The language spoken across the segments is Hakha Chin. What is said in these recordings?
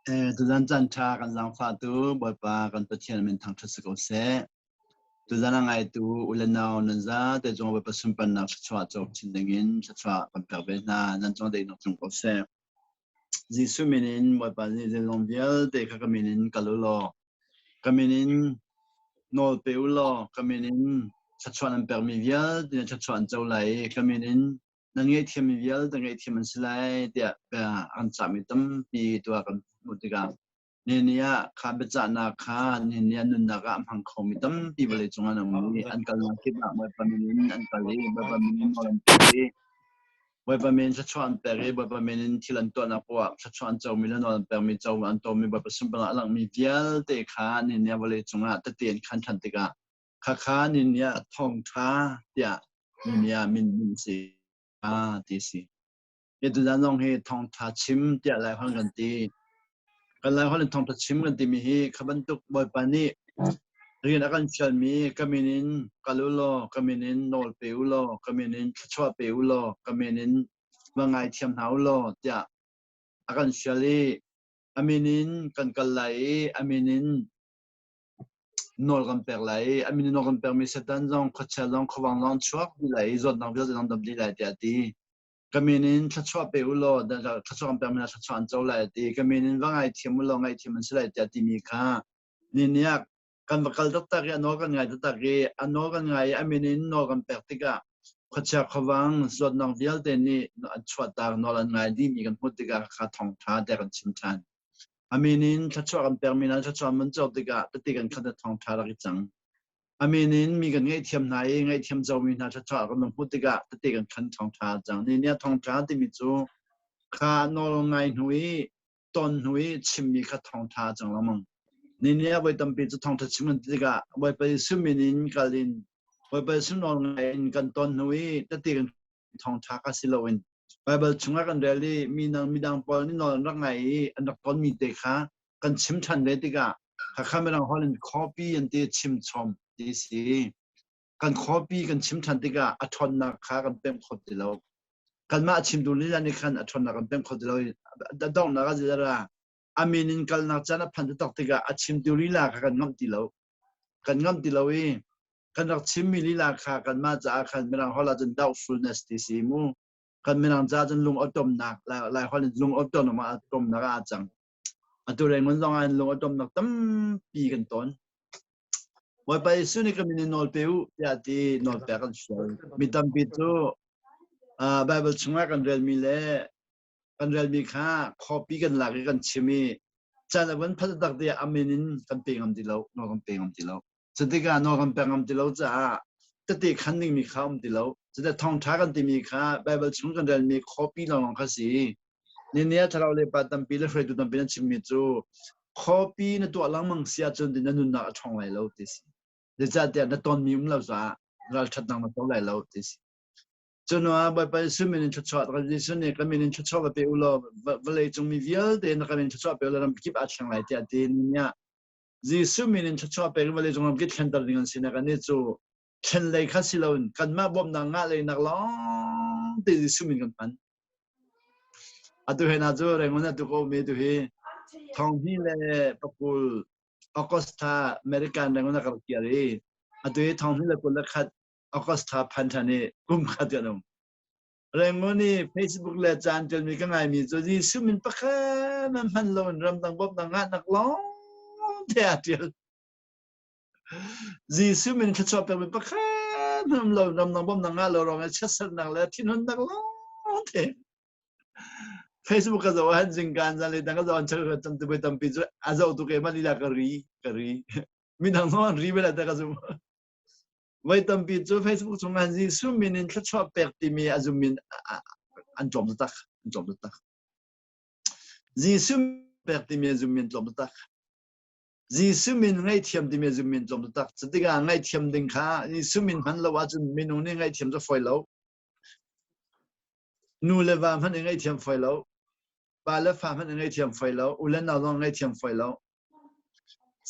Tuzan caan ṭha kan zaangfahtu Bawipa kan Pathian min thangṭhat si ko seh. Tuzan a ngaitu u le nau nan zate cung Bawipa sunparnak thluachuah cawk chin dingin thluachuah kan pek ve hna. Nan cung daihnak tlung ko seh. Jesuh min in Bawipa nih zeizong vialte kha ka min in kal u law, ka min in nawl pe u law, ka min in thluachuah nan pekmi vialte na thluachuah an co lai i ka min in nan ngaihthiammi vialte ngaihthiam an si lai tiah an cahmi tampi tuah kan hmuh tikah nini ah kha biacahnak kha nini ah nunnak ah a hmang khomi tampi vawlei cung an um i an kalnak kip ah Bawipa min in an kal i Bawipa min in nawl an pek i Bawipa min thluachuah an pek i Bawipa min in thil an tuahnak poah ah thluachuah an comi le nawl an pekmi co an tomi Bawipa sunparnak a langhmi vialte kha nini ah vawlei cungah tete an khan ṭhan tikah khakha nini ah thawngṭha tiah nini ah min min si a ti si. Hi tuzan zong hi thawngṭha chim tiah Laiholh kan ti. Kan Laiholh in thawngṭha chim kan timi hi kha bantuk Bawipa nih rian a kan fialmi ka min in kal u law, ka min in nawl pe u law, ka min in thluachuah pe u law, ka min in va ngaithiam hna u law tiah a kan fial i a min in kan kal lai i a min in nawl kan pek lai i a min in nawl kan pekmi Satan zong khuachia zong khuavang zong chuak dih lai i zawtnak vialte zong dam dih lai tiah a ti. Ka min in thluachuah pe u law thluachuah kan pekmi hna thluachuah an co lai a ti. Ka min in va ngaithiam u law ngaihthiam an si lai tiah timi kha ni ah kan va kal taktak i a nawl kan ngai taktak i a nawl kan ngai i a min in nawl kan pek tikah khuachia khuavang zawtnak vialte nih an chuahtak nawl an ngai dihmi kan hmuh tikah kha thawngṭha tiah kan chim ṭhan. A min in thluachuah kan pekmi hna thluachuah an cawk tikah tete kan khat thawngṭha rak i cang. A min in mi kan ngaihthiam hna i ngaihthiam comi hna thluachuah kan hmuh tikah tete kan khan thawngṭha cang. Ni nih thawngṭha timi cu kha nawl ngai hnu i ton hnu i chimmi kha thawngṭha cang lengmang. Ni nih voi tampi cu thawngṭha chim kan ti tikah Bawipa Jesuh min in kal in Bawipa Jesuh nawl ngai in kan ton hnu i tete kan thawngṭha kha si loin Baibal chungah kan rel i mi nang midang pawl nih nawl an rak ngai i an rak tonmi te kha kan chim ṭhan ve tikah Hakha Mirang holh in copy an ti chim chom ti si. Kan copy kan chim ṭhan tikah a ṭhawnnak kha kan pemh kho ti lo. Kanmah chimtu lila nih khan a ṭhawnnak kan pemh kho ti lo i a donghnak a zira a min in kalnak caan a phan taktak tikah a chimtu lila kha kan ngamh ti lo. Kan ngamh ti lo i kan rak chimmi lila kha kanmah caah khan Mirang holh ahcun doubtfulness ti si mu. Kan Mirang caah cun lung awṭawmnak Lai holh in lung awṭawmnak ah aa cang. Atu Rangoon zong ah lung awṭawmnak tampi kan ton. Bawipa Jesuh nih ka min in nawl pe u tiah ti nawl pek an sual. Mi tampi cu Baibal chungah kan relmi le kan relmi kha copy kan lak i kan chim i caan a van phanh tak tiah a min in kan pe ngam ti lo, nawl kan pe ngam ti lo. Cutikah nawl kan pek ngam ti lo caah tete khan dingmi kha um ti lo. Cutikah thawngṭha kan timi kha Baibal chung kan relmi copy lawnglawng kha si. Nini ah thlarau le pa tampi le hruaitu tampi nan chimmi cu copy na tuah lengmang si ahcun na nunnak a ṭhawng lai lo ti si. Zeicahtiah na tonmi um lo caah ralṭhatnak na co lai lo ti si. Cun ah Bawipa Jesuh min in thluachuah Jesuh nih ka min in thluachuah va pe u law vawlei cung mi vialte na ka min thluachuah pe u law ram kip aa thleng lai tiah ti ni ah Jesuh min in thluachuah pek in vawlei cung ram kip thlenter ding an sinak anih cu thlen lei kha si loin kanmah bawmhnak ngah leinak lawng te Jesuh min kan hman. Atu he na cu Rangoon atu ko mi tu hi thong hnih le pakul August thla American Rangoon a ka rak kir i atu hi 2021 August thla phan ṭhan i kum khat kan um. Rangoon i Facebook le caan ṭialmi ka ngaimi cu Jesuh min pakhat man hman loin ramdang bawmhnak ngahnak lawng te aa ṭial. Jesuh min thluachuah pekmi pakhat hmanh lo ramdang bawmhnak ngah lo ruangah chiatsernak le thinhunnak lawng te. Facebook ka zoh ahhin zingkaan zan le dang ka zoh an cheu tam tu tampi cu a zoh tu keimah lila ka ri ka ri. Midang zong an ri bel te ka zum. Voi tampi cu Facebook chung ah Jesuh min in thluachuah pek timi a zum min an tlawm taktak an tlawm taktak. Jesuh pek timi a zum min tlawm taktak. Jesuh min ngaihthiam timi zum min tlawm taktak. Cutikah ngaihthiam ding kha Jesuh min hman lo ahcun minung nih ngaihthiam cu fawi lo. Nu le va hmanh i ngaihthiam fawi lo. Pa le fa hmanh i ngaihthiam fawi lo. U le nau zong ngaihthiam fawi lo.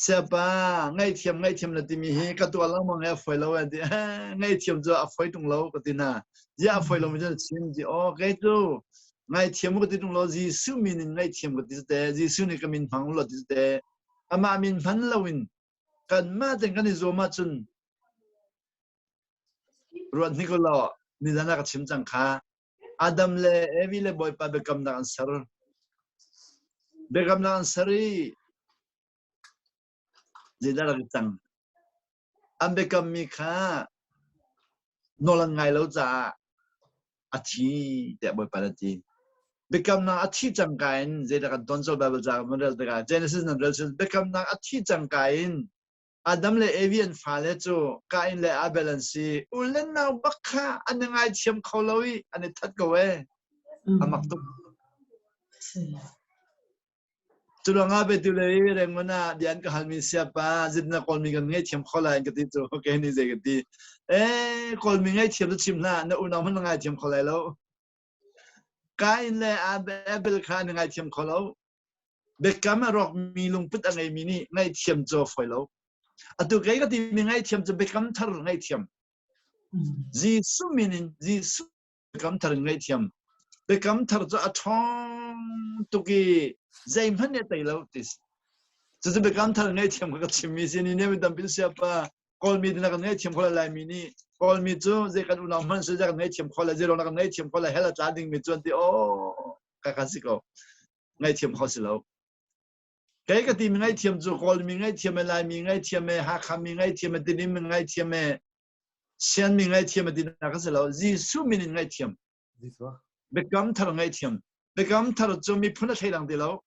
Siapa ngaihthiam ngaihthiam na timi hi ka tuah lengmang he a fawi lo an ti. Ngaihthiam cu a fawi tung lo ka ti hna. Ziah a fawi lo mi cu chim ti. Aw kei cu. Ngaithiam ka ti tung lo, Jesuh min in ngaithiam ka ti te, Jesuh nih ka min hmang u law ti te, amah min hman loin kanmah ten kan i zuam ahcun ruat hnik u law nizan ah ka chim cang kha. Adam le Evi le Bawipa biakamnak an ser. Biakamnak an ser i zeidah rak i cang? An biakammi kha nawl an ngai lo caah a thi tiah Bawipa nih a ti. Biakamnak a thi cangka in zeidah kan ton colh Baibal ca kan rel tikah Genesis nan rel cun biakamnak a thi cangka in Adam le Evi an fale cu Kain le Abel an si. U le nau bak kha an i ngaithiam kho lo i an i that ko ee. A mak tuk. Cu ruangah petu le Rangoon ah bia an ka halmi siapa zit na Kawlmi kan ngaihthiam kho lai ka ti cu okay ni zei ka ti. Eh Kawlmi ngaihthiam cu chim hlah na unau hmanh na ngaithiam kho lai lo. Kain le Abel kha an ngaithiam kho lo. Biakam a rawkmi lungput a ngeimi nih ngaihthiam cu a fawi lo. Atu kei ka timi ngaihthiam cu biakam thar ngaihthiam. Jesuh min in Jesuh Biakam thar in ngaihthiam. Biakam thar cu a ṭhawng tuk i zeihmanh nih a tei lo ti si. Cucu biakam thar ngaihthiam kha ka chimmi si. Ni nih mi tampi siapa Kawlmi nih kan ngaihthiam kho lai Laimi nih Kawlmi cu zei kan unau hmanh si zei kan ngaihthiam kho lai zei kan ngaihthiam kho lai hell a tla dingmi cu an ti aw ka ka si ko ngaihthiam kho si lo. Kei ka timi ngaihthiam cu Kawlmi ngaihthiam e Laimi ngaihthiam e Hakha mi ngaihthiam e Tidim mi ngaihthiam e Sianmi ngaihthiam a tinak a si lo. Jesuh min in ngaihthiam. Biakam thar ngaihthiam. Biakam thar cu miphun a thleidang ti lo.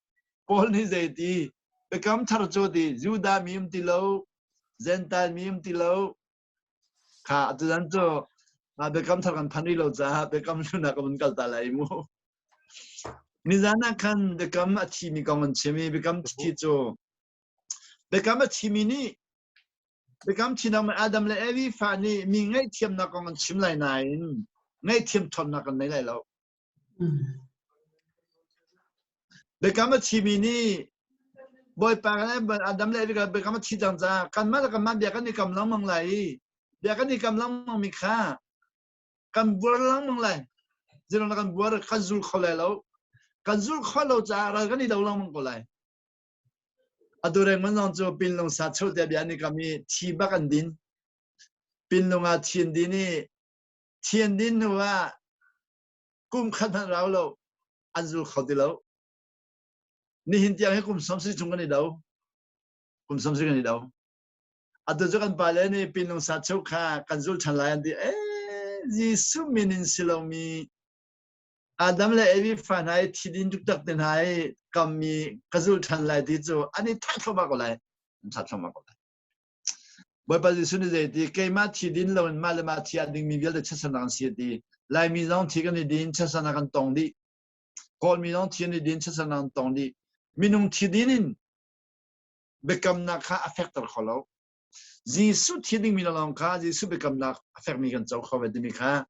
Paul nih zei ti? Biakam thar cu ti Judah mi um ti lo, Gentile mi um ti lo. Kha atu cu biakam thar kan phan rih lo caah biakam hlun ah ka vun kal ta lai mu. Nizan ah khan biakam a thimi kong an chim i biakam thi cu biakam a thimi nih Biakam Thinak Adam le Evi fa nih mi ngaihthiamnak kong an chim lai nain ngaihthiam ṭhawnnak an nei lai lo. Biakam a chimi nih Bawipa kan Adam le Evi biakam a thi cang caah kanmah le kanmah bia kan i kam lengmang lai i bia kan i kam lengmang mi kha kan buar lengmang lai. Zeiruang kan buar kan zul kho lai lo. Kan zul kho lo caah ral kan i do lengmang ko lai. Atu rengmang zong cu pinlung sa cheu te bia an i kam i thi bak an din. Pinlung ah thi an din i thi an din hnu ah kum khat hmanh rau lo an zul kho ti lo. Nihin tiang hi kum 70 chung kan i do. Kum 70 kan i do. Atu cu kan pale nih pinlung sa cheu kha kan zul ṭhan lai an ti. Eh, Jesuh min in si lomi Adam le Evi fa hna i thi din tuktak te hna i kammi ka zul ṭhan lai ti cu an i thah thluahmah ko lai. An thah thluahmah ko lai. Bawipa Jesuh nih zei ti keimah thi din loin mah le mah thi a dingmi vialte chiatsernak an si a ti. Laimi zong thi kan i din, chiatsernak kan tong dih. Kawlmi zong thi an i din, chiatsernak an tong dih. Minung thi din in biakamnak kha a fekter kho lo. Jesuh thi dingmi lawng kha Jesuh biakamnak a fekmi kan co kho ve timi kha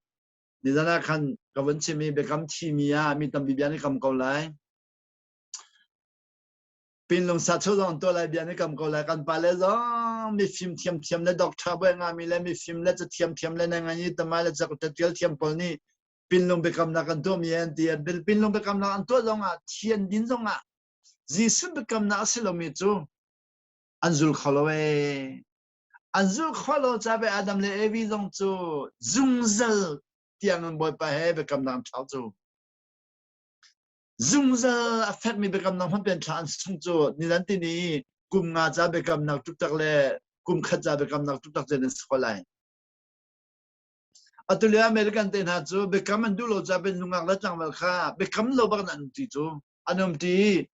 Nizan ah khan ka vun chim i biakam thimi ah mi tampi bia an i kam ko lai. Pinlung sa chu zong tuah lai bia an i kam ko lai. Kan pale zong mifim thiamthiam le doctor bawi ngami le mifim le cathiam thiam le nangan tamai le catial thiam pawl nih pinlung biakamnak kan tuahmi an ti. Pinlung biakamnak an tuah zong ah thi an din zong ah Jesuh biakamnak a si lomi cu an zul kho lo ee. An zulh khawh lo ca ve Adam le Evi zong cu zungzal tiang in Bawipa he biakamnak an thlau cu. Zungzal a fekmi biakamnak hman pen thla an sung cu nilan tini kum nga ca biakamnak tuktak le kum khat ca biakamnak tuktak cun an si kho lai. Atu le American te hna cu biakam an duh lo ca ben nungak le tlangval kha biakam lo bak an um ti cu an um ti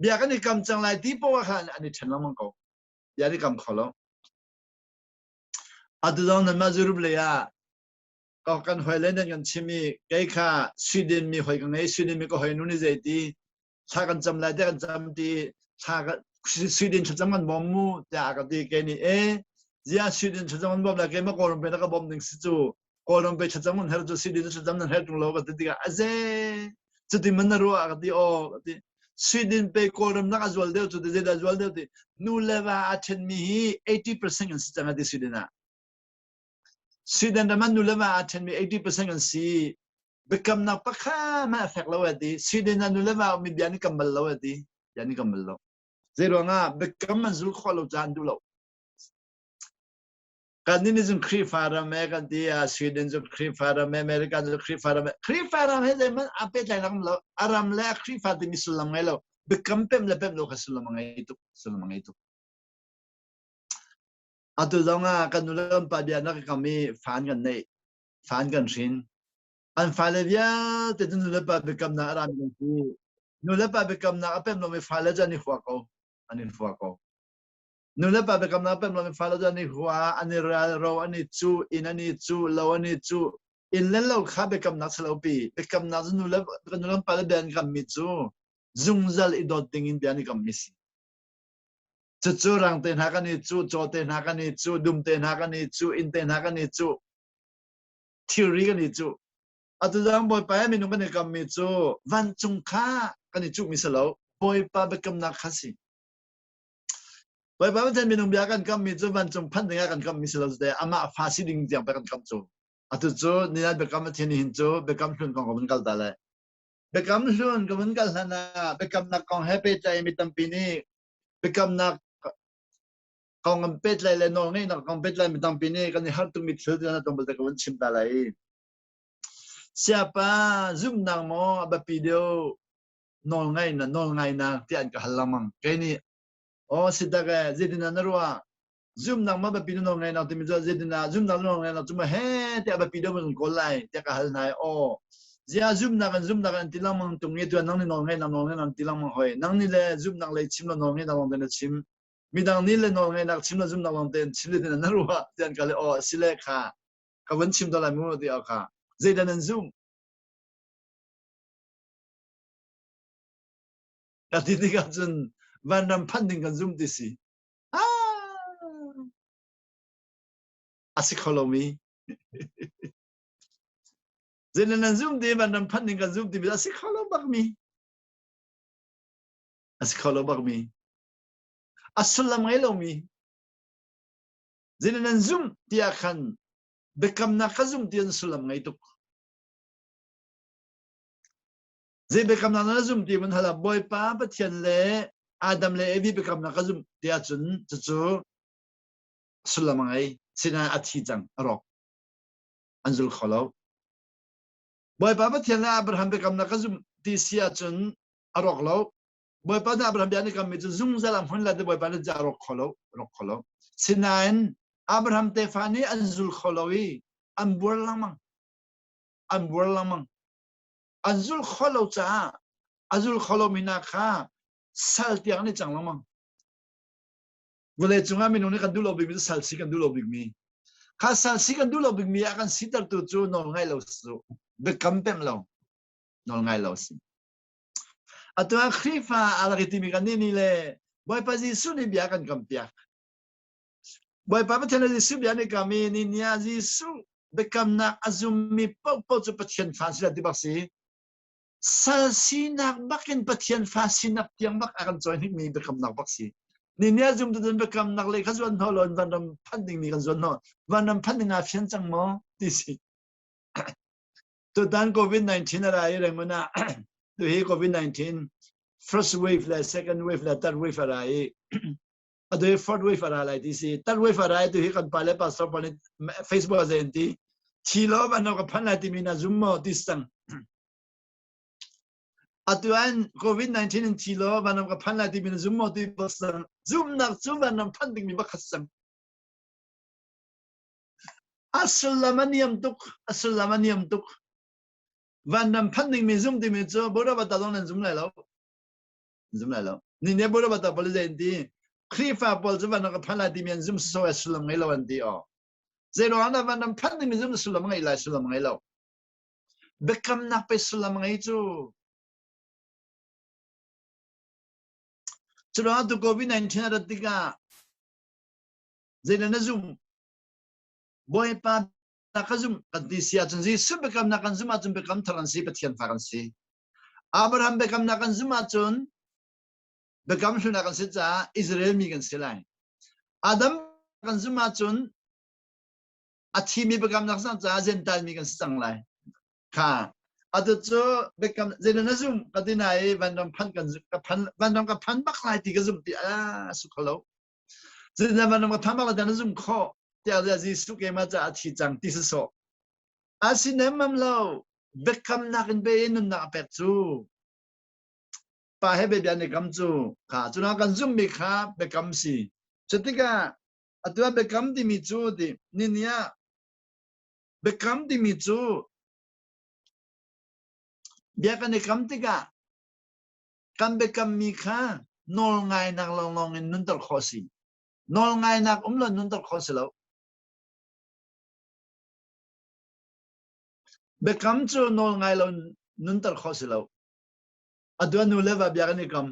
bia kan i kam cang lai ti poah khan an i ṭhen lengmang ko. Bia an i kam kho lo. Atu zong nanmah Europe lei ah kan hoi le nan kan chim i kei kha Sweden mi hoi ka ngei Sweden mi ka hoi nu nih zei ti thla kan cam lai tiah kan cam ti thla ka Sweden thlacam kan bawm mu tiah ka ti kei nih e zia Sweden thlacam kan bawm lai keimah Kawlram pe na ka bawm ding si cu Kawlram pe thlacam kan her cu Sweden thlacam nan her tung lo ka ti tikah aze cuti man na ruah ka ti aw ka ti Sweden pe Kawlram nak a zual deuh cu ti zeidah zual deuh ti nu le va a ṭhenmi hi 80% an si cang a ti Sweden ah Sweden ram ah nu le va a ṭhenmi 80% an si. Biakamnak pakhat hmanh a fek lo a ti. Sweden ah nu le va mi bia an i kam bal lo a ti. Bia an i kam bal lo. Zei ruangah biakam an zul khawh lo caah an duh lo. Kan nih cun Khrihfa ram e kan ti ah Sweden cu Khrihfa ram e America cu Khrihfa ram e Khrihfa ram he zeihmanh aa pehtlai lam lo. A ram le a Khrihfa timi sullam ngei lo. Biakam pemh le pemh lo kha sullam a ngei tuk. Sullam a ngei tuk. Atu zong ah kan nu le kan pa bia nak kam i fan kan neih. Fan kan hrin. An fale vialte cu nu le pa biakamnak a rami an si. Nu le pa biakamnak a pemh lomi fale cu an i hua ko. An i hua ko. Nu le pa biakamnak a pemh lomi fale cu an i hua, an i ral, ro an i cuh, inn an i cuh, lo an i cuh. Inn le lo kha biakamnak si lo pi. Biakamnak cu nu le nu le pa le bia an kammi cu zungzal i dawt ding in bia an i kammi si. Cucu rang te hna kan i cuh, caw te hna kan i cuh, dum te hna kan i cuh, inn te hna kan i cuh. Thilri kan i cuh. Atu zang Bawipa he minung kan i kammi cu vancung kha kan i cuhmi si lo. Bawipa biakamnak kha si. Bawipa Pathian minung bia kan kammi cu vancung phanh dingah kan kammi si lo te amah fa si ding tiang pe kan kam cu. Atu cu nilan biakam Pathian hin cu biakam hlun kong ka vun kal ta lai. Biakam hlun ka vun kal hlan ah biakamnak kong he pehtlai mi tampi nih biakamnak kong an pehtlaih le nawlngeihnak kong pehtlaih mi tampi nih kan i harh tukmi thil ti na tlawmpal te ka vun chim ta lai. Siapa zumhnak maw a biapi deuh nawlngaihnak nawlngainak tiah an ka hal lengmang. Kei nih aw si tak e zeitin ah na ruah zumhnak maw biapi deuh nawlngaihnak timi cu zeitin ah zumhnak nawlngaihnak cu maw he tiah biapi deuh kan kawl lai tiah ka hal hna i aw zia zumhnak in zumhnak an ti lengmang tung i tuan nang nih nawlngaihnak nawlngaihnak an ti lengmang hoi nang nih le zumhnak lei chim lo nawlngaihnak lawng te na chim midang nih le nawlngaihnak chim le zumhnak lawng tein chim le na ruah tian ka le aw si le kha ka van chim to lai mu ti kha zeidah nan zum ka ti tikah cun vanram phanh ding kan zum ti si a si kho lomi zeidah nan zum ti vanram phanh ding kan zum ti a si kho lo bak mi a si kho lo bak mi A sullam ngei lomi zeitin nan zumh tiah khan biakamnak kha zum ti an sullam ngei tuk. Zei biakamnak na zum ti mun hal ah Bawipa Pathian le Adam le Evi biakamnak ka zumh tiah cun cucu sullam a ngei. Sinain a thi cang, a rawk. An zul kho lo. Bawipa Pathian le Abraham biakamnak ka zumh ti si ahcun a rawk lo. Bawipa nih Abraham bia an i kammi cu zungzal a hmun lai ti Bawipa nih a rawk kho lo, rawk kho lo. Sinain Abraham tefa nih an zul kho lo i an buar lengmang. An buar lengmang. An zul kho lo caah a zul kho lomi hna kha sal tiang an i cang lengmang. Vawlei cungah minung nih kan duh lo bikmi cu sal si kan duh lo bikmi. Kha sal si kan duh lo bikmi a kan sitertu cu nawl ngai lo su. Biakam pemh lo. Nawl ngai lo si. Atu ah Khrihfa a rak i timi kan nih nih le Bawipa Jesuh nih bia kan kampiak. Bawipa Pathian le Jesuh bia nih kam i ni ni ah Jesuh biakamnak a zummi paohpaoh cu Pathian fa si ti bak si. Sal sinak bakin Pathian fa sinak tiang bak a kan cawi hnikmi biakamnak bak si. Ni ni ah zumtu cun biakamnak lei kha zuan hnaw law vanram phanh dingmi kan zuan hnaw. Vanram phanh ding aa fian cang maw ti si. Tutan COVID-19 a ra i Rangoon ah tuhi COVID-19 first wave le second wave le third wave a ra i atu hi fourth wave a ra lai ti si. Third wave a ra i tuhi kan pa le pastor pawl nih Facebook ah zei an ti thi lo van ka phan lai timi na zum maw ti cang. Atu an COVID-19 in thi lo van ka phan lai timi na zum maw ti cang. Zumnak cu van phan dingmi bakhat cang. A sullam a niam tuk. A sullam a niam tuk. Vanram phanh dingmi zum timi cu Buddha zong nan zum lai lo. Zum lai lo. Ni ne Buddha pawl zei an ti? Khrihfa pawl cu vanram ka phanh lai timi an zum so sullam ngei lo an ti aw. Zei ruang dah vanram phanh dingmi zum sullam ngei lai sullam ngei lo. Biakamnak pe sullam ngei cu. Cu ruangah tu COVID-19 a rat tikah Zeidah na zumh? Bawipa ka zumh kan ti si ahcun Jesuh biakamnak kan zumh ahcun biakam thar an si, Pathian fa kan si. Abraham biakamnak kan zumh ahcun biakam hlun kan si caah Israel mi kan si lai. Adam kan zumh ahcun a thimi biakamnak sang caah Gentile mi kan si cang lai. Kha. Atu cu biakam zeidah na zum ka ti na i vanram phan kan ka phan vanram ka phan bak lai ti ka zum ti a su kho lo. Zeidah vanram ka phan bak lai ti na zum kho tiah Jesuh keimah caah a thi cang ti sawsawh. Asinem mam lo biakamnak in be in nunnak a pek cu pa he bia ni kam cu kha cuna kan zummi kha biakam si. Cutikah atu ah biakam timi cu ti ni ni ah biakam timi cu bia kan i kam tikah kan biakammi kha nawlngainak lawnglawng in nunter khawh si. Nawlngainak um lo nunter khawh si lo. Biakam cu nawlngai lo nunter khawh si lo. Atu ah nu le va bia kan i kam.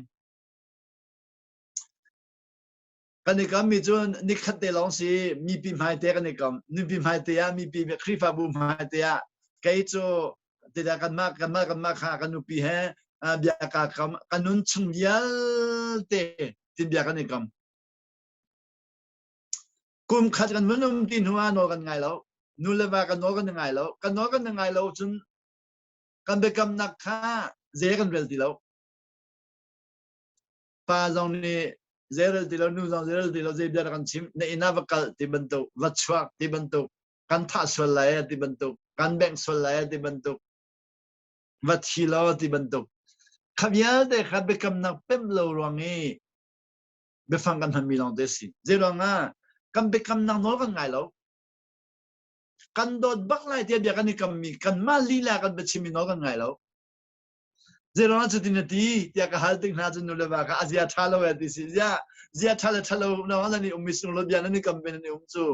Kan i kammi cu nikhat te lawng si mipi hmaite kan i kam. Mipi hmaite ah mipi Khrihfabu hmaite ah kei cu tidah kanmah kanmah kanmah kha kan nupi he bia ka kam ka nun chung vialte tin bia kan i kam. Kum khat kan vun um ti hnu ah nawl kan ngai lo. Nu le va kan nawl kan ngai lo. Kan nawl kan ngai lo cun kan biakamnak kha zei kan rel ti lo. Pa zong nih zei rel ti lo, nu zong zei rel ti lo, zei bia kan chim, na inn ah va kal ti bantuk, va chuak ti bantuk, kan thah sual lai ti bantuk, kan bengh sual lai ti bantuk, va thi lo ti bantuk. Kha vialte kha biakamnak pemh lo ruang i biafang kan hmanmi lawng te si. Zeiruangah kan biakamnak nawl kan ngai lo. Kan dawt bak lai tiah bia kan i kammi kanmah lila kan biachimmi nawl kan ngai lo. Zeiruangah cutin na ti tiah ka hal tik hna cun nu le va kha a zia ṭha lo eh ti si. Zia zia ṭha le ṭha lo no nan i um mi sung lo bia nan i kam pe nan i um cu.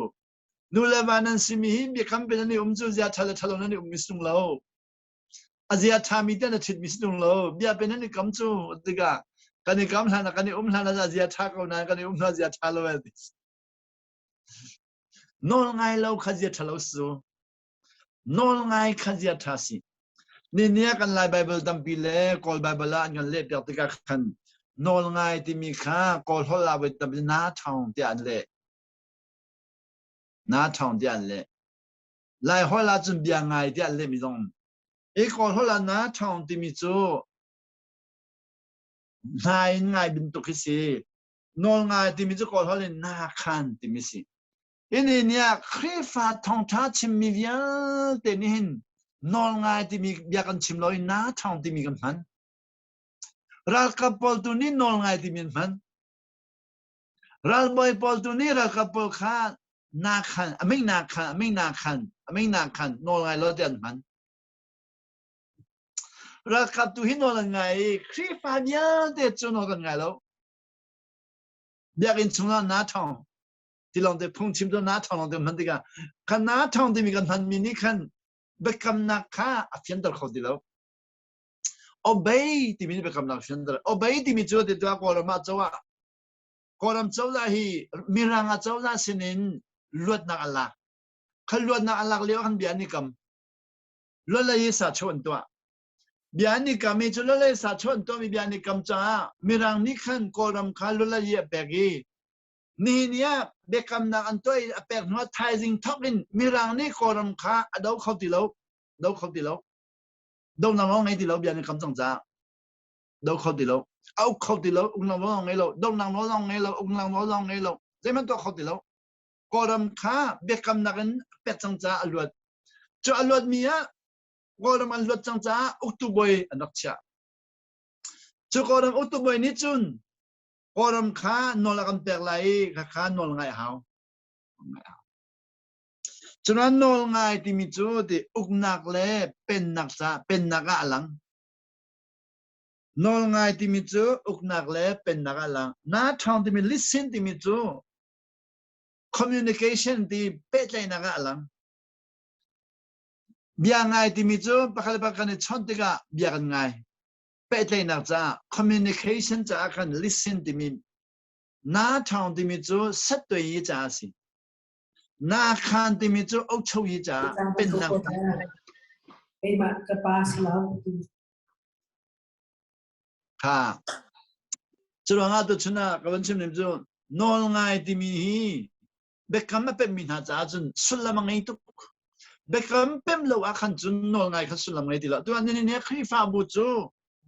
Nu le va nan simi hi biakam pe nan i um cu zia ṭha le ṭha lo nan i um mi sung lo. A zia ṭhami te na ṭhitmi si tung lo. Bia pe nan i kam cu tikah kan i kam hlan ah kan i um hlan ah zia ṭha ko nain kan i um hlan zia ṭha lo eh ti. Nawl ngai lo kha zia ṭha lo su. Nawl ngai kha zia ṭha si. Ni ni ah kan Lai Bible tampi le Kawl Bible ah an kan leh piak tikah khan nawl ngai timi kha Kawl holh ah voi tampi na ṭhawng tiah an leh. Na ṭhawng tiah an leh. Lai holh ahcun bia ngai tiah an lehmi zong um. I Kawl holh ah na ṭhawng timi cu hna in ngai bantuk hi si. Nawl ngai timi cu Kawl holh in na khan timi si. Ini nih ah Khrihfa thawngṭha chimmi vialte nih hin nawl ngai timi bia kan chim lo i na ṭhawng timi kan hman. Ralkap pawl tu nih nawl ngai timi an hman. Ralbawi pawl tu nih ralkap pawl kha na khan a ming na khan a ming na khan a ming na khan nawl ngai lo ti an hman. Ralkap tu hi nawl an ngai i Khrihfa vialte cu nawl kan ngai lo. Biakinn chungah na ṭhawng ti lawng te phungchim cu na ṭhawng lawng te hman tikah kha na ṭhawng timi kan hmanmi nih khan biakamnak kha a fianter kho ti lo. Obey timi nih biakamnak a fianter. Obey timi cu ti tuah Kawlram ah cozah Kawlram cozah hi Mirang ah cozah sinin luatnak an lak. Kha luatnak an lak lio ah khan bia an i kam. Luat sa chaw an tuah. Bia an i kam i cu luat sa chaw an tuahmi bia an i kam caah Mirang nih khan Kawlram kha luat a pek i nihin ni ah biakamnak an tuah i a pek hnu ah thaizing thawk in Mirang nih Kawlram kha a do kho ti lo. Do kho ti lo. Donak lawng ngei ti lo bia an i kam cang caah do kho ti lo. A uk kho ti lo, uknak nawl ngei lo, donak nawl zong ngei lo, uknak nawl zong ngei lo. Zeihmanh tuah kho ti lo. Kawlram kha biakamnak in pek cang caah a luat. Cu a luatmi ah Kawlram an luat cang caah uktu bawi an rak chiah. Cu Kawlram uktu bawi nih cun Kawlram kha nawl a kan pek lai i khakha nawl ngai a hau. Cunan nawl ngai timi cu ti uknak le pennak ca pennak ah a lang. Nawl ngai timi cu uknak le pennak ah a lang. Na ṭhawng timi listen timi cu communication ti pehtlaihnak ah a lang. Bia ngai timi cu pakhat le pakhat kan i chawnh tikah bia kan ngai. Pehtlaihnak caah communication caah kan listen timi na ṭhawng timi cu set yi caah a si. Na khaan timi cu ocho yi caah pennak Keimah ka pa si lo. Kha. Curuangah tuchun ah ka van chim ning cu nawl ngai timi hi biakam a pemmi hna caah cun sullam a ngei tuk. Biakam pem lo ah khan cun nawl ngai kha sullam ngei ti lo. Tu ni ni Khrihfabu cu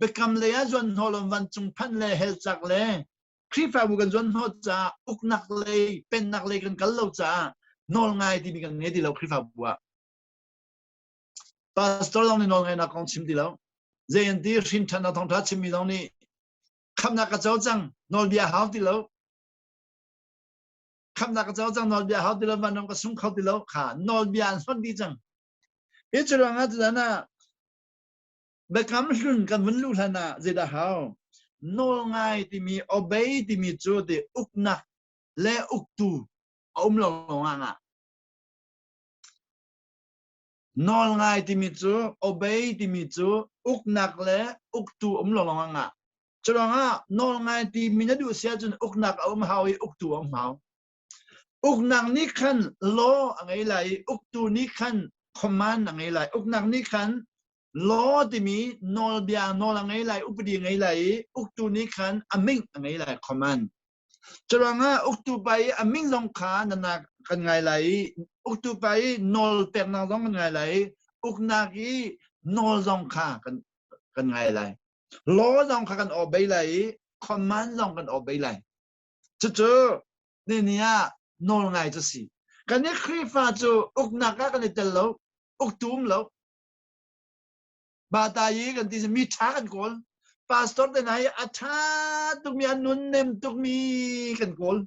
biakam lei ah zuan hnawh lo vancung phanh le hell cak le Khrihfabu kan zuan hnawh caah uknak lei pennak lei kan kal lo caah nawl ngai timi kan ngei ti lo Khrihfabu ah. Pastor zong nih nawl ngainak kong chim ti lo. Zei an ti hrin ṭhannak thawngṭha chimmi zong nih khamnak ka co cang nawlbia hau ti lo. Khamnak ka co cang nawlbia hau ti lo vanram ka sung kho ti lo kha nawlbia an hlonh dih cang. Hi cu ruangah tuzan ah biakam hlun kan vun luh hlan ah zeidah hau? Nawl ngai timi obey timi cu ti uknak le uktu a um lo lawng ah Nawl ngai timi cu obey timi cu uknak le uktu um lo lawng ah ngah. Curuangah nawl ngai timi na duh si ahcun uknak a um hau i uktu a um hau. Uknak nih khan law a ngei lai i uktu nih khan command a ngei lai. Uknak nih khan law timi nawlbia nawl a ngei lai, upadi a ngei lai i uktu nih khan a ming a ngei lai command. Curuangah uktu pa i a min zong kha na kan ngai lai i uktu pa i nawl peknak zong kan ngai lai i uknak i nawl zong kha kan ngai lai. Law zong kha kan obey lai i command zong kan obey lai. Cucu nini ah nawl ngai cu si. Kan i Khrihfa cu uknak ah kan i tel lo, uktu um lo. Bata i kan ti mi ṭha kan kawl. Pastor te hna hi a ṭha tukmi, a nunnem tukmi kan kawl.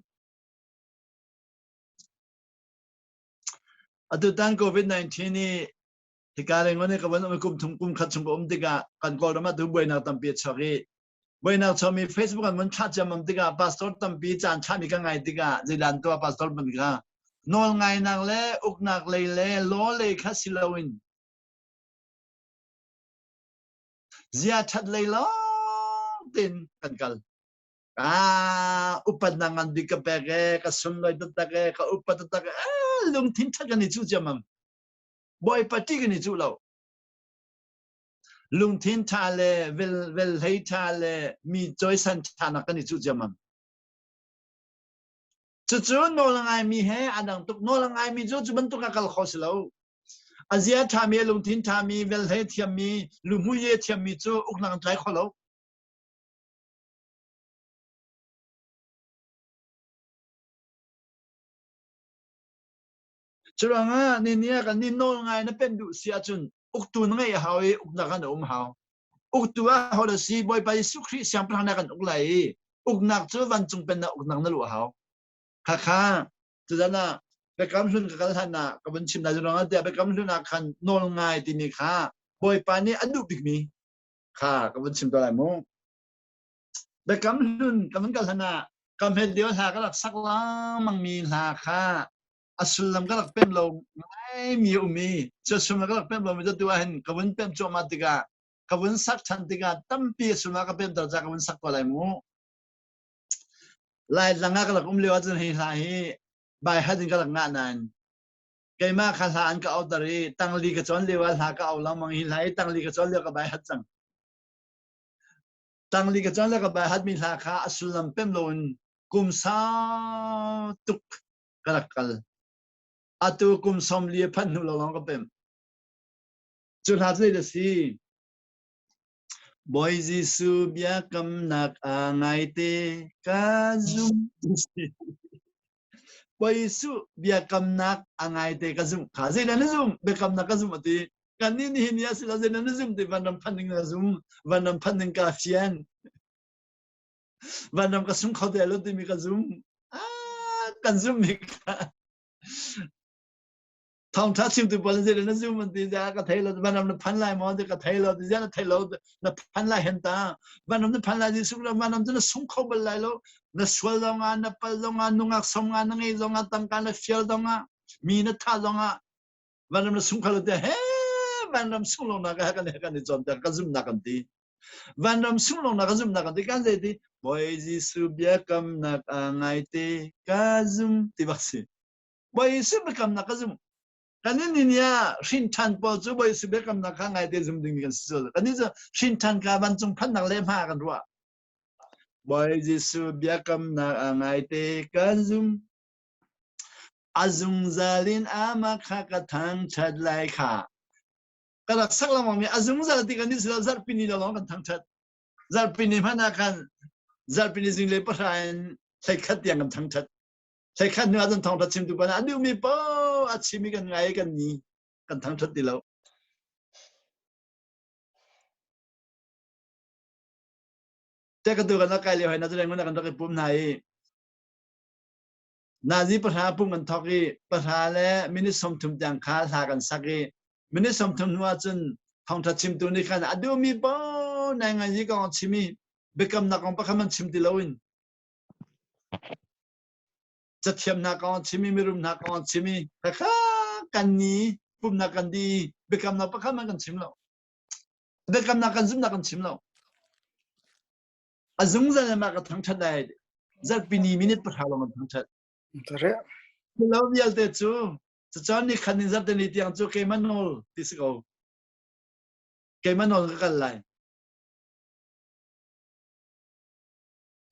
Atutan COVID-19 i hika leng ne ka van um kum thum kum khat chung ka um tikah kan Kawlram ah tu buainak tampi a chuak i buainak chuakmi Facebook an vun thlah ciammam tikah pastor tampi caan thlahmi ka ngai tikah zeidan tuah pastor ban kha nawl ngainak le uknak lei le law lei kha si loin Zia ṭhat lei lawng tein kan kal. Ah, upatnak ngan bik ka pek ee, ka sunlawi taktak ee, ka upat taktak ee, lungthin ṭhat kan i cuh ciammam. Bawipa ṭih kan i cuh lo. Lungthin ṭha le vel velhlei ṭha le mi cawisan ṭhanak kan i cuh ciammam. Cucu nawl a ngaimi he a dang tuk. Nawl a ngaimi cu cu bantuk a kal kho si lo. A zia ṭhami, a lungthin ṭhami, velhle thiammi, luhmui ye thiammi cu uknak an tlai kho lo. Curuangah ni ah kan nih nawl ngai na pen duh si ahcun uktu na ngeih a hau i uknak an um hau. Uktu ah ho da si Bawipa Jesuh Khrih siangpahrang na kan uk lai i uknak cu vancung pennak uknak na luh a hau. Khakha tuzan ah Biakam hlun ka kal hlan ah ka vun chim lai ruangah tiah Biakam hlun ah khan nawl ngai timi kha Bawipa nih a duh bikmi kha ka vun chim to lai mu. Biakam hlun ka vun kal hlan ah ka hmet lio hla ka rak sak lengmang mi hla kha a sullam ka rak pem lo ngaimi a um i cu sullam ka rak pem lomi cu tu ah hin ka vun pem cuahmah tikah ka vun sak ṭhan tikah tampi a sullam ka pemter ca ka vun sak ko lai mu. Laitlang ah ka rak um lio ahcun hi hla hi baihat in ka rak ngah nain keimah kha hla an ka auter i tangli ka cawn lio ah hla ka au lengmang hi hla i tangli ka cawn lio ka baihat cang. Tangli ka cawn lio ka baihat mi hla kha a sullam pem loin kum sau tuk ka rak kal. Atu kum 40 a phanh hnu lo lawng ka pem. Cu hla cu zei dah si? Bawi Jesuh biakamnak a ngaite ka zum. Bawi Jesuh biakamnak a ngaite ka zumh kha zeidah na zum? Biakamnak ka zum a ti. Kan nih nihin ni ah sila zeidah na zum ti vanram phanh ding na zum. Vanram phanh ding ka fian. Vanram ka sung kho te lo timi ka zum. Ah, kan zum mi kha. Thawngṭha chimtu pawl nih zeidah na zum an ti ziah ka thei lo vanram na phan lai maw ti ka thei lo ti ziah na thei lo na phan lai hen ta vanram na phan lai Jesuh lo vanram cu na sung kho bal lai lo na sual zongah na pal zongah nungak som nga na ngei zongah tangka na fial zongah mi na thah zongah vanram na sung kho lo ti he vanram sung lo nak kan kan i cawnter ka zumnak kan ti vanram sung lo nak ka zumnak kan ti kan zei ti Bawi Jesuh biakamnak a ngai te ka zum ti bak si Bawi Jesuh biakamnak ka zum. Kan nih ni ah hrin ṭhan pawl cu Bawi Jesuh biakamnak kha ngaite zum ding kan si cu. Kan nih cu hrin ṭhan ka vancung phannak le hma kan ruah. Bawi Jesuh biakamnak a ngaite kan zum. A zungzal in amah kha ka thangṭhat lai kha. Ka rak sak lengmang mi a zungzal ti kan ni silo zarhpi ni lawng kan thangṭhat. Zarhpi ni hmanh ah khan zarhpi ni zinglei pahra in hleikhat tiang kan thangṭhat. Hleikhat hnu ah cun thawngṭha chimtu pa nih a duhmi paoh a chim i kan ngai i kan ni kan thangṭhat ti lo. Te ka tu kan rak kai lio hai na cu ngun kan rak i pum hna i Nazi pahra pum kan thawk i pahra le minute 30 tiang kha hla kan sak i minute 30 hnu ah cun thawngṭha chimtu nih khan a duhmi paoh nai ngai yi kong a chim i biakamnak kong pakhat man chim ti loin cathiamnak kong a chim i mirumnak kong a chim i khakha kan ni pumnak kan di biakamnak pakhat man kan chim lo biakamnak kan zumhnak kan chim lo a zungzal in mah ka thangṭhat lai zarhpi ni minute pahra lawng kan thangṭhat lo vialte cu cucun ni khan in zarhte ni tiang cu keimah nawl ti si ko keimah nawl ka kal lai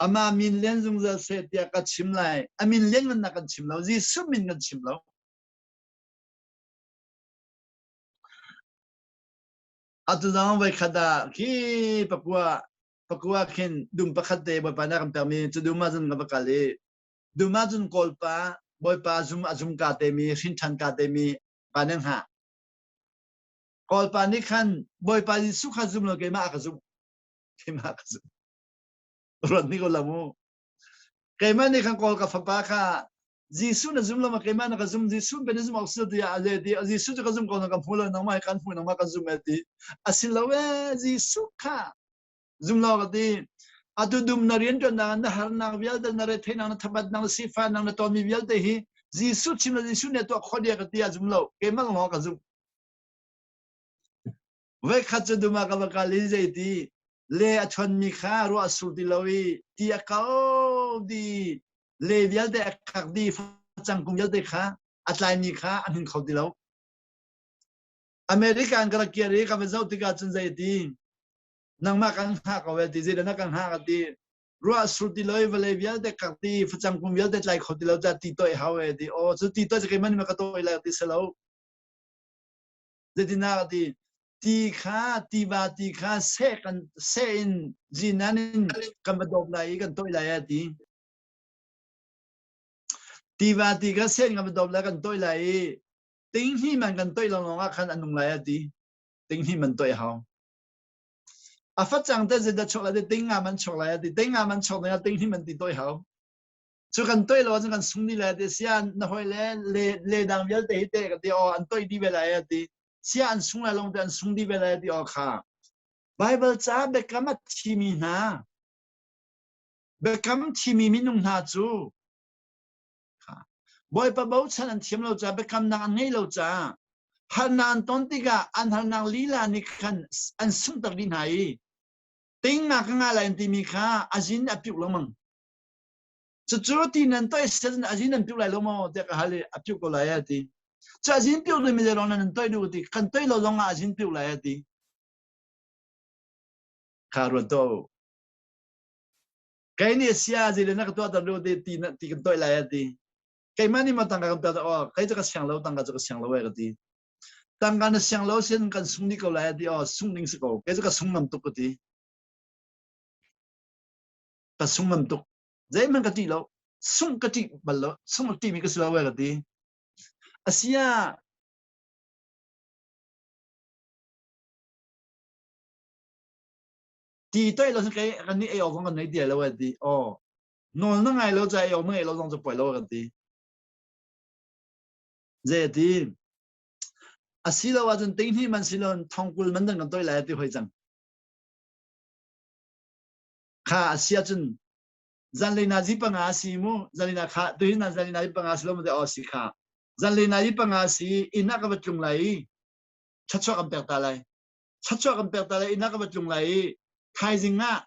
Amah min lian zungzal seh tiah ka chim lai. A min lianngannak kan chim lo. Jesuh min kan chim lo. Atu zong voi khat ah khi Papua Papua khin dum pakhat te Bawipa nih a kan pekmi cu dum ah cun ka va kal i dum ah cun Kawlpa Bawipa zum a zum ka te mi hrin ṭhan ka te mi pa nih hngah. Kawlpa nih khan Bawipa Jesuh kha zum lo keimah a ka zumh. Keimah ka zumh. Ruat ni ko la mu. Keimah nih khan kawl ka fapa kha Jesuh na zum lo ma keimah na ka zum Jesuh pe na zum awk si tiah a le ti Jesuh cu ka zum ko na ka hmu lo nangmah kan hmu nangmah ka zum e ti a si lo e Jesuh kha zum lo ka ti atu dum na rian tuan na harnak vialte na retheihnak na thabatnak na sifahnak na tonmi vialte hi Jesuh chim le Jesuh nih tuah khawh dia ka ti a zum lo keimah lawng ka zum Voikhat cu dum ah ka va kal i zeiti le a ṭhawnmi kha ruah a sur ti lo i ti a ko dih. Le vialte a kak dih, facang kung vialte kha a tlaimi kha a hmin kho ti lo. America in ka rak kir i ka va zoh tikah cun zeiti nangmah kan hngah ko e ti zeidah na kan hngah ka ti ruah sur ti lo i vawlei vialte kak ti facang kung vialte tlai kho ti lo ca ti toih hau e ti aw cu ti toih cu keimah nih ma ka toih lai ti si lo Zeitindah ka ti? Ti kha tiva ti kha seh kan seh in zinan in kan va dawp lai i kan toih lai a ti. Tiva ti kha seh in kan va dawp lai kan toih lai i tinghnih man kan toih lawnglawng ah khan a nung lai a ti. Tinghnih man toih a hau. A facang te zeidah chuak lai ti ting nga man chuak lai a ti. Ting nga man chuak ding ah tinghnih man ti toih hau. Cu kan toih lo ahcun kan sung dih lai ti sia na hawi le le le dang vialte hi te ka ti aw an toih dih ve lai a ti sia an sung lai long te an sung dih ve lai ti aw kha Bible ca biakam a thimi hna biakam thimi minung hna cu kha Bawipa bochan an thiam lo ca biakamnak an ngei lo ca harnak an ton tikah an harnak lila nih khan an sunghter dih hna i tingnak ka ngah lai an timi kha azin a piuk lengmang Cucu ti nan toih sen azin nan piuk lai lo maw tiah ka hal i a piuk ko lai a ti. Cu azin piuk ding mi lawng nan toih duh ti kan toih lo zong ah azin piuk lai a ti. Kha ruat to. Kei nih sia zi le na ka tuah ter lu ti ti ti kan toih lai a ti. Keimah nih ma tangka kan pek oh kei cu ka siang lo tangka cu ka siang lo e ka ti. Tangka na siang lo sin kan sung dih ko lai a ti oh sung ding si ko kei cu ka sung ngam tuk ka ti. Ka sung ngam tuk. Zeihmanh ka ṭih lo. Sungh ka ṭih bal lo. Sungh a ṭihmi ka si lo e ka ti. Asia ti toih lo kei kan nih ei awk zong kan nei ti lo e ti. Aw nawl na ngai lo ca ei awk na ngeih lo zong cu poi lo kan ti. Zei a ti? Asi lo ahcun tinghnih man si lo thongkul man dan kan toih lai ti hoi cang. Kha a si ahcun zanlei na zi panga a si mu zanlei na kha tuhin na zanlei na zi panga si lo mu aw si kha zanlei na zi panga si inn ah ka va tlung lai i chachuak kan pek ta lai chachuak kan pek ta lai inn ah ka va tlung lai i thaizing ah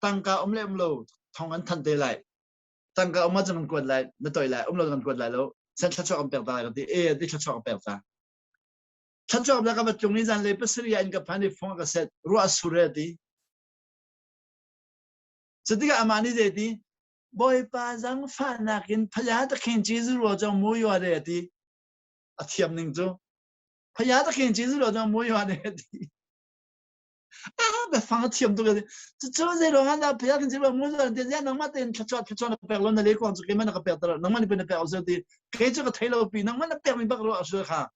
tangka um le um lo thong an than te lai tangka um ahcun kan kuat lai na toi lai um lo kan kuat lai lo san thlachuak kan pek ta lai kan ti e ti thlachuak kan pek ta thlachuak la ka va tlung i zanlei pasarih ah in ka phan i phung ka set ruah sur e ti Cutikah amah nih zeiti? Bawipa zangfahnak in phaya takhin Jesuh ruo cang mu yua de ti. A thiam ning cu. Phaya takhin Jesuh ruo cang mu yua de ti. Ah, biafang a thiam tuk ti. Cucu zei ruang ah dah phaya khin Jesuh mu yua ti ziah nangmah tein thluachuah thluachuah na pek lo na le kuang cu keimah na ka pek tar nangmah nih pei na pek awsel ti. Kei cu ka thei lo pi nangmah na pek mi bak ruah asur kha.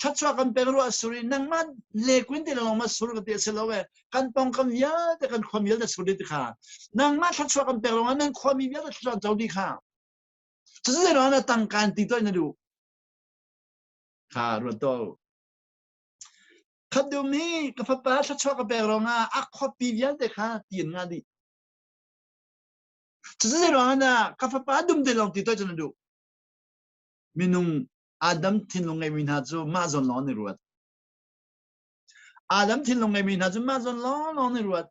Thluachuah kan pek ruah sur i nangmah le kuin te lawng ma sur ka ti a si lo e. Kan pawngkam vialte kan khuami vialte sur dih ti kha. Nangmah thluachuah kan pek ruangah nan khuami vialte thluachuah co dih kha. Cucu zei ruangah na tangka in ti tuah na duh. Kha ruat to. Khat dum hi ka fapa thluachuah ka pek ruangah a khuapi vialte kha ti an ngah dih. Cucu zei ruangah na ka fapa dum te lawng ti tuah cu na duh. Minung Adam thinlung ngeimi hna cu mah zawn lawng an i ruat. Adam thinlung ngeimi hna cu mah zawn lawng lawng an i ruat.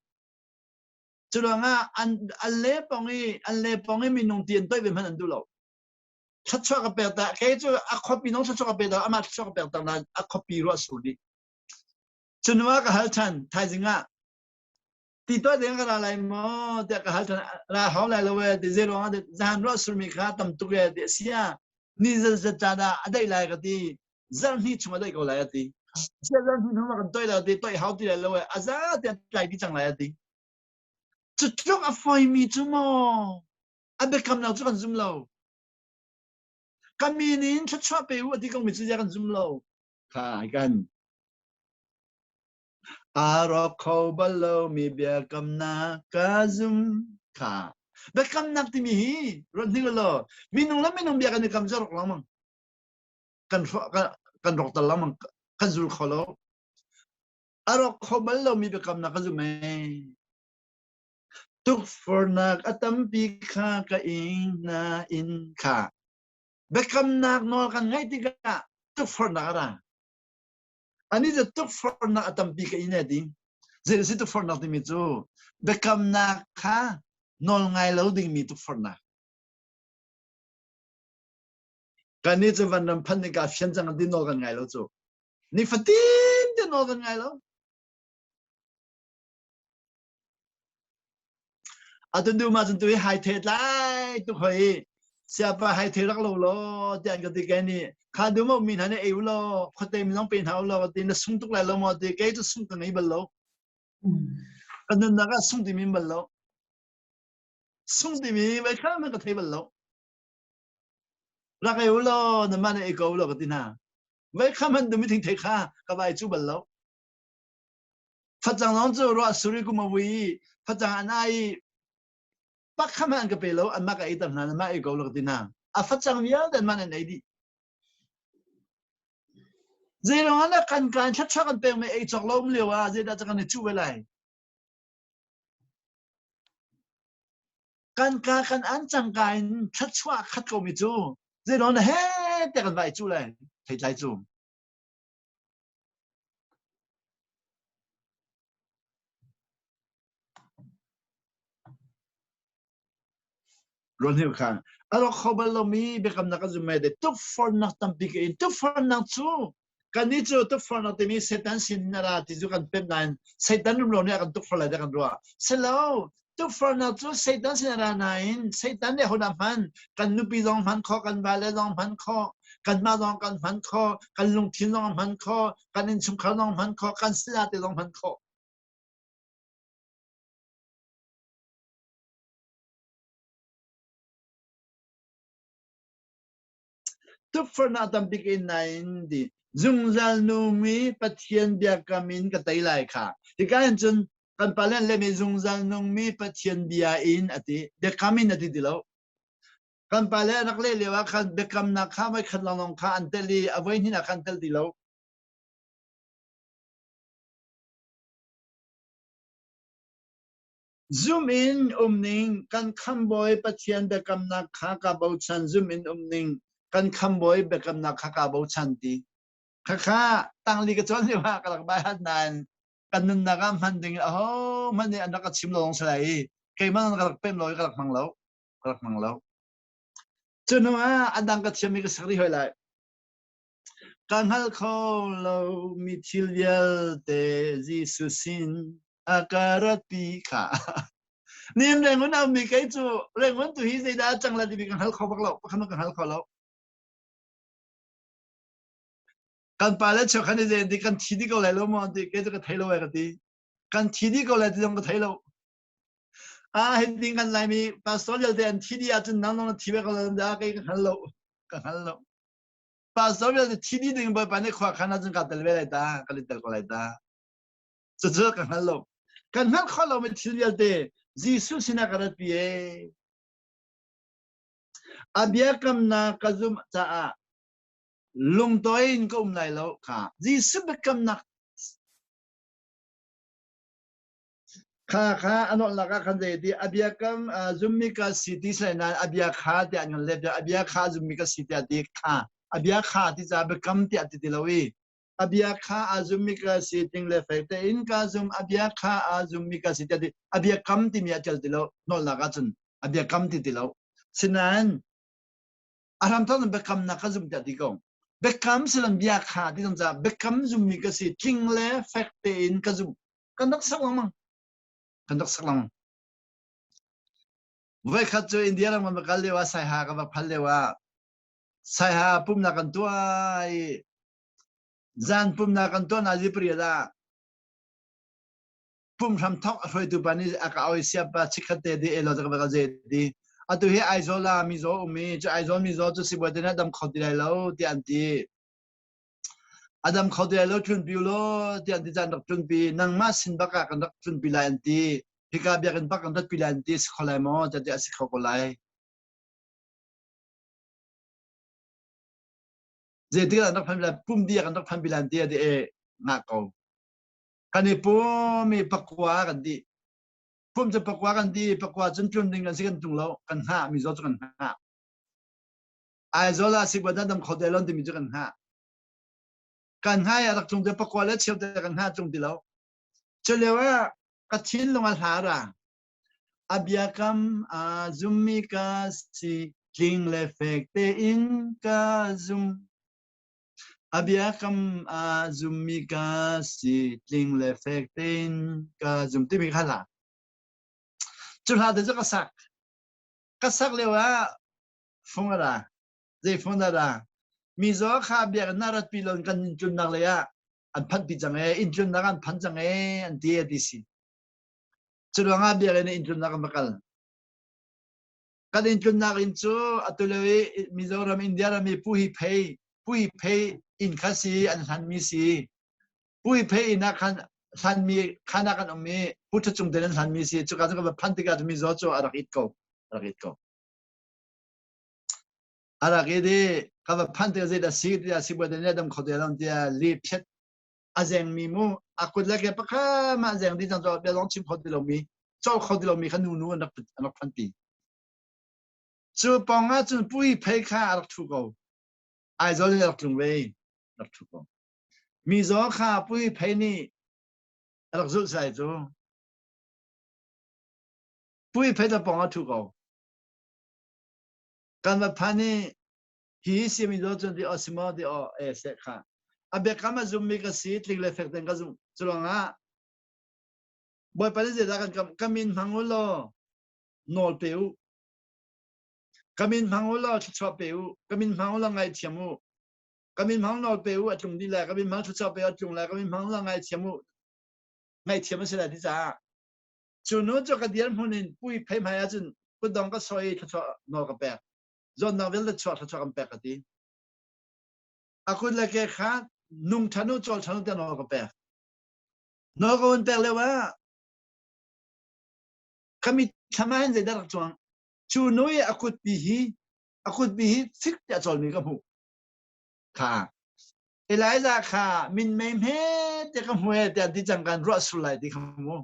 Cu ruangah an an le pong i an le pong i minung ti an toih ve hmanh an duh lo. Thluachuah ka pek ta kei cu a khuapi nong thluachuah ka pek ta amah thluachuah ka pek ta nain a khuapi ruah sur dih. Cu hnu ah ka hal ṭhan thaizing ah ti tuah ding ka ra lai maw tiah ka hal ṭhan ra hau lai lo ee ti zei ruangah zahan ruah surmi kha tam tuk ee ti a si ah ni zat caan ah a daih lai ka ti zarh hnih chung a daih ko lai a ti sia zarh hnih hnu kan toih lai ti toih hau ti lai lo ee a za tiah tlai dih cang lai a ti cu tluk a foimi cu maw a biakamnak cu kan zum lo ka min in thluachuah pe u a ti ko mi cu zia kan zum lo kha kan Aa rawk kho bal lomi biakamnak ka zum kha. Biakamnak timi hi ruat hnik law minung le minung bia kan i kam cu rawk lengmang. Kan kan rawk tal lengmang kan zul kho lo. A rawk kho bal lomi biakamnak ka zum ee. Tukforhnak a tampi kha ka ing nain kha. Biakamnak nawl kan ngaih tikah tukforhnak a ra. Anih cu tukforhnak a tampi ka in a ti. Zei a si tukforhnak timi cu biakamnak kha nawl ngai lo dingmi tukforhnak. Kannih cu vanram phanh nika fian cang ti nawl kan ngai lo cu. Nifatin te nawl kan ngai lo. Atu nu ma cun tu hi hai the tlai tuk hoi siapa hai the rak lo law tiah an ka ti kai nih kha du mo mi hna nih ei u law khuate mi zong pe hna u law ti na sung tuk lai lo maw ti kei cu sung ka ngei bal lo ka nunnak ah sung timi bal lo sung timi vai kha man ka thei bal lo rak ei u law na mah nih ei ko u law ka ti hna vai kha man du mi thing thei kha ka vai cu bal lo Facang zong cu ruah sur i kum a vui i facang an ai i pakhat hmanh an ka pe lo anmah ka eiter hna anmah ei ko lo ka ti hna. A facang vialte anmah nih an ei dih. Zeiruang ah dah kan kaan thluachuah kan pekmi ei cawk lo um lio ah zeidah cu kan i cuh ve lai? Kan ka kan an cangka in thluachuah khat komi cu zeiruang dah he tiah kan va i cuh lai? Theitlai cu. Ruahnih kha a rawk kho bal lomi biakamnak kan zum de tukforhnak tampi ka in tukforhnak cu kannih cu tukforhnak timi Satan sin na ra ti cu kan pemh nain Satan rumro nih a kan tukforh lai tiah kan ruah. Silo tukforhnak cu Satan sin a ra nain Satan nih hodah hman kan nupi zong hman khawh kan vale zong hman khawh kanmah zong kan hman khawh kan lungthin zong hman khawh kan innchungkhar zong hman khawh kan sinate zong hman khawh. Tukforhnak tambik in nain ti zungzal nungmi Pathian biakam in ka tei lai kha. Hika hin cun kan pale an lehmi zungzal nungmi Pathian bia in a ti biakam in a ti ti lo. Kan pale an rak leh lio ah khan biakamnak kha voikhat lawnglawng kha an tel i a voi hnih ah khan tel ti lo. Zum in um ning, kan khambawi Pathian biakamnak kha kaa bochan. Zum in um ning, kan khambawi biakamnak kha kaa bochan ti. Khakha tangli ka cawn lio ah ka rak bai hat nain kan nunnak ah hman ding aho hmanh nih an rak ka chim lo zong si lai i keimah ka rak pem lo i ka rak hmang lo. Ka rak hmang lo. Cu hnu ah a dang ka thiammi ka sak rih hoi lai. Ka hngal kho lo mi thil vialte Jesuh sin a ka ratpi kha. Nim Rangoon a ummi kei cu Rangoon tu hi zeidah a cang la timi ka hngal kho bak lo. Pakhat ka hngal kho lo. Kan pa le chuak khan i zei ti kan thi dih ko lai lo maw ti kei cu ka thei lo ai ka ti. Kan thi dih ko lai ti zong ka thei lo. Ah hin kan Laimi pastor vialte an thi dih ahcun nang nang na thi ve ko lai dah kei ka hngal lo. Ka hngal lo. Pastor vialte thi dih ding Bawipa nih khua khan ahcun ka tel ve lai ta, ka tel ko lai ta. Cucu ka hngal lo. Kan hngalh khawh lomi thil vialte Jesuh sinah ka ratpi ee. A biakamnak ka zumh caah lungtawi in ka um lai lo kha Jesuh biakamnak kha kha a nolh ah khan zei ti a biakam zummi ka si ti sai nain a bia kha tiah an kan let a bia kha zummi ka si tiah ti kha a bia kha ti ca biakam tiah ti ti lo i a bia kha a zummi ka si ting le fek tein ka zum a bia kha a zummi ka si tiah ti a biakam timi a tel ti lo nawlnak ahcun a biakam ti ti lo sinain a hramthawk in biakamnak ka zum tiah ti ko biakam silan bia kha ti cang caah biakam zummi ka si tling le fek tein ka zum kan rak sak lengmang kan rak sak lengmang voikhat cu India ram kan va kal lio ah Saiha ka va phal lio ah Saiha pumnak kan tuah i Zan pumnak kan tuah nazi pariat ah pum hram thok a hruaitu pa nih a ka oi siap pa chikkhat te di elo ka va ze ti atu hi Aizawl ah mizaw um i cu Aizawl mizaw cu sibawi te nih dam kho ti lai lo tiah an ti a dam kho ti lai lo tlun pi law tiah an ti caan rak tlun pi nangmah sin bak ah kan rak tlun pi lai an ti hika biakinn bak kan rat pi lai an ti si kho lai maw tiah ti a si kho ko lai Zeitik ah an rak phan lai pum di ah kan rak phan bi lan ti a ti e ngah ko. Kan i pum i pakua kan di. Pum cu pakua kan di, pakua cun tlun ding kan si kan tlung lo, kan hngah mi zaw cu kan hngah. Aizawl ah sikbuan dam kho te lon timi cu kan hngah. Kan hngah i a rak tlung te pakua le cheu te kan hngah tlung ti lo. Cu lio ah ka thinlung a hla ra. A biakam aa zummi ka si, tling le fek tein ka zum. A biakam aa zummi ka si, tling le fek tein ka zum timi kha hla. Cu hla te cu ka sak. Ka sak lio ah fung a ra. Zei fung dah ra? Mizaw kha biakinn ah ratpi loin kan inn tlunnak lei ah an phanh pi cang ee, inn tlunnak an phan cang ee, an ti a ti si. Curuangah biakinn in tlunnak kan va kal. Kan inn tlunnak inn cu atu lio i Mizoram, India ram i Pu Hi Phei, Pu Hi Phei inn kha si an hlanmi si. Pu Hi Phei inn ah khan hlanmi khan ah kan um i Pu Ṭha Cung ten an hlanmi si. Cuka cu kan va phanh tikah Mizo cu a rak it ko. A rak it ko. A rak it i ka va phanh tikah zeidah si tiah sibawi te nih dam kho te lo tiah li phet a zengmi mu a kut le ke pakhat mah zeng dih cang cu bia zong chim kho ti lomi cawl kho ti lomi kha nu nu an rak an rak phanpi cu pong ah cun pui phei kha a rak thu ko Aizawl in a rak tlung ve rak thu ko mi zaw kha pui phei nih a rak zulh sai cu pui phei ta pong a thu ko kan va phan i Hi simi do cun ti aw si maw ti aw e se kha. A biakam a zummi ka si tling le fek ten ka zum. Curuangah Bawipa nih zeidah kan kam ka min hmang u law nawl pe u. Ka min hmang u law thluachuah pe u. Ka min hmang u law ngaihthiam u. Ka min hmang nawl pe u a tlung dih lai. Ka min hmang thluachuah pe u a tlung lai. Ka min hmang law ngaihthiam u. Ngaihthiam a si lai ti caah cu nu cu ka dir hmun in pui phei hmai ahcun kutdong ka soi i thluachuah nawl ka pek. Zawtnak vialte chuak thluachuah kan pek ka ti. A kut le ke kha nung ṭhan u, cawl ṭhan u tiah nawl ka pek. Nawl ka hun pek lio ah ka mitthlam ah hin zeidah rak cuang. Cu nu i a kutpi hi a kutpi hi fik tiah cawlmi ka hmuh. Kha Elijah kha minmei hme te ka hmu e tiah ti cang kan ruah sur lai ti kha mu.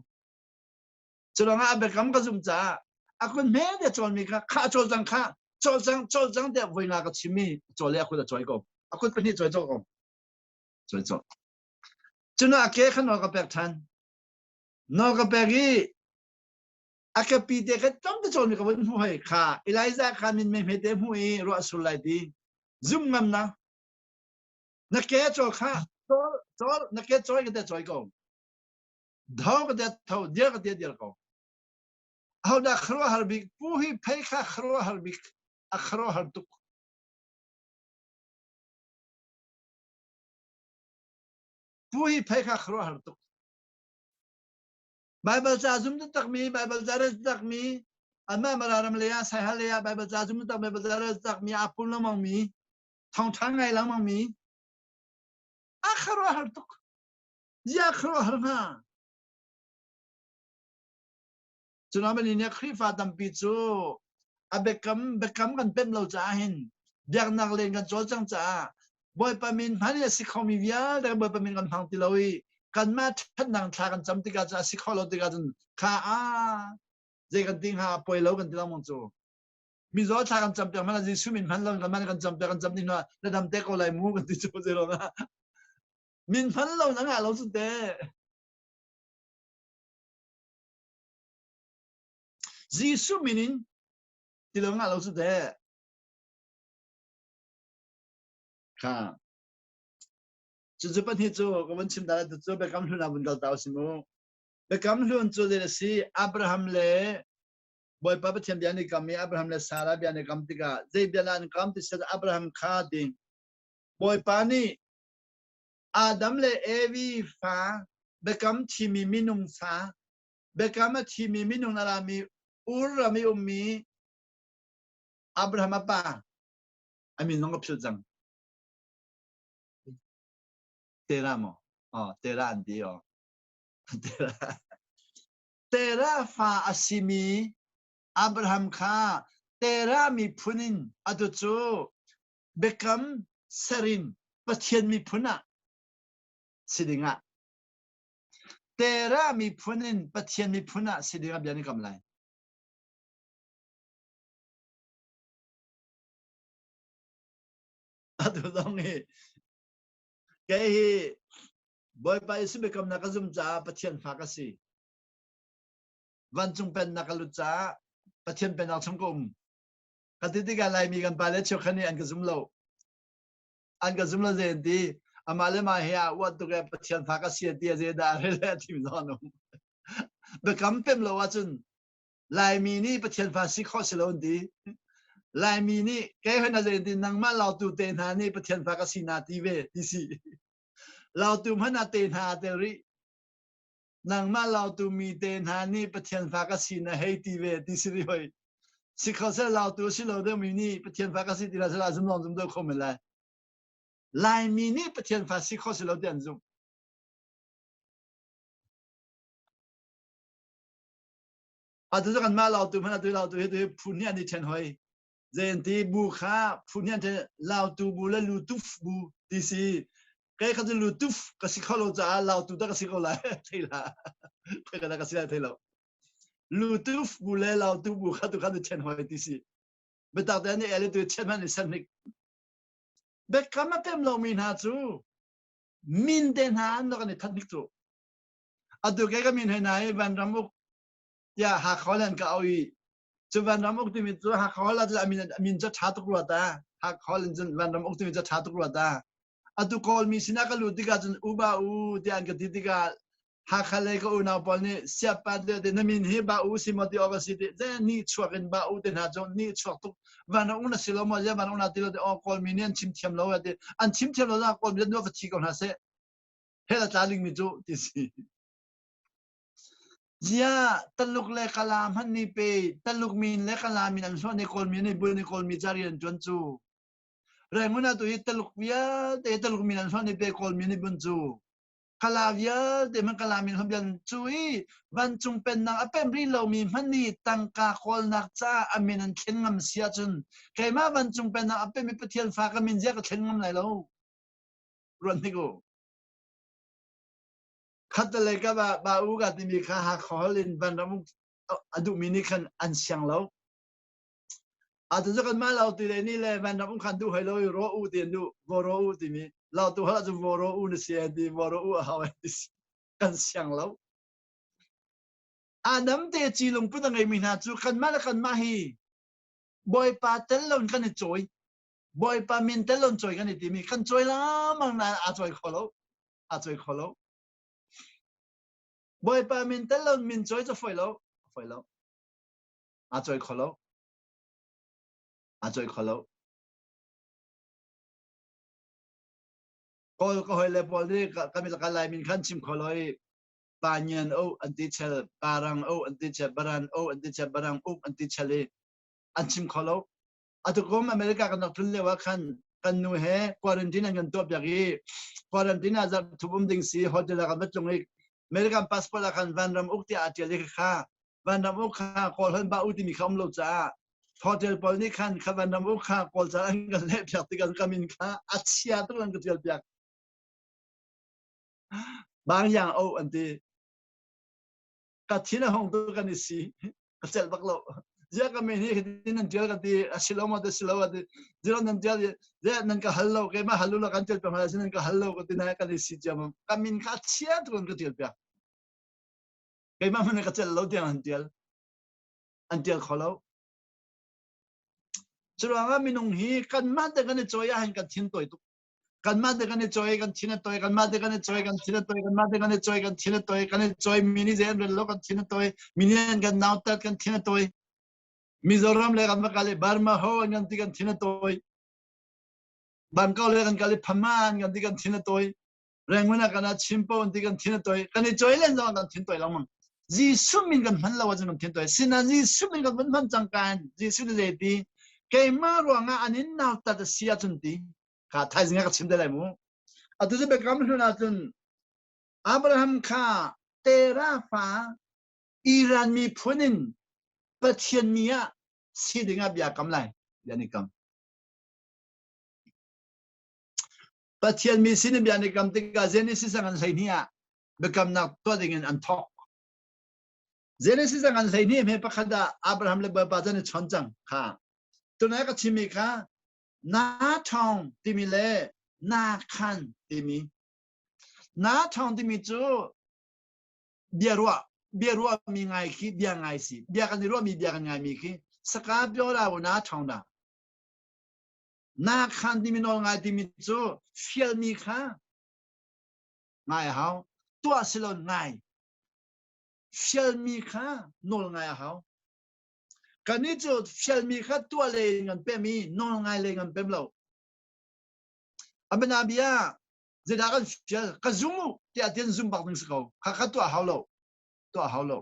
Culangah a biakam ka zumh caah a kun hme te cawlmi kha kha a cawl cang kha cawl cang cawl cang tiah voi nga ka chim i cawl le a kut a cawi ko a kut pahnih cawi cawl ko cawi cawl cun a ke kha nawl ka pek than nawl ka pek i a kepi te kha tlawm te cawlmi ka vun hmu hoi kha Elijah kha min mei hme te hmu i ruah sur lai ti zum ngam na na ke cawl kha cawl cawl na ke cawi ka te cawi ko Tho ka te tho, dir ka te dir ko. Ahodah khuaruahhar bik? Pu hi phei kha khuaruahhar bik. A khuaruahhar tuk. Pu hi phei kha khuaruahhar tuk. Baibal ca zum takmi, Baibal ca rel takmi, anmah Mara ram lei ah, Saiha lei ah Baibal ca zum takmi, Baibal ca rel takmi, aa pum lengmang mi, thawngṭha ngai lengmang mi, a khuaruahhar tuk. Zia khuaruahhar hnga. Cunamani nih Khrihfa tampi cu a biakam biakam kan pemh lo caah hin biaknak len kan cawlcang caah Bawipa min hman in a si khomi vialte kan Bawipa min kan hmang ti lo i kanmah ṭhatnak thla kan cam tikah cun a si kho lo tikah cun kha a zei kan ti hnga poi lo kan ti lengmang cu mizaw thla kan cam piak hmanh ah Jesuh min hman lo kan hman kan cam piak kan cam ding hna na dam te ko lai mu kan ti cu zei ruangah min hman lo na ngah lo cu te. Jesuh min in ti lo ngah lo cu teh. Kha. Cucu pahnih cu ka vun chim ta cu Biakam Hlun ah vun kal ta usih mu. Biakam Hlun cu zei a si? Abraham le Bawipa Pathian bia an i kam i Abraham le Sarah bia an i kam tikah zei bia dah an kam ti seh Abraham kha ding. Bawipa nih Adam le Evi fa biakam thimi minung fa biakam a thimi minung a rami Ur ram i ummi Abraham a pa a min zong ka philh cang. Terah maw? Oh, Terah an ti oh. Terah. Terah fa a simi Abraham kha Terah miphun in atu cu biakam ser in Pathian miphun ah si dingah Terah miphun in Pathian miphun ah si dingah bia an i kam lai. Atu zong hi kei hi Bawipa Jesuh biakamnak ka zum caah Pathian fa ka si. Vancung pennak ka lut caah Pathian pennak chung ka um. Ka ti tikah Laimi kan pale cheukhat nih an ka zum lo. An ka zum lo zei an ti. Amah le mah he aa uat tuk e Pathian fa ka si a ti a zei dah a rel a ti zong an um. Biakam pem lo ahcun Laimi nih Pathian fa si khawh si lo an ti. Laimi nih kei hoi na zei an ti nangmah lautu te hna nih Pathian fa ka si na ti ve ti si. Lautu hmanh ah te hna aa tel rih. Nangmah lautu mi te hna nih Pathian fa ka si na hei ti ve ti si rih hoi. Si kho seh lautu si lo deuhmi nih Pathian fa ka si ti la seh zum lawng zum deuh kho men lai. Laimi nih Pathian fa si kho si lo ti an zumh. Atu cu kanmah lautu hmanh atu lautu hi tu hi phu hnih an i ṭhen hoi. Zei bu kha phu hnih an ṭhen lautu bu le lutuf bu ti si. Kei kha cu lutuf ka si kho lo caah lautu dah ka si ko lai thei la. Kei ka ka si lai thei lo. Lutuf bu le lautu bu kha tu kha tu ṭhen hoi ti si. Biatak te an i el i tu ṭhen hmanh i sen hnik. Biakam a pem lomi hna cu min te hna an rak an i that hnik cu. Atu kei ka min hoi na i vanram uk tiah Hakha an ka au i cu vanram uk timi cu Hakha ah cun a min a min cu ṭha tuk rua ta. Hakha in cun vanram uk timi cu ṭha tuk rua ta. Atu Kawlmi sinah ka lut tikah cun u ba u tiah an ka ti tikah Hakha lei ka unau pawl nih siapa te na min hi ba u si maw ti awk a si ti ze ni chuak in ba u te hna cu ni chuak tuk van uk na si lo maw ze van uk na ti lo ti aw Kawlmi nih an chim thiam lo ti an chim thiam lo na Kawlmi nu va thi ko hna seh hell a tla dingmi cu ti si. Zia Taluk le Kala hmanh nih pe Taluk min le Kala min an hluan i Kawlmi nih bul nih Kawlmi ca rian ṭuan cu. Rangoon ah tu hi Taluk vialte Taluk min an hluan i pe Kawlmi nih bun cu. Kala vialte hmanh Kala min hluan bian cu i vancung pennak a pemh rih lomi hmanh nih tangka kawlnak caah a min an thlen ngam si ahcun keimah vancung pennak a pemh i Pathian fa ka min zia ka thlen ngam lai lo. Ruat hnik u. Khattelei ka ba ba u ka timi kha Hakha holh in vanram a duhmi nih khan an siang lo. Atu cu kanmah lautu le nih le vanram um khan duh hoi lo i ro u ti an duh, vo ro u timi. Lautu holh ahcun vo ro u na si an ti, vo ro u a hau an ti. Kan siang lo. Adam te ci lungput a ngeimi hna cu kanmah le kanmah hi Bawipa tel loin kan i cawi. Bawipa min tel loin cawi kan i timi kan cawi lengmang nain aa cawi kho lo. Aa cawi kho lo. Bawipa min tel lo min cawi cu fawi lo. Fawi lo. Aa cawi kho lo. Aa cawi kho lo. Kawl ka hoi le pawl nih ka ka Lai min khan chim kho lo i pa ngian o an ti chel, parang o an ti chel, baran o an ti chel, barang uk an ti chel i an chim kho lo. Atu kum America kan rak tlun lio ah khan kan nu he quarantine an kan tuah piak i quarantine ah zarh thum um ding si hotel ah kan va tlung i American passport ah khan vanram uk tiah aa ṭial i kha vanram uk kha kawl hon ba u timi kha um lo caah hotel pawl nih khan kha vanram uk kha kawl ca an kan leh piak tikah ka min kha a chia tuk an ka ṭial piak. Bang yang o an ti. Ka thin a hong tu kan i si. Ka celh bak lo. Zia ka min hi hitin nan tial ka ti a si lo ma te si lo a ti. Zero nan tial zia nan ka hal lo keimah hal lo kan tial piak hna nan ka hal lo ka ti na kan i si ciam. Ka min kha chia tuk an ka tial piak. Keimah hmanh ka celh lo tiang an tial. An tial kho lo. Curuangah minung hi kanmah te kan i cawi ahhin kan thin tawi tuk. Kanmah te kan i cawi kan thin a tawi kanmah te kan i cawi kan thin a tawi kanmah te kan i cawi kan thin a tawi kan i cawi mi nih zei an rel lo kan thin a tawi mi nih an kan nautat kan thin a tawi Mizoram le kan va kal i Burma ho an kan ti kan thin a tawi Bangkok le kan kal i Phama an kan ti kan thin a tawi Rangoon ah kan ah Chimpo an ti kan thin a tawi kan i cawi len zong kan thin tawi lengmang Jesuh min kan hman lo ahcun kan thin tawi sinain Jesuh min kan vun hman cang kan Jesuh nih zei ti keimah ruangah an in nautat a si ahcun ti kha thaizing ah ka chim te lai mu. Atu cu biakam hlun ahcun Abraham kha Terah fa Iran miphun in Pathian mi ah si ding ah bia kam lai bia ni kam. Pathian mi sin in bia ni kam tikah Genesis a ngan 12 ah biakamnak tuah ding in an thawk. Genesis a ngan 12 hme pakhat ah Abraham le Bawipa cu an i chawn cang kha. Tunai ka chimmi kha Na ṭhawng timi le na khan timi. Na ṭhawng timi cu bia ruah bia ruahmi ngai khi bia ngai si. Bia kan i ruahmi bia kan ngaimi khi saka pyo la na ṭhawng da. Na khan timi nawl ngai timi cu fialmi kha ngai a hau. Tuah si lo ngai. Fialmi kha nawl ngai a hau. Kannih cu fialmi kha tuah le in kan pem i nawl ngai le kan pem lo. A bianabia zeidah kan fial ka zum u tiah tian zum bak ding si ko. Kha kha tuah hau lo. Tuah hau lo.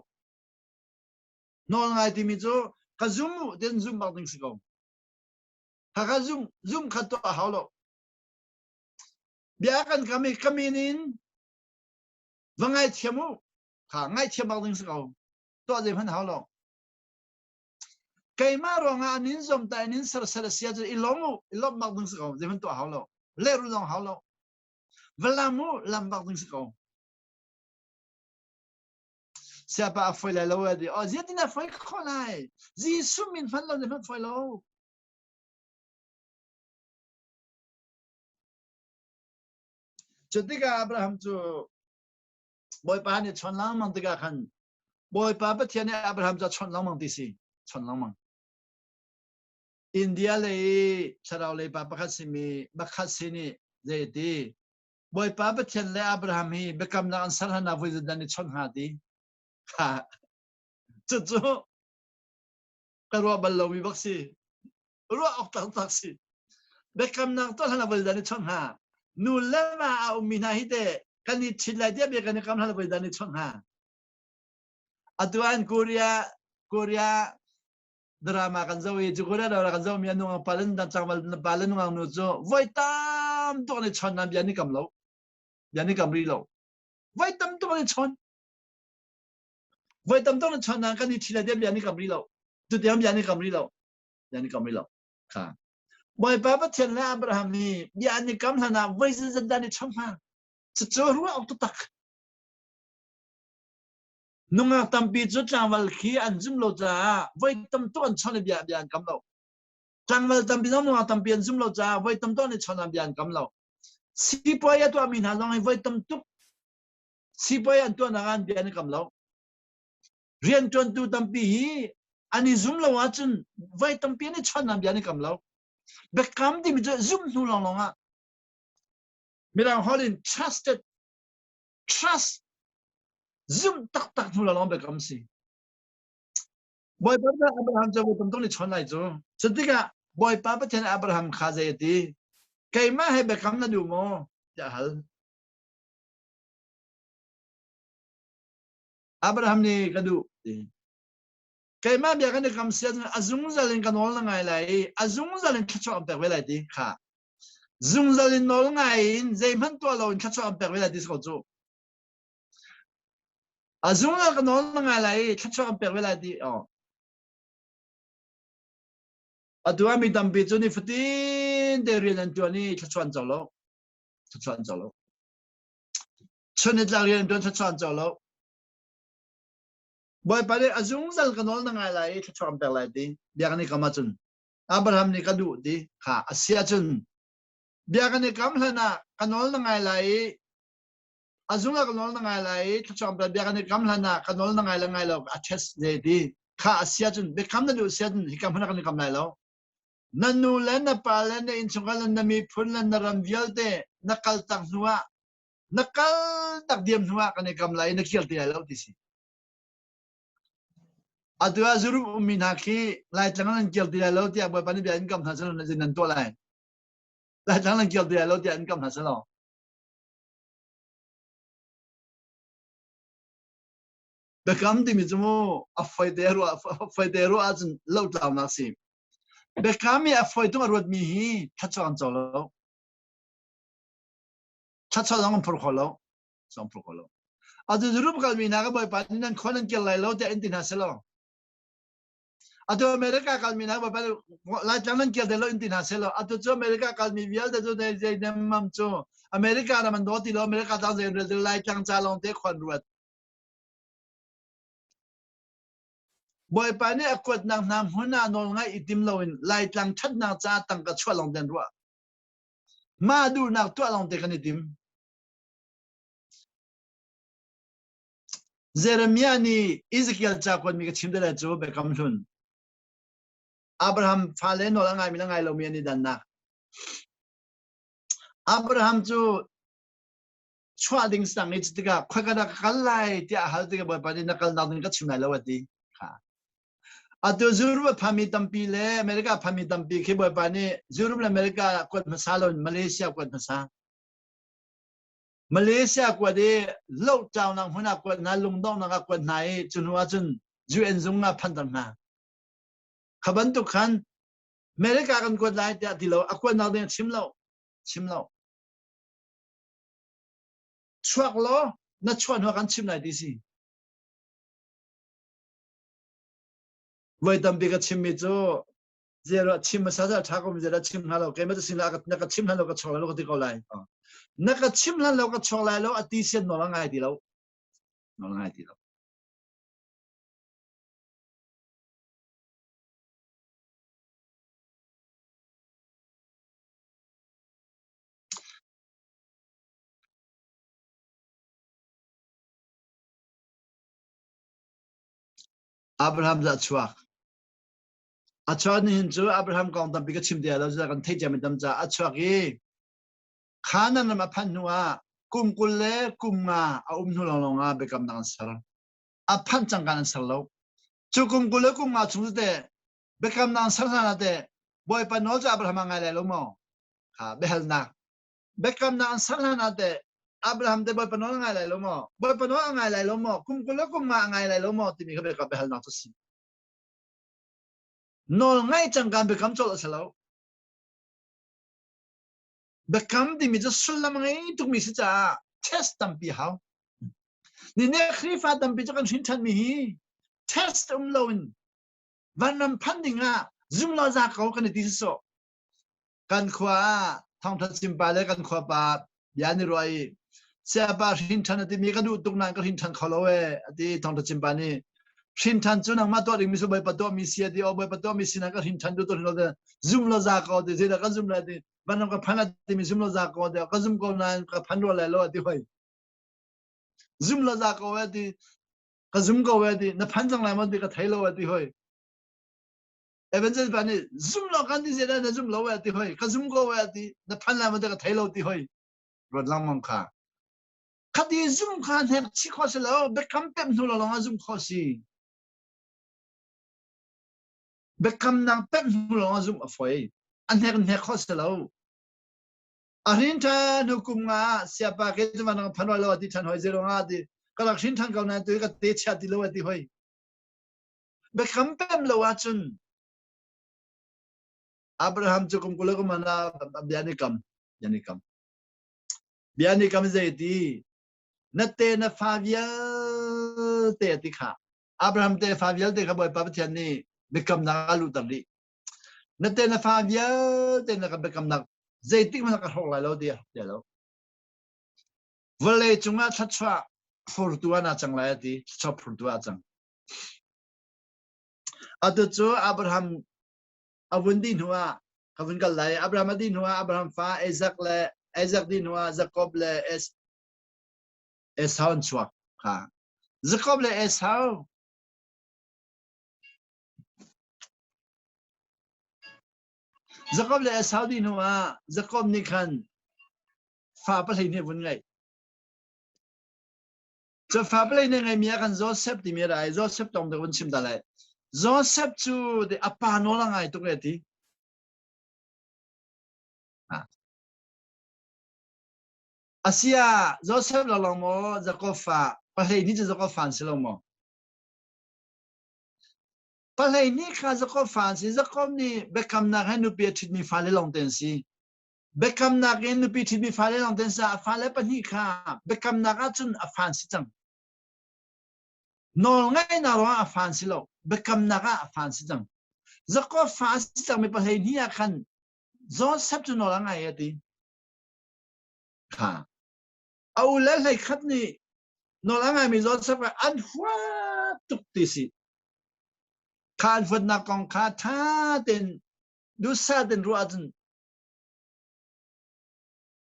Nawl ngai timi cu ka zum u tian zum bak ding si ko. Kha kha zum zum kha tuah hau lo. Bia kan kam i ka min in va ngaithiam u. Kha ngaithiam bak ding si ko. Tuah zei hmanh hau lo. Keimah ruangah an in zom ta in in serser a si ahcun i lawm u, i lawmh bak ding si ko. Zeihmanh tuah hau lo. Lehrulh zong hau lo. Va lam u, lam bak ding si ko. Siapa a foi lai lo a ti. Oh, zeitin a foi khawh lai? Jesuh min hman lo zeihmanh foi lo. Cu tikah Abraham cu Bawipa nih chon lengmang tikah khan Bawipa Pathian nih Abraham cu a chawnh lengmang ti si chawnh lengmang. India lei thlarau lei pa pakhat simi pakhat sin i zei ti Bawipa Pathian le Abraham hi biakamnak an ser hlan ah voi zeizat i chawnh hnga ti kha cucu ka ruah bal lomi bak si ruah awk taktak si biakamnak tuah hlan ah voi zeizat i chawnh hnga nu le va a ummi hna hi teh kan i ṭhit lai tiah bia kan i kam hlan ah voi zeizat i chawnh hnga Atu an Korea Korea drama kan zoh i cu Korea drama kan zohmi a nungak pa le tlangval pa le nungak nu cu voi tam tuk an i chawn nain bia an i kam lo. Bia an i kam rih lo. Voi tam tuk an i chawn. Voi tam tuk an i chawn nain kan i ṭhi lai tiah bia an i kam rih lo. Tutiang bia an i kam rih lo. Bia an i kam rih lo. Kha. Bawipa Pathian le Abraham nih bia an i kam hlan ah voi zeizat dah an i chawnh hnga? Cucu ruah awk taktak. Nungak tampi cu tlangval khi an zum lo caah voi tam tuk an chawnh i bia bia an kam lo. Tlangval tampi zong nungak tampi an zum lo caah voi tam tuk an i chawnh ah bia an kam lo. Sipuai a tuahmi hna zong hi voi tam tuk sipuai an tuahnak ah an bia an i kam lo. Rianṭuantu tampi hi an i zum lo ahcun voi tampi an i chawnh ah bia an i kam lo. Biakam timi cu zumh hnu lawnglawng ah Mirang holh in trusted trust zumh taktak hnu lawng biakam si. Bawipa nih Abraham cu tam tuk ni chawn lai cu. Cu tikah Bawipa Pathian Abraham kha zei a ti? Keimah he biakam na duh maw? tiah a hal. Abraham nih ka duh ti. Keimah bia kan i kam si ahcun a zungzal in ka nawl na ngai lai i a zungzal in thluachuah an pek ve lai ti kha. Zungzal in nawl ngai in zeihmanh tuah lo in thluachuah an pek ve lai ti si ko cu. A zungzal ka nawl na ngai lai i thluachuah an pek ve lai ti oh. Atu ah mi tampi cu nifatin te rian an ṭuan i thluachuah an co lo. Thluachuah an co lo. Chun nitlak rian an ṭuan thluachuah an co lo. Bawipa nih a zungzal ka nawl na ngai lai i thluachuah an pek lai ti bia kan i kam ahcun Abraham nih ka duh ti kha a si ahcun bia kan i kam hlan ah ka nawl na ngai lai i a zung ah ka nawl na ngai lai i thluachuah an pek bia kan i kam hlan ah ka nawl na ngai le ngai lo a test ze ti kha a si ahcun biakam na duh si ahcun hika hmun ah kan i kam lai lo na nu le na pa le na innchungkhar le na miphun le na ram vialte na kal tak hnu ah na kal tak diam hnu ah kan i kam lai i na kir ti lai lo ti si. Atu ah Zurup ummi hna khi Laitlang nan kir ti lai lo tiah Bawipa nih bia in kam hna selaw na zin nan tuah lai. Laitlang nan kir ti lai lo tiah in kam hna selaw. Biakam timi cu mu a foi te ruah foi te ruah ahcun lotlaunak si. Biakam i a foi tung a ruatmi hi thluachuah an co lo. Thluachuah zong an phur kho lo. Zong phur kho lo. Atu Europe kalmi hna ka Bawipa nih nan khua nan kir lai lo tiah in ti hna selaw. Atu America kalmi hna Bawipa nih Laitlang nan kir lo in ti hna selaw. Atu cu America kalmi vialte cu zei zei nemmam cu America ram an daw ti lo America tang zei rel ti Laitlang ca lawng te khuan ruat. Bawipa nih a kuatnak hna hmun ah nawl ngaih i tim loin Laitlang ṭhatnak ca tangka chuah lawng te an ruah. Mah duhnak tuah lawng te kan i tim. Jeremiah nih Ezekiel ca kuatmi ka chim te lai cu Biakam Hlun. Abraham fale nawl a ngaimi le ngai lomi an i dannak. Abraham cu chuah ding sang i tikah khoika dah ka kal lai tiah a hal tikah Bawipa nih na kalnak ding ka chim lai lo a ti. Kha. Atu Europe a phami tampi le America a phami tampi khi Bawipa nih Europe le America kuat hmasa lo in Malaysia kuat hmasa. Malaysia kuat i lohtlaunak hmun ah kuat hna, lungdonghnak ah kuat hna i cu hnu ahcun UN zung ah phanter hna. Kha bantuk khan America kan kuat lai tiah ti lo, a kuatnak ding a chim lo, chim lo. Chuak law na chuah hnu ah kan chim lai ti si. Voi tampi ka chimmi cu zero chim hmasa sa ṭha ko zero chim hna lo keimah cu sin na ka chim hlan lo ka chuak lai lo ka ti ko lai. Na ka chim hlan lo ka chuak lai lo a ti sian nawl a ngai ti lo. Nawl a ngai ti lo. Abraham cu a chuak. A chuak nihin cu Abraham kong tampi ka chim ti lo kan theih ciami tam caah a chuak i Canaan ram a phanh hnu ah kum 20 le kum nga a um hnu lawnglawng ah biakamnak an ser. A phanh cangka an ser lo. Cu kum 20 le kum nga chung cu teh biakamnak an ser hlan ah teh Bawipa nawl cu Abraham a ngai lai lo maw? Kha biahalnak. Biakamnak an ser hlan ah teh Abraham te Bawipa nawl a ngai lai lo maw? Bawipa nawl a ngai lai lo maw? Kum 20 le kum nga a ngai lai lo maw? Timi kha biakam biahalnak cu a si. Nawl ngaih cangka biakam colh a si lo. Biakam timi cu sullam a ngei tukmi si caah test tampi hau. Nine Khrihfa tampi cu kan hrin ṭhanmi hi test um loin vanram phan ding ah zum law za ko kan i ti sawh. Kan khua ah thawngṭha chimpa le kan khua pa bia an i ruah i sayapa hrin ṭhan a timi ka duh tuk nain ka hrin ṭhan kho lo ee a ti thawngṭha chimpa nih hrin ṭhan cu nangmah tuah dingmi cu Bawipa tuahmi si a ti aw Bawipa tuahmi si na ka hrin ṭhan duh tuk lo zum lo za ko ti zeidah ka zum lai ti vanram ka phan a timi zum lo za ko ti ka zum ko nain ka phan rua lai lo a ti hoi zum lo za ko a ti ka zum ko a ti na phan cang lai maw ti ka thei lo a ti hoi Evangelist pa nih zum lo kan ti zeidah na zum lo eh ti hoi ka zum ko eh ti na phan lai maw ti ka thei lo ti hoi ruat lengmang kha khati zum kha hnek chi kho si lo biakam pem hnu lo lawng ah zum kho si. Biakamnak pek hnu lawng ah zumh a fawi. A hnek hnek kho si lo. A hrin ṭhan hnu kum nga ah siapa ke cu van phan lo ti ṭhan hoi zero nga ti ka rak hrin ṭhan ko nain tu ka te chia ti lo ti hoi. Biakam pem lo ahcun Abraham cu kum kul kum ana bia ni kam bia ni kam bia ni kam zei ti na te na fa vialte ti kha Abraham te fa vialte kha Bawipa Pathian nih biakamnak a luhter dih. Na te na fa vialte na ka biakamnak zeitik hmanh ka hrawk lai lo tiah ti lo. Vawlei cungah thluachuah phurtu ah na cang lai a ti. Thluachuah phurtu ah a cang. Atu cu Abraham a vun dih hnu ah ka vun kal lai. Abraham a dih hnu ah Abraham fa Isaac le Isaac dih hnu ah Jacob le Esau an chuak kha. Jacob le Esau Jacob le Esau dih hnu ah Jacob nih khan fa pahleih nih vun ngeih. Cu fa pahleih nih ngeihmi ah khan Joseph timi a ra i Joseph tong te vun chim ta lai. Joseph cu a pa nawl a ngai tuk e ti. Asiah Joseph lawnglawng maw Jakob fa pahleihnih cu Jakob fa an si lo maw? Pahleihnih kha Jakob fa an si. Jakob nih biakamnak he nupi a ṭhitmi fale lawngte an si. Biakamnak in nupi ṭhitmi fale lawngte an si. A fale pahnih kha biakamnak ahcun a fa an si cang. Nawlngaihnak ruangah a fa an si lo. Biakamnak ah a fa an si cang. Jakob fa a si cangmi pahleihnih ah khan Joseph cu nawl a ngai a ti. Kha. A u le hleikhat nih nawl a ngaimi Joseph kha an huat tuk ti si. Kha an huatnak kong kha ṭha tein duhsah tein ruah ahcun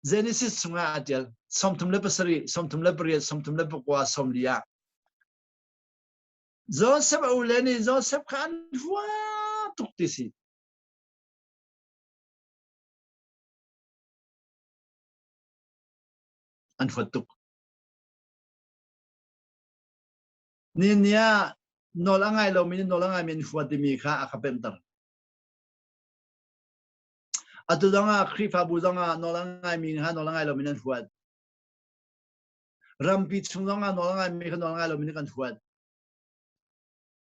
Genesis chungah aa ṭial. 37, 38, 39, 40 ah. Joseph a u le nih Joseph kha an huat tuk ti si. An huat tuk. Ni ah nawl a ngai lomi nih nawl a ngaimi an huat timi kha a ka pemhter. Atu zongah Khrihfabu zongah nawl a ngaimi kha nawl a ngai lomi an huat. Rampi chung zongah nawl a ngaimi kha nawl a ngai lomi nih kan huat.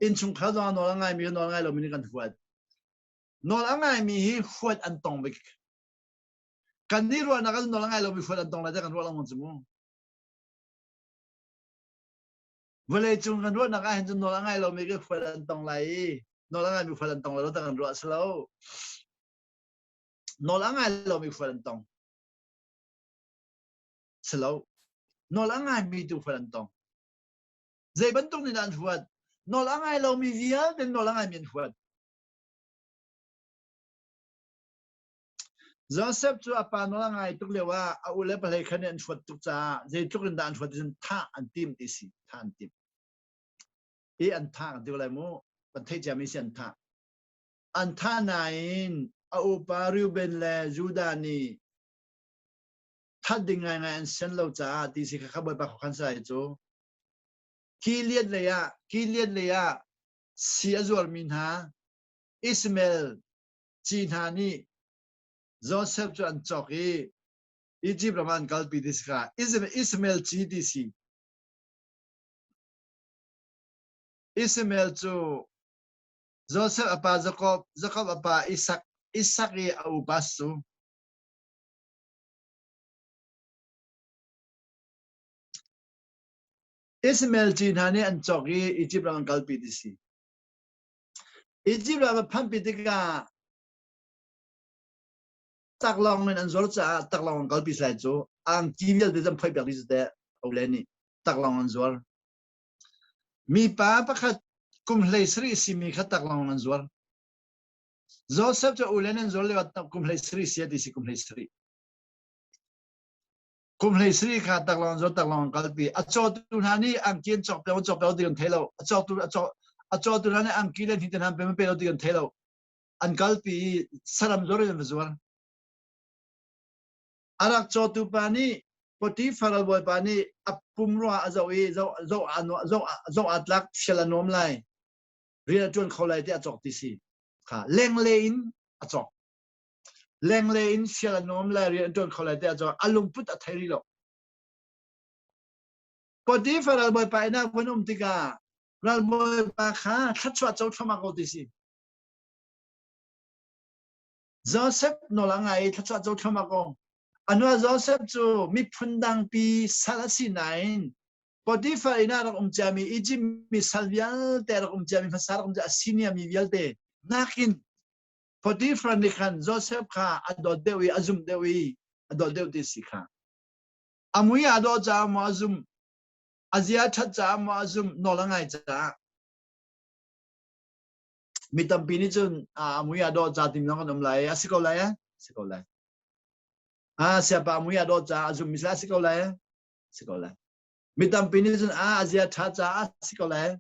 Innchungkhar zongah nawl a ngaimi kha nawl a ngai lomi nih kan huat. Nawl a ngaimi hi huat an tong bik. Kan nih ruahnak ah nawl a ngai lomi huat an tong lai tiah kan ruah lengmang cu mu. Vawlei cung kan ruahnak ah hin cun nawl a ngai lomi ka huat an tong lai i nawl a ngaimi huat an tong lai lo tiah kan ruah si lo. Nawl a ngai lomi huat an tong. Si lo. Nawl a ngaimi tu huat an tong. Zei bantuk nih dah an huat? Nawl a ngai lomi vialte nawl a ngaimi an huat. Joseph cu a pa nawl a ngai tuk lio ah a ule pahlei khan nih an huat tuk caah zeitluk in dah an huat ti thah an tim ti si thah an tim. I an thah kan ti ko lai mu kan theih ciami si an thah. An thah nain a upa Reuben le Judah nih that ding ngaingai an sian lo caah ti si kha kha Bawipa khuakhan sai cu Gilead lei ah Gilead lei ah si a zuarmi hna Ishmael ci hna nih Joseph cu an cawk i Egypt ram ah an kalpi ti si kha Ishmael ci ti si. Ishmael cu Joseph a pa Jacob, Jacob a pa Isak, Isak i a upa cu. Ishmael ci hna nih an cawk i Egypt ram an kalpi ti si. Egypt ram a phanpi tikah taklawng in an zuar caah taklawng an kalpi sai cu angki vialte zan phoih piak dih teh ole nih taklawng an zuar. Mipa pakhat kum hlei sarih simi kha taklawng an zuar. Joseph cu ule nan zuar lio ah kum hlei sarih si ti si kum hlei sarih. Kum hlei sarih kha taklawng zuar taklawng an kalpi. A cawtu hna nih angki an cawk peng cawk peng ti kan thei lo. A cawktu a cawk a cawtu hna nih angki le hni te hna pe pe lo ti kan thei lo. An kalpi i saram zuar in an va zuar. A rak cawtu pa nih Potifar bawipa nih a pumrua a zoh i zoh zoh zoh zoh aa tlak fial a nuam lai. Rian a ṭuan kho lai tiah a cawk ti si. Kha lengle in a cawk. Lengle in sial a nuam le rian a ṭuan kho lai tiah cun a lungput a thei rih lo. Potifar ralbawipa inn ah vun um tikah ralbawipa kha thluachuah co thluahmah ko ti si. Joseph nawl a ngai i thluachuah co thluahmah ko. Anua Joseph cu miphun dangpi sal a si nain Potifar inn ah rak um ciami Egypt mi sal vialte rak um ciami hmasa rak um cia Asinia mi vialte nakin Potifar nih khan Joseph kha a dawt deuh i a zumh deuh i a dawt deuh ti si kha. A mui aa dawh caah maw a zumh, a zia a ṭhat caah maw a zumh, nawl a ngai caah. Mi tampi nih cun a mui aa dawh ca timi zong kan um lai, a si ko lai, a si ko lai. A siapa mui aa dawh caah a zummi a si ko lai, a si ko lai. Mi tampi nih cun a zia ṭha caah a si ko lai.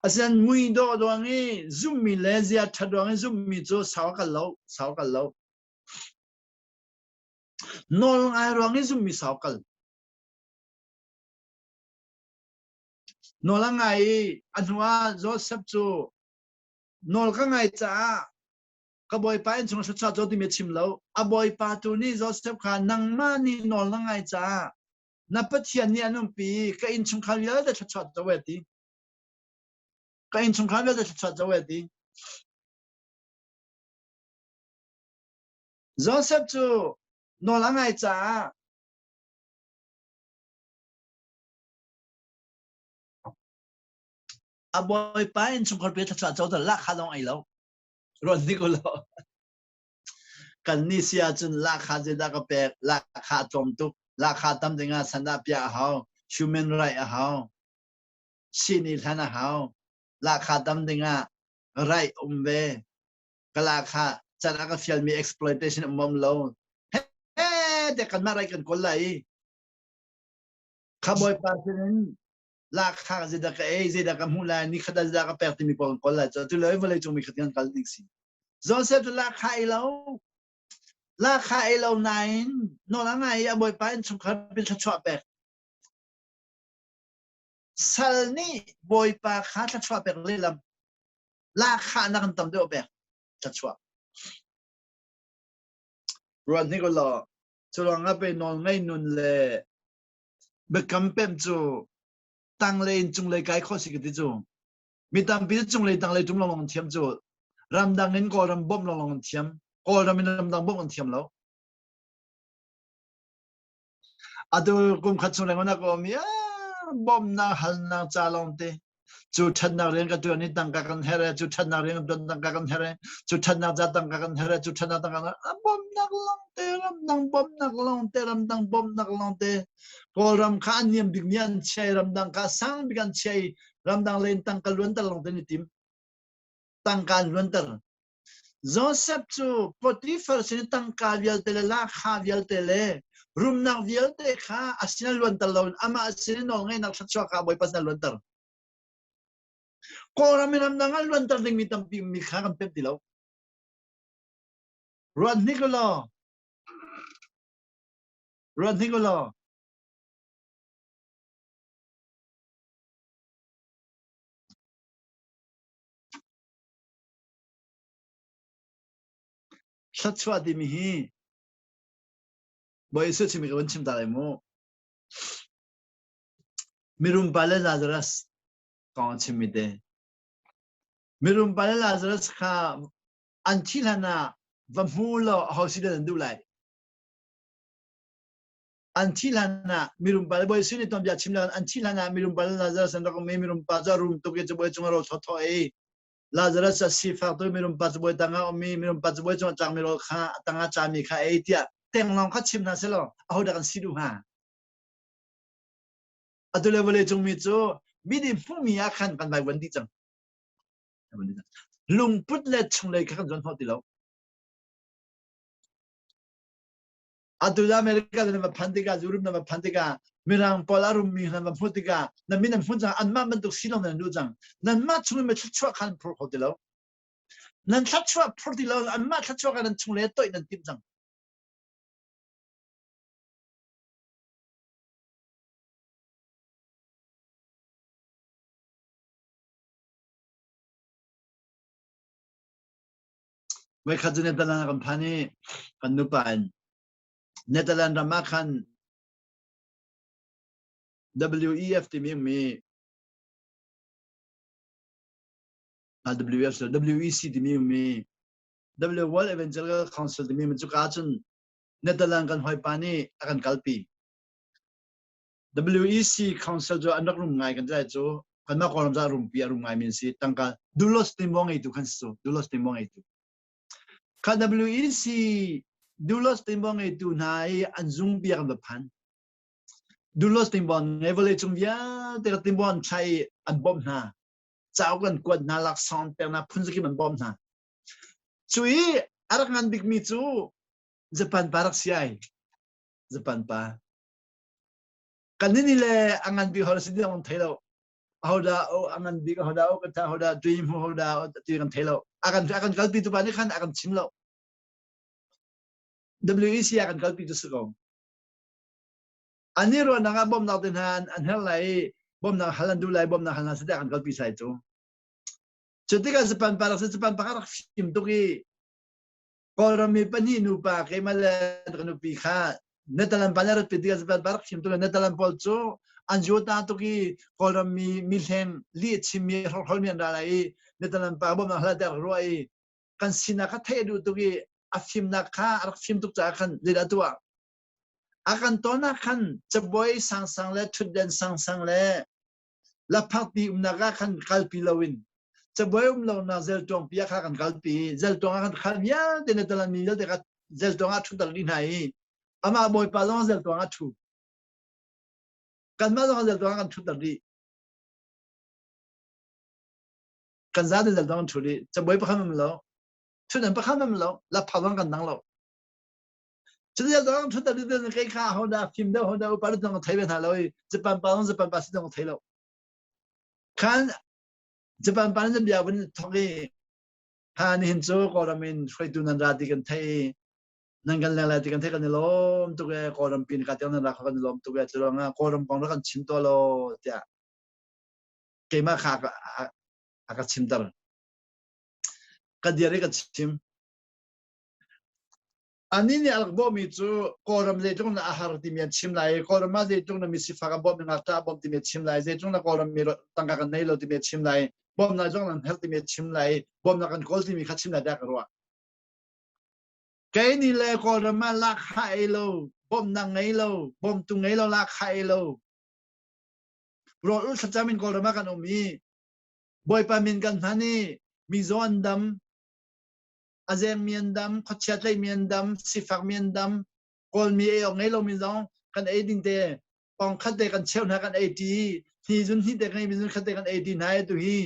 Asinain mui dawh ruang i zumhmi le zia ṭhat ruang i zumhmi cu sau a kal lo, sau a kal lo. Nawl ngai ruang i zumhmi sau kal. Nawl a ngai i a hnuah Joseph cu nawl ka ngai caah ka bawipa inn chung thluachuah cu timi a chim lo. A bawipa tu nih Joseph kha nangmah nih nawl na ngai caah na Pathian nih an umpi i ka innchungkhar vialte thluachuah co e ti. Ka innchungkhar vialte thluachuah co e ti. Joseph cu nawl a ngai caah a bawipa innchungkhar pe thluachuah co dah lahkhah zong ei lo. Ruat hnik u law. Kan nih si ahcun lahkhah zeidah ka pek, lahkhah tlawm tuk, lahkhah tam dingah sandah piah a hau, human right a hau, sihni hlan a hau, lahkhah tam dingah right um ve, ka lahkhah can a ka fialmi exploitation um um lo. He te kanmah right kan kawl lai i kha bawipa sinin lahkhah zeidah ka ei zeidah ka hmuh lai ni khat ah zeidah ka pek timi pawl kan kawl lai cu tu le vawlei cung mi khat kan kal ding si Joseph cu lahkhah ei lo lahkhah ei lo nain nawl a ngai i a bawipa in chungkhar pin thluachuah pek sal nih bawipa kha thluachuah pek lehlam lahkhah nak in tam deuh pek thluachuah ruat hnik law cu ruang ah pe nawl ngei nun le Biakam pemh cu tanglei in cunglei kai khawh si ka ti cu. Mi tampi cu cunglei tanglei ṭum lawnglawng an thiam cu. Ramdang in Kawlram bawmh lawnglawng an thiam. Kawlram in ramdang bawmh an thiam lo. Atu kum khat chung lengmang ka um i bawmhnak halnak ca lawng te. Cu ṭhatnak rian ka ṭuan i tangka kan herh e, cu ṭhatnak rian kan ṭuan tangka kan herh e, cu ṭhatnak ca tangka kan herh e, cu ṭhatnak tangka kan bawmhnak lawng te ramdang bawmhnak lawng te ramdang bawmhnak lawng te Kawlram kha an niam bikmi an chia i ramdang kha sang bik an chia i ramdang len tangka luanter lawng te an i tim. Tangka an luanter. Joseph cu Potifar sin i tangka vialte le lahkhah vialte le rumnak vialte kha a sin a luanter lo in amah sin i nawlngeihnak thluachuah kha Bawipa sin a luanter. Kawlram in ramdang ah luanter dingmi tampi mi kha kan pemh ti lo. Ruat hnik u law. Ruat hnik u law. Thluachuah timi hi Bawi Jesuh chimmi ka vun chim ta lai mu. Mirum pa le Lazarus kong a chimmi te. Mirum pa le Lazarus kha an thih hlan ah va hmu law aho si dah nan duh lai? An thih hlan ah mirum pa le Bawi Jesuh nih tuanbia chim lo an thih hlan ah mirum pa le Lazarus an rak um i mirum pa cu a rum tuk i cabuai cung a rawl thawthaw ei. Lazarus a sifak tu mirum pa cabuai tangah um i mirum pa cabuai cung a tlakmi rawl kha a tangah cami kha ei tiah tenglawng kha chim hna selaw ahodah kan si duh hnga? Atu le vawlei cung mi cu mi nih hmuhmi ah khan kan vaivuan dih cang. Lungput le chunglei kha kan zuan hnawh ti lo. Atu America na va phan tikah Europe na va phan tikah Mirang pawl a rummi hna va hmuh tikah na min an hmuh cang anmah bantuk si lawng nan duh cang nanmah chung in thluachuah kha an phur kho ti lo nan thluachuah phur ti lo anmah thluachuah kha nan chung le toih nan timh cang Voikhat cu Netherlands kan phan i kan nupa in Netherlands ram ah khan WEF timi mi WEF WEC timi mi W World Evangelical Council timi mi cuka cun Netherlands kan hawipa nih a kan kalpi. WEC Council cu an rak rum ngai kan zai cu kanmah Kawlram za rumpi a rum ngai mi si tangka Dulos Timbo ngeitu khan si cu Dulos Timbo ngeitu kha WEC Dulos Timbo ngeitu hna i an zung bia kan va phan Dulos Timbo ngei vawlei cung vialte ka Timbo an thlai i an bawmh hna cauk an kuat hna laksawng pek hna phun zakim an bawmh hna cu i a rak ngan bikmi cu Japan pa rak si ai Japan pa Kan ni le a ngan bik ho si ding thei lo. Ahodah o a ngan bik ahodah o kan ahodah tui mu hodah ti kan thei lo. A kan a kan kalpi tu pa nih khan a kan chim lo. WEC a kan kalpi tu si ko. Ani ruahnak ah bawmnak te hna an herh lai i bawmnak hal an duh lai bawmnak hal hna si an kalpi sai cu. Cu tikah Japan pa rak si Japan pa rak fim tuk i Kawlram mi pahnih nupa keimah le ka nupi kha Netherlands pa nih rat pi tikah Japan pa rak thim tuk Netherlands pawl cu an zuata tuk i Kawlram mi mihleng lih a chimmi hrokhrawl mi an ra lai i Netherlands pa bawmhnak hal te rak ruah i kan sinak kha theih a duh tuk i a fimnak kha a rak fim tuk caah khan zeidah tuah a kan ton ah khan cabuai sangsang le ṭhutden sangsang le Laphakti umnak ah khan kalpi loin cabuai um lonak zelṭuangpi ah kha kan kalpi. Zelṭuang ah khan khal vialte na talan mi vialte kha zelṭuang ah ṭhutter dih hna i amah Bawipa zong zelṭuang ah ṭhu. Kanmah zong zelṭuang ah kan ṭhutter dih. Kan zate zelṭuang kan ṭhu dih. Cabuai pakhat um lo. Ṭhutdan pakhat um lo. Laphak zong kan dang lo. Cuti zong ṭhutter dih kei kha hodah fim deuh hodah upa deuh zong thei ve hna lo i Japan pa zong Japan pa si zong thei lo. Khan Japan pa nih bia vun thok i ha nihin cu Kawlram in hruaitu nan ra ti kan thei i nan kan leng lai ti kan thei kan i lawm tuk e Kawlram pin ka tiang nan ra kho kan i lawm tuk e cu ruangah Kawlram kong rak kan chim tuah law tiah keimah kha a ka chimter. Ka dir i ka chim. Anih nih a rak bawhmi cu Kawlram zeitluk na a har timi an chim lai i Kawlram ah zeitluk na misifak a bawmh ngakṭah a bawmh timi a chim lai, zeitluk na Kawlram mi tangka kan nei lo timi a chim lai, bawmhnak zong nan herh timi a chim lai, bawmhnak kan kawl timi kha chim lai tiah ka ruah. Kei nih le Kawlram ah lak ha ei lo, bawmhnak ngei lo, bawmtu ngei lo lak ha ei lo. Rawl ul thlacam in Kawlram ah kan um i Bawipa min kan hman i mizaw an dam, a zengmi an dam, khuachia tlaihmi an dam, sifakmi an dam, Kawlmi ei awk ngei lomi zong kan ei ding te pong khat te kan cheu hna kan ei ṭi, hni zun hni te kan ei zun khat te kan ei ṭi hna e tu hi.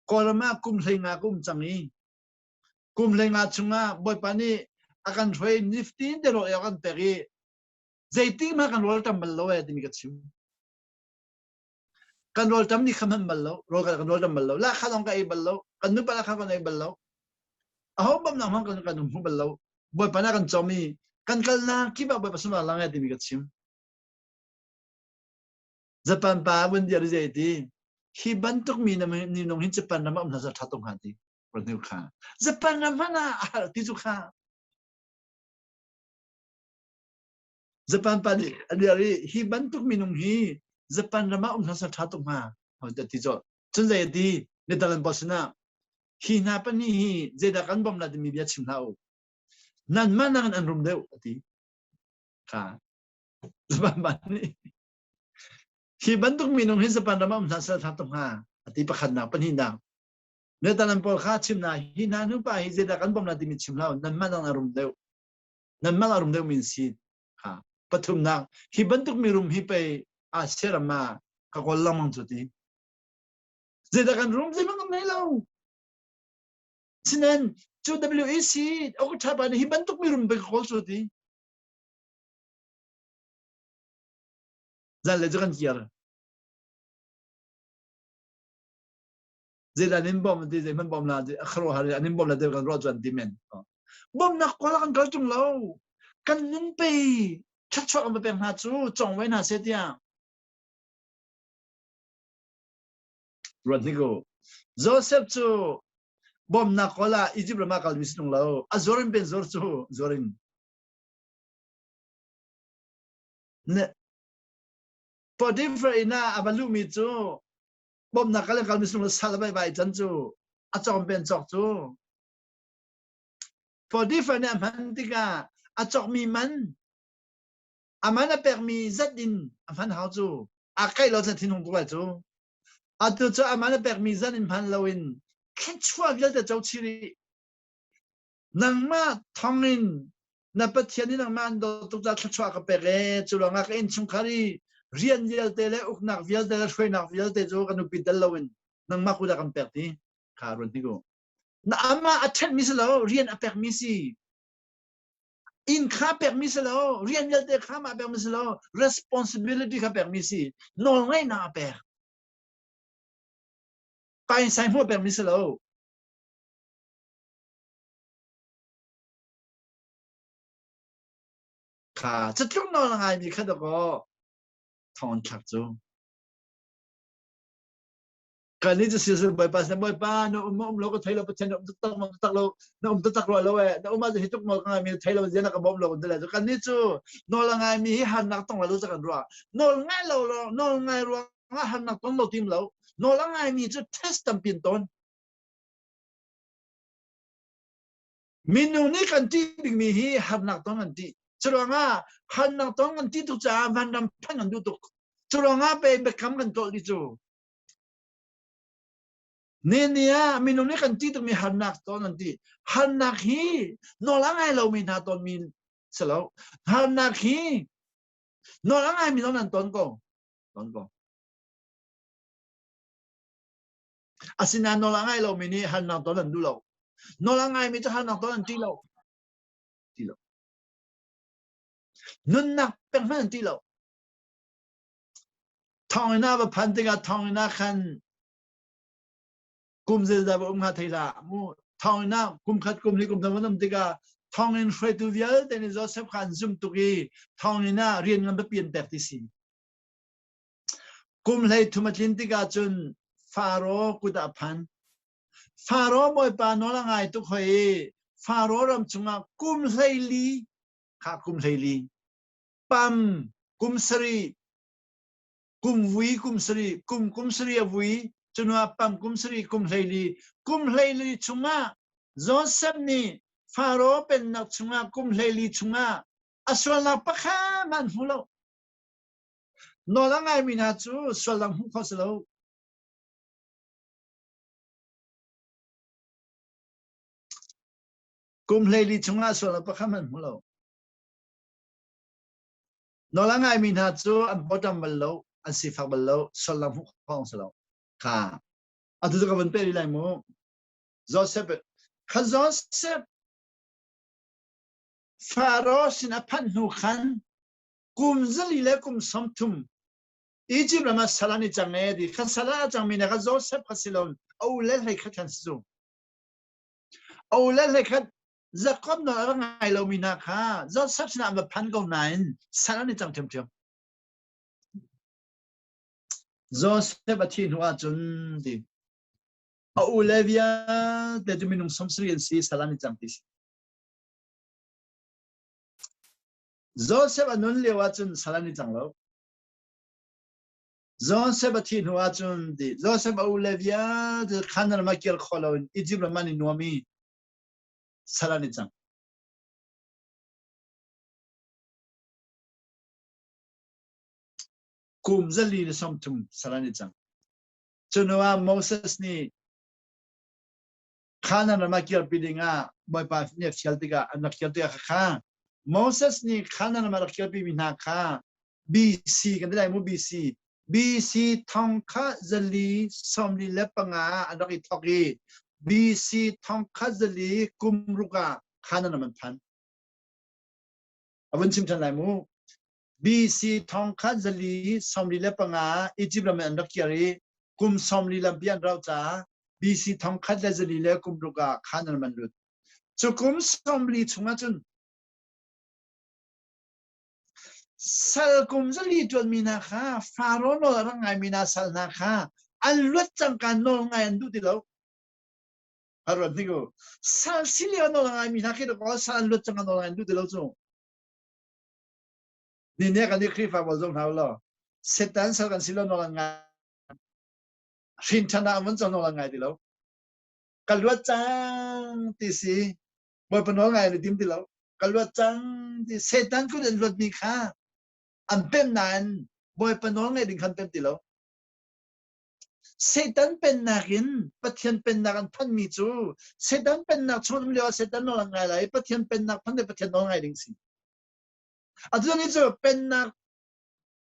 Kawlram ah kum 15 ka um cang i kum 15 chungah Bawipa nih a kan hruai niftin te rawl ei awk an pek i zeitik hmanh kan rawl ṭam bal lo e timi ka chim. Kan rawlṭam nih kha hman bal lo, rawl kan rawlṭam bal lo, lahkhah zong ka ei bal lo, kan nupa lahkhah kan ei bal lo. Aho bawmhnak hmang kan kan hmu bal lo. Bawipa na kan cawm i kan kalnak kip ah Bawipa sunvar lang timi ka chim. Japan pa vun dir zei ti hi bantuk mi na ni nung hin Japan ram ah um hna sa ṭha tuk hnga ti. Kha. Japan ram hmanh ah a har ti cu kha. Japan pa nih a dir i hi bantuk minung hi Japan ram ah um hna seh ṭha tuk hnga ti ti colh. Cun zei a ti Netherlands pawl sinah hi hna pahnih hi zeidah kan bawmh lai timi bia chim hlah u. Nanmah nakin an rum deuh a ti. Kha Japan pa nih hi bantuk minung hi Japan ram ah um hna seh ṭha tuk hnga a ti pakhatnak pahnihnak. Netherlands pawl kha chim hna hi hna nupa hi zeidah kan bawmh lai timi chim hlah u nanmah nakin an rum deuh. Nanmah a rum deuhmi an si. Ha. Pathumnak, hi bantuk mirum hi pei Asia ram ah ka kawl lengmang cu ti. Zeidah kan rum zeihmanh kan ngei lo. Sinain cu WEC Okta pa nih hi bantuk mirum pei ka kawl cu ti. Zal le cu kan kir. Zeidah nin bawm ti zeihmanh bawm la ti a khuaruahhar an in bawm la ti kan ruah cuan ti men. Bawmnak kawl kan kal tung lo. Kan nun pe thluachuah kan pek hna cu cong ve hna seh tiah. Ruat hnik u. Joseph cu Bawmnak kawl ah Egypt ram ah kalmi si tung lo. A zuar in pen zuar cu zuar in. Ne Potiphar inn ah a va luhmi cu bawmnak kal in kalmi si tung lo sal vai vai can cu a cawm pen cawk cu. Potiphar nih a hman tikah a cawkmi man a man a pekmi zat in a hman hau cu. A kaih lo cun thinhung tuk lai cu. Atu cu a man a pekmi zan in hman loin thluachuah vialte co chih rih. Nangmah thawngin na Pathian nih nangmah an dawt tuk caah thluachuah ka pek ee. Cu ruangah ka innchungkhar i rian vialte le uknak vialte le hruainak vialte cu ka nupi tel loin nangmah kut ah kan pek ti kha ruat hnik u. Na amah a ṭhenhmi si lo, rian a pekmi si. Inn kha pekmi si lo, rian vialte kha mah pekmi si lo, responsibility kha pekmi si. Nawlngeihnak a pek. Paisai hmuh pekmi si lo. Kha catluk nawl a ngaimi kha dakaw thong an thlak cu. Kan nih cu sisul Bawipa sin Bawipa na um um lo ka thei lo Pathian na um taktak ma taktak lo na um taktak rua lo eh na um ah hi tuk nawl ka ngaimi thei lo zian na ka bawm lo kan ti cu kan nih cu nawl a ngaimi hi harnak tong lo cu kan ruah nawl ngai lo lo nawl ngai ruang ah harnak ton lo tim lo nawl a ngaimi cu test tampi in ton Minung nih kan ṭih bikmi hi harnak tong an ṭih. Curuangah harnak tong kan ṭih tuk caah vanram phanh kan duh tuk. Curuangah pe biakam kan tolh dih cu. Ni ni ah minung nih kan ṭih tukmi harnak ton an ti. Harnak hi nawl a ngai lomi hna tonmi si lo. Harnak hi nawl a ngaimi zong nan ton ko. Ton ko. Asinain nawl a ngai lomi nih harnak ton an duh lo. Nawl a ngaimi cu harnak ton an ṭih lo. Ṭih lo. Nunnak pek hmanh an ṭih lo. Thawnginn ah va phan tikah thawnginn ah khan kum zeizat va um hnga thei hlah mu. Thawnginn ah kum khat kum hnih kum thum van um tikah thawnginn hruaitu vialte nih Joseph kha an zumh tuk i thawnginn ah rian ngan biapi an pek ti si. Kum 13 a tlin tikah cun Faro kut ah a phan. Faro bawipa nawl a ngai tuk hoi i Faro ram chungah kum 14 kha kum 14 pam kum sarih kum vui kum sarih kum kum sarih a vui cunuah pam kum sarih kum 14 kum 14 chungah Joseph nih Faro pennak chungah kum 14 chungah a sualnak pakhat hmanh hmu lo. Nawl a ngaimi hna cu sualnak hmuh khawh si lo. Kum 14 chungah sualnak pakhat hmanh hmu lo. Nawl a ngaimi hna cu an pawṭam bal lo, an sifak bal lo, sualnak hmuh khawh si lo. Kha atu cu ka vun pe rih lai mu. Joseph kha Joseph Faro sin a phanh hnu khan kum 4 le kum 30 Egypt ram ah sal an i cang e ti kha sal ah a cangmi na kha Joseph kha si lo a u le hlei khat khan si cu. A u le hlei khat Jakob nawl a rak ngai lomi hna kha Joseph sinah an va phan ko nain sal an i cang ṭhiamṭhiam. Joseph a thih hnu ahcun ti a u le vialte cu minung 70 an si sal an i cang ti si. Joseph a nun lio ahcun sal an i cang lo. Joseph a thih hnu ahcun ti Joseph a u le vialte Canaan ram ah kir kho loin Egypt ram an i nuam i sal an i cang. Kum 130 sal an i cang. Cu hnu ah Moses nih Canaan ram ah kirpi dingah Bawipa nih a fial tikah an rak kir tikah kha Moses nih Canaan ram ah rak kirpi mi hna kha BC kan ti lai mu BC BC 1445 an rak i thawk i BC 1400 kum ruk ah Canaan ram an phan. A vun chim ṭhan lai mu. BC 1445 Egypt ram in an rak kir i kum 40 lampi an rauh caah BC 1406 ah Canaan ram an lut. Cu kum 40 chungah cun Sal kum 4 ṭuanmi hna kha Faro nawl a rak ngaimi hna sal hna kha an luat cangka nawl ngai an duh ti lo. Haruan hnik u. Sal si lio nawl a ngaimi hna khi ko sal an luat cang a nawl ngai duh ti lo cu. Ni ne kan i Khrihfa pawl zong hna law Satan sal kan si lo nawl an ngai. Hrin ṭhan ah an cang nawl an ngai ti lo. Ka luat cang ti si. Bawipa nawl ngai an i tim ti lo. Ka luat cang ti Satan kut an luatmi kha an pem nain Bawipa nawl ngaih ding kha an pem ti lo. Satan pennak in Pathian pennak an phanmi cu Satan pennak chung um lio ah Satan nawl an ngai lai i Pathian pennak phan le Pathian nawl ngai ding si. Atu ni cu pennak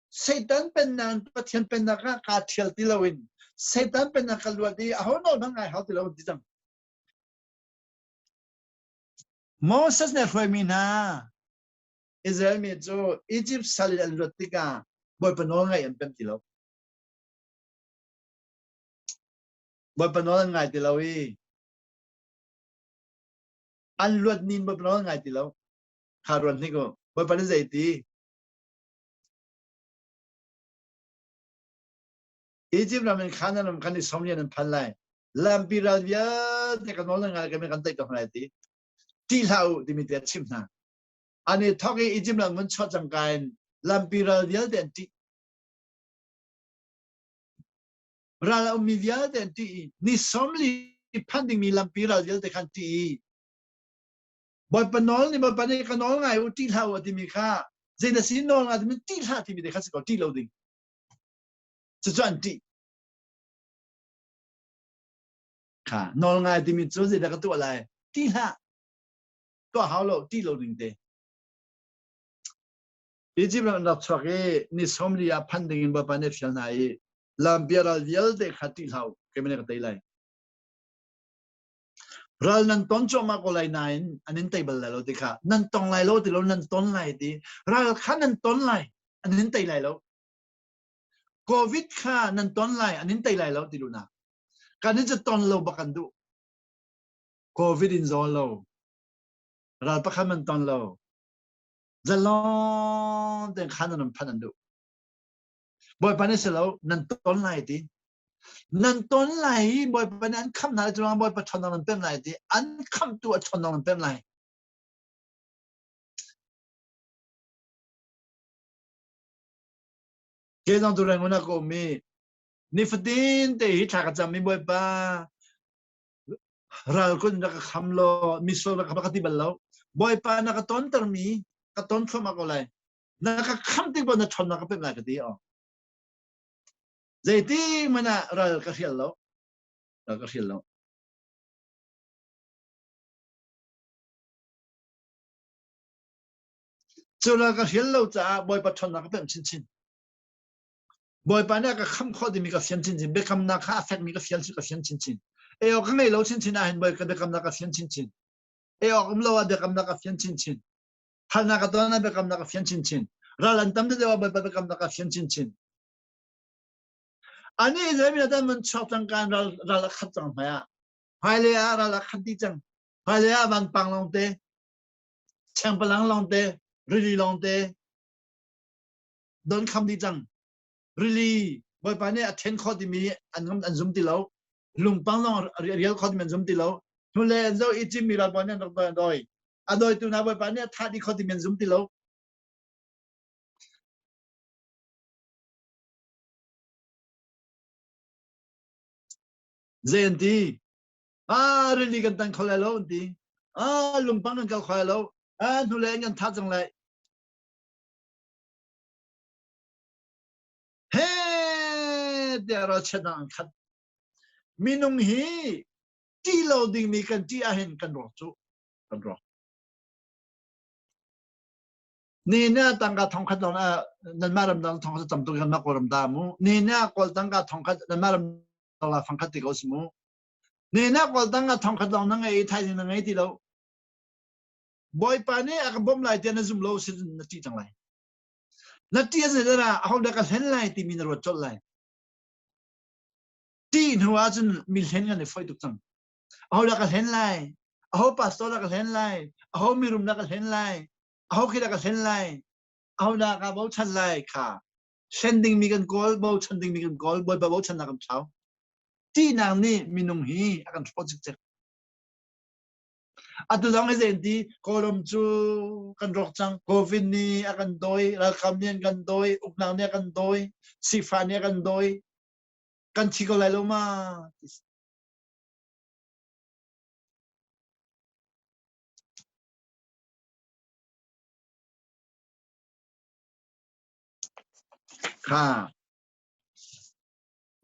Satan pennak in Pathian pennak ah kaa ṭhial ti loin Satan pennak ka luat i aho nawl hmanh ngai hau ti lo ti cang. Moses nih a hruaimi hna Israel mi cu Egypt sal in an luat tikah Bawipa nawl ngaih an pem ti lo. Bawipa nawl an ngai ti lo i an luat nin Bawipa nawl an ngai ti lo. Kha ruan hnik u. Bawipa nih zei ti? Egypt ram in Canaan ram khan i somlian an phan lai. Lampi ral vialte ka nawl nan ngai kan kan tei tok lai ti. Ti hlah u timi te a chimh hna. An i thok i Egypt ram vun chuah cangka in lampi ral vialte an ṭih. Ral a ummi vialte an ṭih i ni 40 phan dingmi lampi ral vialte kha an ṭih i Bawipa nawl nih Bawipa nih ka nawl ngai u ṭih hlah u a timi kha zei na si nawl ngai timi ṭih hlah timi te kha si ko ṭih lo ding cucu an ṭih kha nawl ngai timi cu zeidah ka tuah lai ṭih hlah tuah hau lo ṭih lo ding te Egypt ram an rak chuak i ni 40 ah phan ding in Bawipa nih a fial hna i lampi ral vialte kha ṭih hlah u keimah nih ka tei lai. Ral nan ton cuahmah ko lai nain an in tei bal lai lo ti kha nan tong lai lo ti lo nan ton lai ti ral kha nan ton lai an in tei lai lo. Covid kha nan ton lai an in tei lai lo ti duhnak. Kan in cu ton lo bak kan duh. Covid in zaw lo. Ral pakhat man ton lo. Zalong tein khan nan phanh an duh. Bawipa nih si lo, nan ton lai ti. Nan ton lai i Bawipa nih an khamh hna lai cu Bawipa ṭhawnnak nan pem lai ti. An khamhtu a ṭhawnnak nan pem lai. Ke zong tu reng una ko mi nifatin te hi thla ka cam mi Bawipa ral kun na ka kham law misual na ka ti bal lo bawipa na ka tonter mi ka ton thluahmah ko lai na ka kham tik na ṭhawn na ka pek lai ka ti o zeiti hmanh ah ral ka hrial lo ral ka hrial lo cu ral ka hrial lo caah bawipa ṭhawnnak ka pemh chinchin Bawipa nih a ka khamh khawh timi ka fian chinchin. Biakamnak kha a fekmi ka fian ka fian chinchin. Ei awk ka ngei lo chinchin ahhin Bawipa biakamnak ka fian chinchin. Ei awk um lo ah biakamnak ka fian chinchin. Harnak ka ton ah biakamnak ka fian chinchin. Ral an tam deuh ah Bawipa biakamnak ka fian chinchin. Ani Israel mi dan mun chuak cang kan ral ral a khat cang hmai ah. Hmailei ah ral a khat dih cang. Hmailei ah vanpang lawng te, chengpalang lawng te, rili lawng te, don kham dih cang rili bawipa nih a then khawh timi an an zum ti lo lungpang lawng rial khawh timi an zum ti lo hnule an zo Egypt mi ralbawi nih an rak doi an doi a doitu hna bawipa nih a thah dih khawh timi an zum ti lo zei an ti ah rili kan tan kho lai lo an ti ah lungpang kan kal kho lai lo ah hnule an kan thah cang lai He tiah ralchiatnak an khat. Minung hi ṭih lo dingmi kan ṭih ahhin kan rawk cu kan rawk. Ni na tangka thongkhat lawng nanmah ramdang thongkhat tam tuk kanmah Kawlram ta mu. Ni na Kawl tangka thongkhat nanmah ram la fangkhat ti ko si mu. Ni na Kawl tangka thongkhat lawng na ngei i thaizing na ngei ti lo. Bawipa nih a ka bawmh lai tiah na zum lo si na ṭih cang lai. Na ṭih a zeidah aho dah ka hlen lai timi na ruat colh lai. Ṭih hnu ahcun mi hlen kan i foih tuk cang. Aho dah ka hlen lai? Aho pastor dah ka hlen lai? Aho mirum dah ka hlen lai? Aho khi dah ka hlen lai? Aho dah ka bochan lai kha hlen dingmi kan kawl, bochan dingmi kan kawl, Bawipa bochannak kan thlau. Ṭihnak nih minung hi a kan hrawh cikcek. Atu zong hi zein ti Kawlram cu kan rawk cang. Covid nih a kan dawi, ralkap nih an kan dawi, uknak nih a kan dawi, sifah nih a kan dawi. Kan thi ko lai lo ma? Kha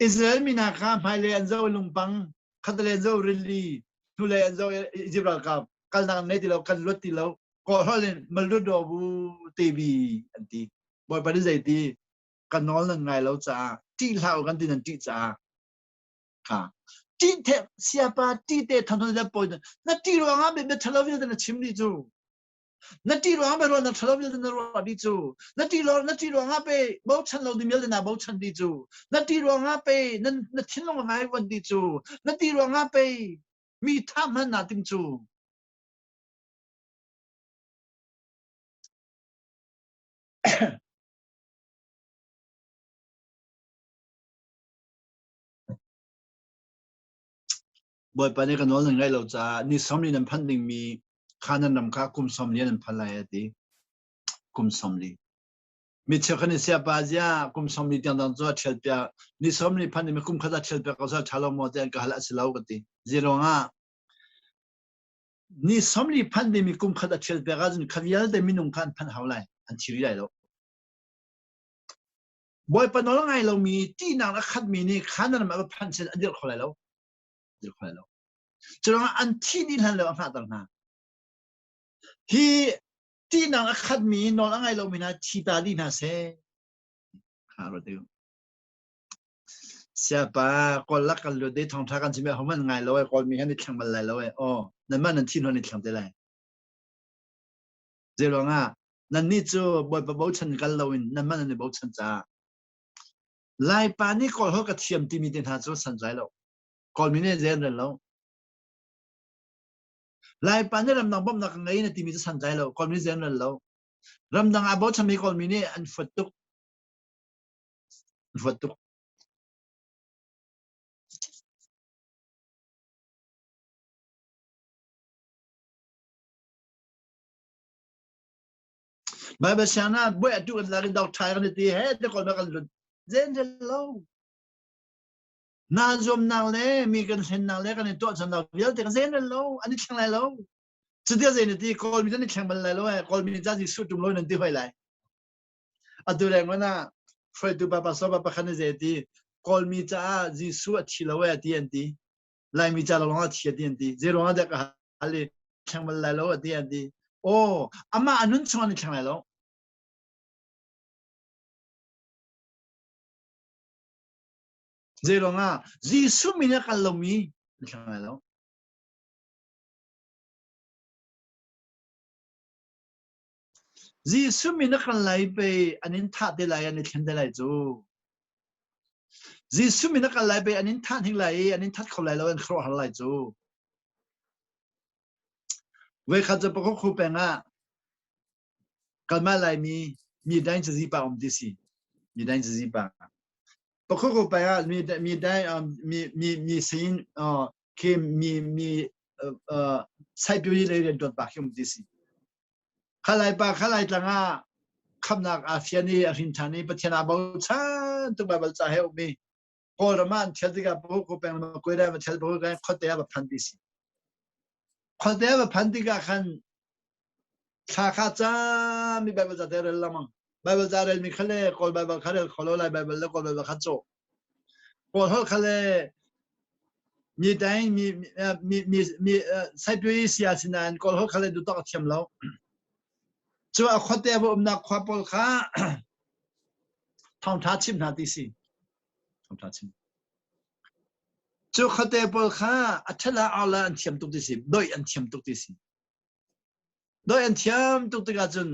Israel mi hna kha hmailei an zoh i lungpang, khatlei an zoh rili, hnulei an zoh i Izipt ralkap kalnak nei ti lo, kan luat ti lo, kawlholh in malut do bu tebi an ti. Bawipa nih zei ti ka nawl nan ngai lo caah ṭih hlah u kan ti nan ṭih caah kha ṭih the siapa ṭih te than than le pawi na ṭih ruangah bia ṭhalo vialte na chim dih cu Na ṭih ruangah pe ruah na ṭhalo vialte na ruah dih cu. Na ṭih lo na ṭih ruangah pe bochan lo ding vialte naa bochan dih cu. Na ṭih ruangah pe na na thinlung a vaivuan dih cu. Na ṭih ruangah pe mi tha hman naa tim cu. Bawipa nih ka nawl nan ngaih lo caah ni 40 nan phanh dingmi Canaan ram kha kum 40 nan phan lai a ti. Kum 40. Mi cheukhat nih siapa zia kum 40 tiang dang cu a ṭhial piak. Ni 40 phanh dingmi kum khat a ṭhial piak ko sal ṭha lo maw tiah an ka hal a si lo ka ti. Zeiruangah ni 40 phanh dingmi kum khat a ṭhial piak ahcun kha vialte minung kha an phanh hau lai. An thi rih lai lo. Bawipa nawl ngai lomi ṭihnak a khatmi nih Canaan ram a va phanh sin an dirh kho lai lo. Dirh kho lai lo. Curuangah an thih dih hlan lo a hngahter hna. Hi ṭihnak a khatmi nawl a ngai lomi hna thi ta dih hna seh. Kha ruat ding. Siapa kawl lak kan lut dei thawngṭha kan chim ho man ngai lo ai kawl mi han i thleng bal lai lo ai aw nanmah nan thi hnu i thleng te lai. Zei ruangah nannih cu Bawipa bochan kal loin nanmah nan i bochan caah Laipa nih Kawl holh ka thiam timi te hna cu santlai lo. Kawlmi nih zei an rel lo. Laipa nih ramdang bawmhnak ka ngei na timi cu santlai lo. Kawlmi zei an rel lo. Ramdang ah bochanmi Kawlmi nih an fuat tuk. An fuat tuk. Baibal siang ah buai atu kan lak in dok ṭhai kan ti he te kawl kan lut. Zen rel lo. Na zuamnak le mi kan hlennak le kan i tuah channak vialte kan zen rel lo. An i thleng lai lo. Cutia zei na ti kawl mi an i thleng bal lai lo eh. Kawl mi ca Jesuh ṭum lo nan ti hoi lai. Atu leng man ah hruaitu pa pastor pa pakhat nih zei ti Kawlmi caah Jesuh a thi lo eh ti an ti. Laimi ca lawng ah a thi a ti an ti. Zei ruangah dah ka hal i thleng bal lai lo a ti an ti. Aw, amah a nun chung an i thleng lai lo. Zei ruangah Jesuh min a kal lomi an thleng lai lo. Jesuh min a kal lai pei an in thah te lai an i thlen te lai cu. Jesuh min a kal lai pei an in thah hning lai i an in that kho lai lo an khuaruahhar lai cu. Voikhat cu Pakukhu peng ah kanmah Laimi mi daing cazi pa um ti si. Mi daing cazi pa. Pakukhu peng ah mi mi daing mi mi mi sin khi mi mi saipyuyi lei riantuan pa khi um ti si. Khalai pa khalai tlang ah khamnak aa fian i a hrin ṭhan i Pathian aa bochan tuk Baibal ca he ummi Kawlram ah an thial tikah Pahu peng le Makuai va thial Pahu peng khuate ah va phan ti si. Khuate ah va phan tikah khan thla kha cam mi Baibal ca te rel lengmang. Baibal ca rel mi kha le Kawl Baibal kha rel kho lo lai Baibal le Kawl Baibal kha caw. Kawl holh kha le mi dang mi mi mi mi saipui sia sinain Kawl holh kha le duh tawk a thiam lo. Cu a khuate va umnak khua pawl kha thawngṭha chim hna ti si. Thawngṭha chim. Cu khuate pawl kha a ṭhela arla an thiam tuk ti si. Doih an thiam tuk ti si. Doih an thiam tuk tikah cun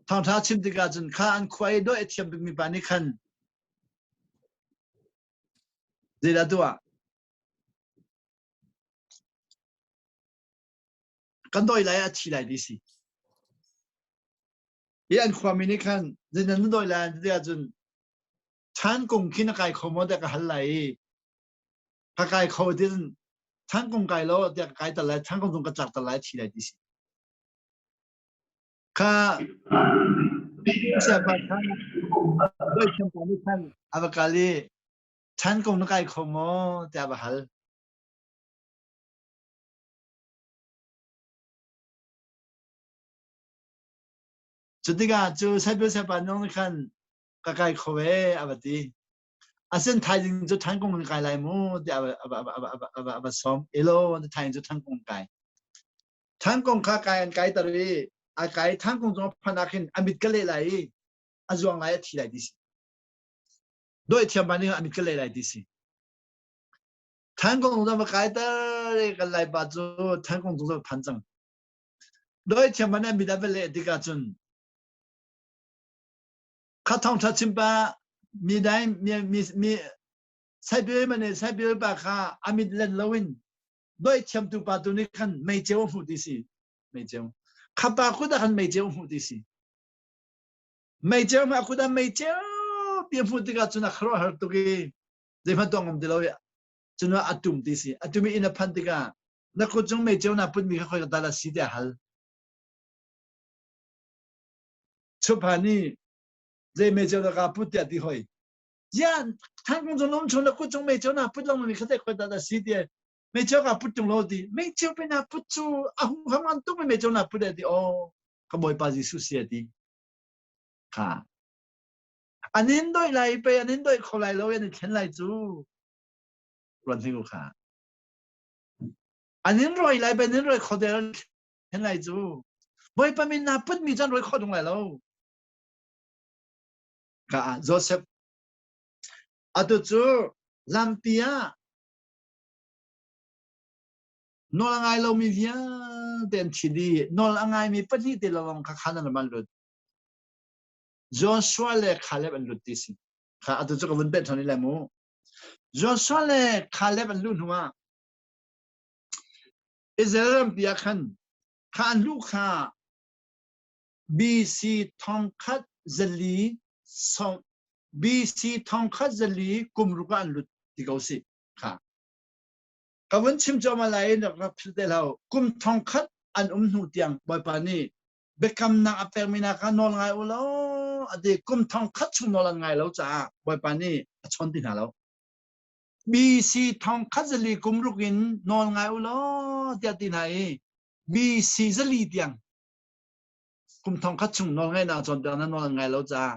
thawngṭha chim tikah cun kha an khua i doih a thiam bikmi pa nih khan zeidah tuah? Kan dawi lai a thi lai ti si. Hi an khuami nih khan zeidah na dawi lai an ti ahcun chan kung khi na kai kho maw tiah ka hal lai i ka kai kho tin. Thangkung kai lo tiah ka kai tal lai, thangkung cung ka tlak tal lai thi lai ti si. Kha siapa kha doi thiam pa nih khan a va kal i thangkung na kai kho maw tiah a va hal. Cu tikah cu Saipil siapa nung nih khan ka kai kho e a va ti. Asin thaizing cu thangkung na kai lai mu tiah a va sawm. Elo thaizing cu thangkung kai. Thangkung kha kai an kai tar i a kai thangkung cung phan ah khin a mit ka leh lai i a zuang lai a thi lai ti si. Doi thiam pa nih a mit ka leh lai ti si. Thangkung cung va kai tar i kan lai pa cu thangkung cung cu phan cang. Doi thiam pa nih a mit a va leh tikah cun kha thawngṭha chim pa mi dai mi mi mi saibil man saibil pa kha a mit len loin doi thiamtu pa tu nih khan meiceu a hmuh ti si meiceu kha pa kut ah khan meiceu a hmuh ti si meiceu ma kut ah meiceu pi a hmuh tikah cun a khuaruahhar tuk i zeihmanh tuah ngam ti lo i cun a tum ti si a tum i inn a phanh tikah na kut cung meiceu na putmi kha khoi ka tal a si tiah hal Chupha nih zei meiceu dah kaa put tiah ti hoi. Ziah thangkung cung lom chung na kut cung meiceu na put lengmang mi kha teh khoi dah dah si ti meiceu kaa put tung lo ti meiceu pe na put cu a huham ngan tuk mi meiceu na put ti oh ka Bawipa Jesuh si ti kha anin doi lai pe anin doi kho lai lo an i thlen lai cu ruan hing kha anin roi lai pe anin roi kho der Hen lai cu Bawipa min naa putmi cu an rawi khawh tung lai lo. Ka ah Joseph atu cu lampi ah nawl a ngai lomi vialte an thi dih. Nawl a ngaimi pahnih te lawng kha khan an lut. Joshua le Caleb an lut ti si. Kha atu cu ka vun peh ṭhan lai mu. Joshua le Caleb an luh hnu ah Israel rampi ah khan kha an luh kha BC thongkhat zali sawm BC thongkhat zali kum ruk ah an lut ti ko si kha ka vun chim cuahmah lai in rak philh te hlah kum thongkhat an um hnu tiang Bawipa nih biakamnak a pekmi hna kha nawl ngai u law a ti kum thongkhat chung nawl an ngai lo caah Bawipa nih a chawn ti hna lo BC thongkhat zali kum ruk in nawl ngai u law tiah ti hna i BC zali tiang kum thongkhat chung nawl ngaihnak cawnpiak na nawl an ngai lo caah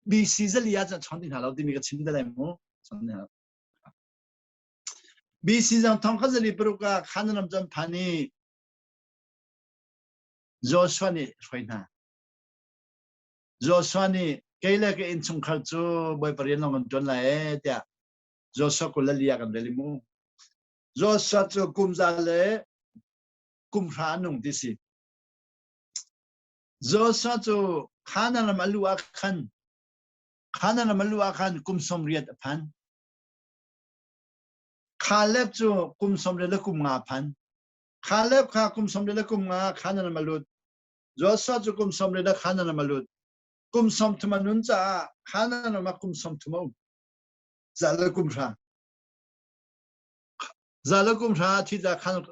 BC zali ah cun chawn ti hna lo timi ka chim te lai mu. BC zang thongkhat zali paruk ah Khanan ram cun phan i Joshua nih hruai hna. Joshua nih kei le ka innchungkhar cu Bawipa rian lawng kan ṭuan lai ee tiah Joshua 24 ah kan rel i mu. Joshua cu kum za le kum hra a nung ti si. Joshua cu Canaan ram a luh ah khan Canaan ram a luh ah khan kum 80 a phan. Caleb cu kum 35 a phan. Caleb kha kum 35 Canaan ram a lut. Joshua cu kum 80 Canaan ram a lut. Kum 30 a nun caah Canaan ram ah kum 30 a um. Za le kum hra. Za le kum hra thi ta khan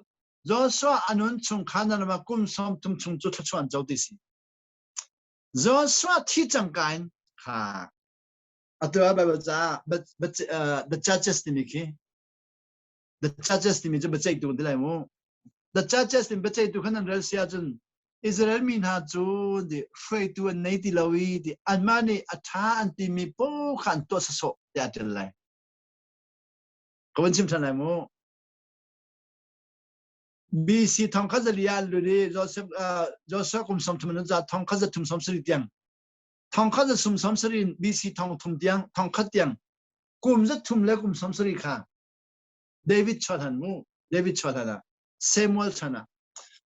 Joshua a nun chung Canaan ram ah kum 30 chung cu thluachuah an co ti si. Joshua thi cang ka in kha atu ah Bible caah the judges timi khi the judges timi cu biaceihtu ti lai mu the judges timi biaceihtu khan an rel si ahcun Israel mi hna cu hruaitu an nei ti lo i ti anmah nih a ṭha an timi paoh kha an tuah sawsawh tiah a ṭial lai. Ka vun chim ṭhan lai mu. BC thongkhat zali ah an lut i Joseph Joshua kum 30 an za thongkhat za thum som sarih tiang thongkhat za sum som sarih in BC thong thum tiang thongkhat tiang kum za thum le kum som sarih kha David chuan han mu David chuan han ah Samuel chan ah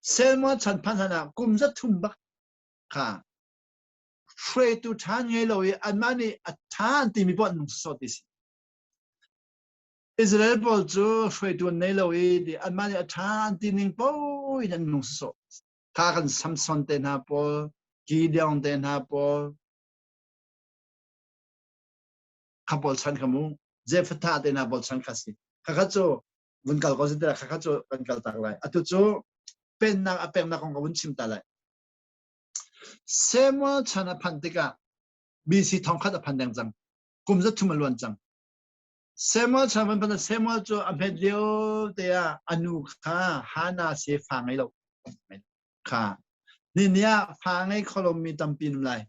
Samuel chan phan hlan ah kum za thum bak kha hruaitu ṭha ngei lo i anmah nih a ṭha an timi poah an nung sawsawh ti si. Israel pawl cu hruaitu an nei lo i anmah nih a ṭha an ti ning paoh in an nung sawsawh. Kha kan Samson te hna pawl, Gideon te hna pawl, kha pawl chan kha mu, Jephthah te hna pawl chan kha si. Khakha cu Vun kal ko si kha kha cu kan kal tak lai. Atu cu pennak a peknak kong ka vun chim ta lai. Samuel chan a phanh tikah BC 1000 a phan deng cang. Kum za thum a luan cang. Samuel chan van phanh Samuel cu a hmet lio te ah a nu kha Hannah se fa ngei lo. Kha ni ni ah fa ngei kho lomi tampi um lai.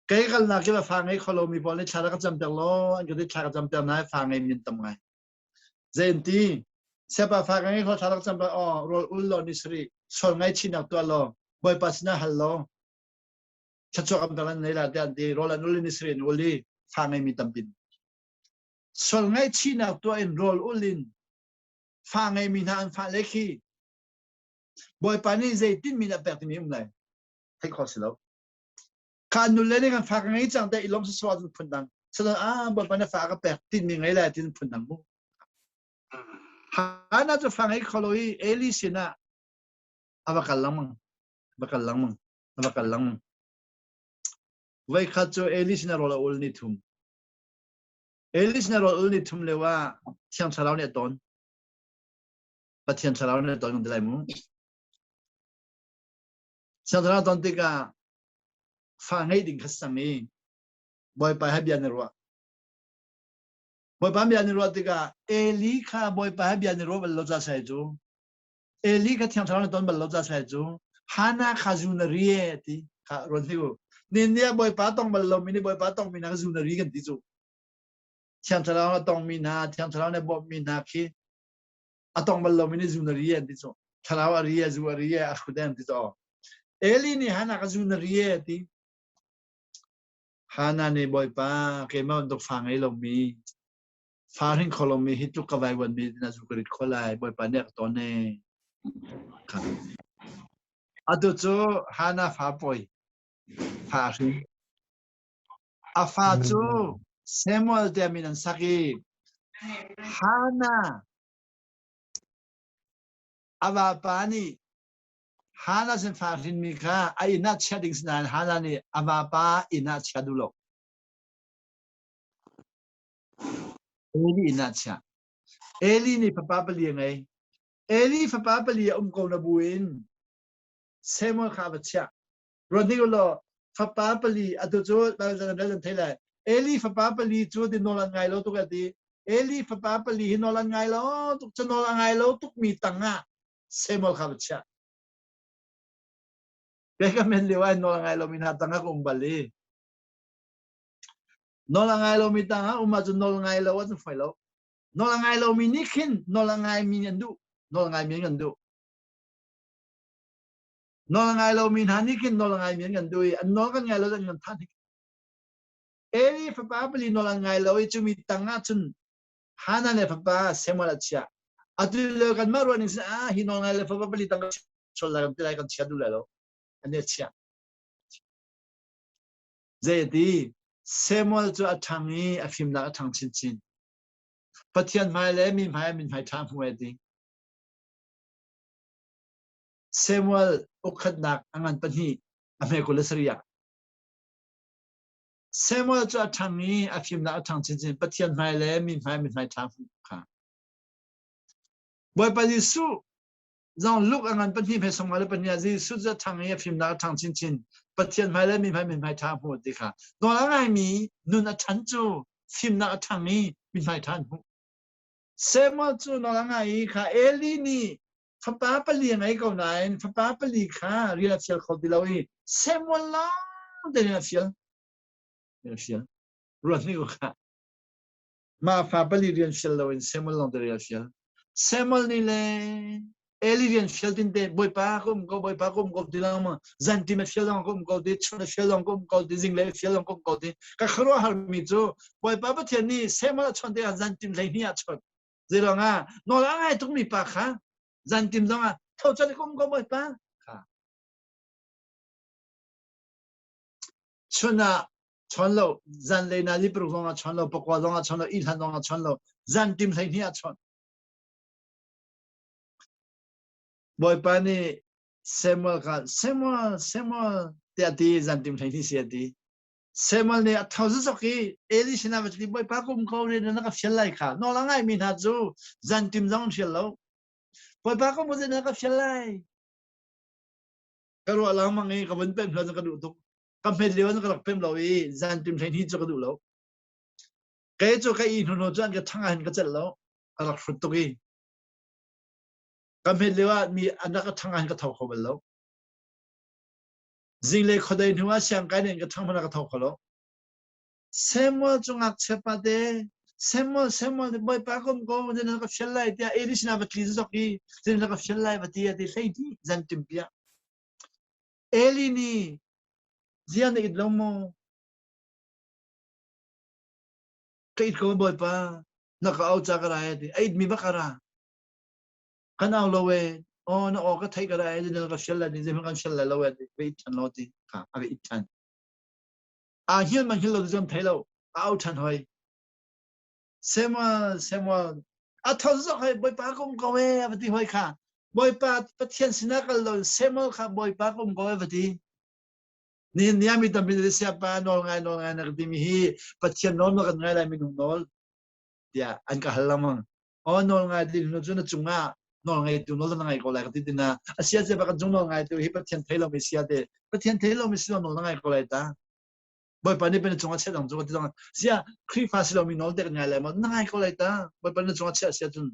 Kei kalnak kip ah fa ngei kho lomi pawl nih thla rak ka camter law an ka ti thla ka camter na fa ngei min tam ngai. Zei an ti? Siapa fa ka ngei kho thla rak cam aw rawl ul law ni sarih sual ngaihchihnak tuah law Bawipa sinah hal law thluachuah kam dang an nei la tiah an ti rawl an ul in ni sarih an ul i fa ngeimi tampi sual ngaihchihnak tuah in rawl ul in fa ngeimi hna an fa le khi Bawipa nih zeitin min a pek timi um lai theih khawh si lo Kha nule nih kan fa ka ngei cang te i lawm sawsawh ahcun phun dang. Sanain ah Bawipa na fa ka pek tinmi ngei lai tin phun dang mu. Hannah cu fa ngei kho lo i Eli sinah a va kal lengmang. Va kal lengmang. A va kal lengmang. Voikhat cu Eli sinah rawl a ul ni thum. Eli sinah rawl ul ni thum lio ah Thiang Thlarau nih a tawn. Pathian Thlarau nih a tawn kan ti lai mu. Thiang Thlarau ton tikah fa ngeih ding kha sang i Bawipa he bia na ruah. Bawipa bia na ruah tikah Eli kha Bawipa he bia na ruah bal lo ca sai cu. Eli kha Thiang Thlarau na ton bal lo ca sai cu. Hannah kha zu na ri e ti kha ruan hnik u. Nin nih Bawipa tong bal lo mi nih Bawipa tong mi hna kha zu na ri kan ti cu. Thiang Thlarau na tong mi hna, Thiang Thlarau na bawmh mi hna khi a tong bal lomi nih zu na ri an ti cu thlarau a ri zu a ri a hrut an ti cu Eli nih Hannah ka zu na ri a ti Hannah nih Bawipa keimah bantuk fa ngei lomi fa hring kho lomi hi tluk ka vaivuan mi na zu ka rit kho lai Bawipa nih a ka tawn e atu cu Hannah fa pawi fa hring a fa cu Samuel tiah min an sak i Hannah a vapa nih Hannah sin fa hrinmi kha a inn ah chia ding si nain Hannah nih a vapa inn ah chia duh lo. Eli inn ah chia. Eli nih fapa pali a ngei. Eli fapa pali a um ko na buin Samuel kha a va chiah. Ruat hnik u law fapa pali atu cu rel an thei lai. Eli fapa pali cu ti nawl an ngai lo tuk a ti. Eli fapa pali hi nawl an ngai lo tuk cu nawl a ngai lo tuk mi tang ah Samuel kha va chiah. Kei ka men lio ah nawl a ngai lo mi hna tang ah ka um bal i nawl a ngai lo mi tang ah um ahcun nawl ngai lo ahcun foi lo. Nawl a ngai lo mi nih khin nawl a ngai mi an duh. Nawl a ngai mi an duh. Nawl a ngai lomi hna nih khin nawl a ngaimi an kan duh i an nawl kan ngai lo an kan thah hnik. Eli fapa pali nawl an ngai lo i cumi tang ah cun Hannah le fapa Samuel a chiah. Atu le kanmah ruah ning sin ah hi nawl ngai le fapa pali tang chol lai kan ti lai kan chia duh lai lo. An i chiah. Zei a ti? Samuel cu a ṭhang i a fimnak a ṭhang chinchin. Pathian hmai le mi hmai min hmai ṭha hmu ai ti. Samuel ukkhatnak a ngan pahnih a hme 27 ah. Samuel cu a ṭhang i a fimnak a ṭhang chinchin Pathian hmai le mi hmai mi hmai ṭha hmuh kha. Bawipa Jesuh zong Luke a ngan pahnih hme 52 ah Jesuh cu a ṭhang i a fimnak a ṭhang chinchin Pathian hmai le mi hmai mi hmai ṭha hmuh ti kha. Nawl a ngaimi nun a ṭhan cu fimnak a ṭhang i mi hmai ṭha an hmuh. Samuel cu nawl a ngai i kha Eli nih fapa pali a ngei ko nain fapa pali kha rian a fial kho ti lo i Samuel lawng te rian a fial. Rian a fial. Ruat hnik u kha. Mah fa pali rian fial loin Samuel lawng te rian a fial. Samuel nih le Eli rian fial tin te Bawipa ka um ko Bawipa ka um ko ti lang ma zantim a fial zong ka um ko ti chun a fial zong ka um ko ti zinglei a fial zong ka um ko ti ka khuaruahhar mi cu Bawipa Pathian nih Samuel a chawnh tikah zantim 12 ah chawnh Zeiruang ah nawl a ngai tukmi pa kha zantim zong ah tho chan ka um ko Bawipa kha chun ah chawn lo zanlei na li paruk zong ah chawn lo pakua zong ah chawn lo ihlan zong ah chawn lo zantim 12 ah chawn Bawipa nih Samuel kha Samuel Samuel tiah ti zantim 12 si a ti. Samuel nih a tho zok i Eli sinah va tli Bawipa kum ko rian na ka fial lai kha nawl a ngaimi hna cu zantim zong an fial lo. Bawipa kum ko na ka fial lai. Ka ruah lengmang i ka vun pem hlo ka duh tuk. Ka hmet lio ka rak pem lo i zantim hlei hi cu ka duh lo. Kei cu ka i hnu hnu cu an ka thang ah hin ka celh lo. Ka rak hrut tuk i ka hmet lio ah mi an rak ka thang ah hin ka tho kho bal lo. Zinglei khuadei hnu ah siangkai nih an ka ṭhangh hmanh ah ka tho kho lo. Samuel cu ngakchia pate Samuel Samuel Bawipa ka um ko zeitin ka fial lai tiah Eli sinah va tli zok i zeitin ka fial lai va ti a ti 12 zan timpi ah Eli nih ziang na it lo maw ka it ko Bawipa na ka au ca ka rai a ti a it mi bak a ra Kan au lo ee. Aw na aw ka theih ka ra ee na ka fial lai ni zeihmanh kan fial lai lo ee ti va it ṭhan lo ti kha a va it ṭhan. Aa hngil man hngil lo ti cu an thei lo. A au ṭhan hoi. Samuel Samuel a tho zok hoi Bawipa ka um ko ee a va ti hoi kha. Bawipa Pathian sinah kal lo Samuel kha Bawipa ka um ko ee va ti. Nihin ni ah mi tampi nih siapa nawl ngai nawl ngai na ka timi hi Pathian nawl ma kan ngai lai minung nawl tiah an ka hal lengmang. Aw nawl ngai ti hnu cu na cungah nawl ngeitu nawl na ngai ko lai ka ti tina a sia ce kan cung nawl ngaitu hi Pathian thei lomi sia te Pathian thei lomi si nawl na ngai ko lai ta Bawipa nih pen cungah chiah dang cu ka ti dang sia Khrihfa si lomi nawl te kan ngai lai maw na ngai ko lai ta Bawipa na cungah chiah sia cun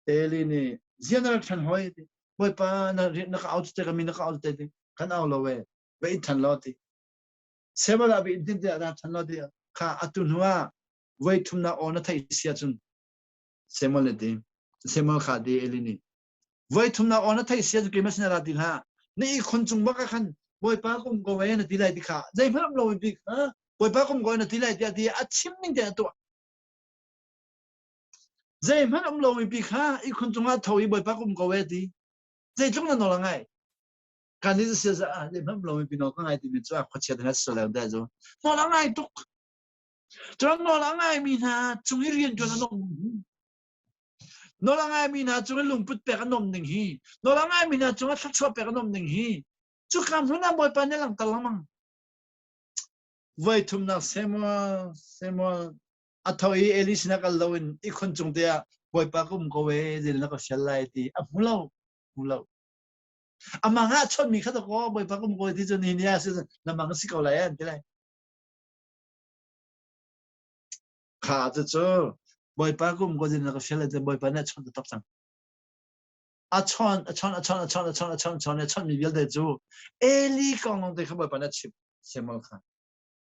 Eli nih zia na rak ṭhan hoi ti Bawipa na na ka au te ka mi na ka au te ti kan au lo e va i ṭhan lo ti Sebal ah in tin tiah dah ṭhan lo tiah kha atu hnu ah voi thumnak aw na theih si ahcun Samuel nih ti Samuel kha ti Eli nih voi thumnak aw na theih si ahcun keimah sinah ra ti hlah na ihkhun cung bak ah khan Bawipa ka um ko e na ti lai ti kha zeihmanh um lo bik ha Bawipa ka um ko e na ti lai tiah ti a chim ning te a tuah zeihmanh um lomi pi kha ihkhun cungah tho i Bawipa ka um ko e ti zeitluk na nawl a ngai kan i sia za ah le hmam lo mi pino ka ngai timi cu a khuachia te na sel de zu nawl a ngai tuk cun nawl a ngai mi hna cung i rian tuan an um nawl a ngai mi hna cung i lungput pek an um ning hi nawl a ngai mi hna cung ah thluachuah pek an um ning hi cu ka hmun ah bawipa nih langhter lengmang voi thumnak Samuel Samuel a tho i Eli sinah kal loin ikhun cung te ah bawipa ka um ko e zil na ka fial lai ti a hmu lo hmu lo Amang ah chawnhmi kha dakaw Bawipa ka um ko ti cu ni ni ah si na mang si ko lai an ti lai. Kha cu cu Bawipa ka um ko ti na ka fial te Bawipa nih a chawnh taktak cang. A chawn a chawn a chawn a chawn a chawn a chawn a chawn a chawnhmi vialte cu Eli kong lawng te kha Bawipa nih a chimh Samuel kha.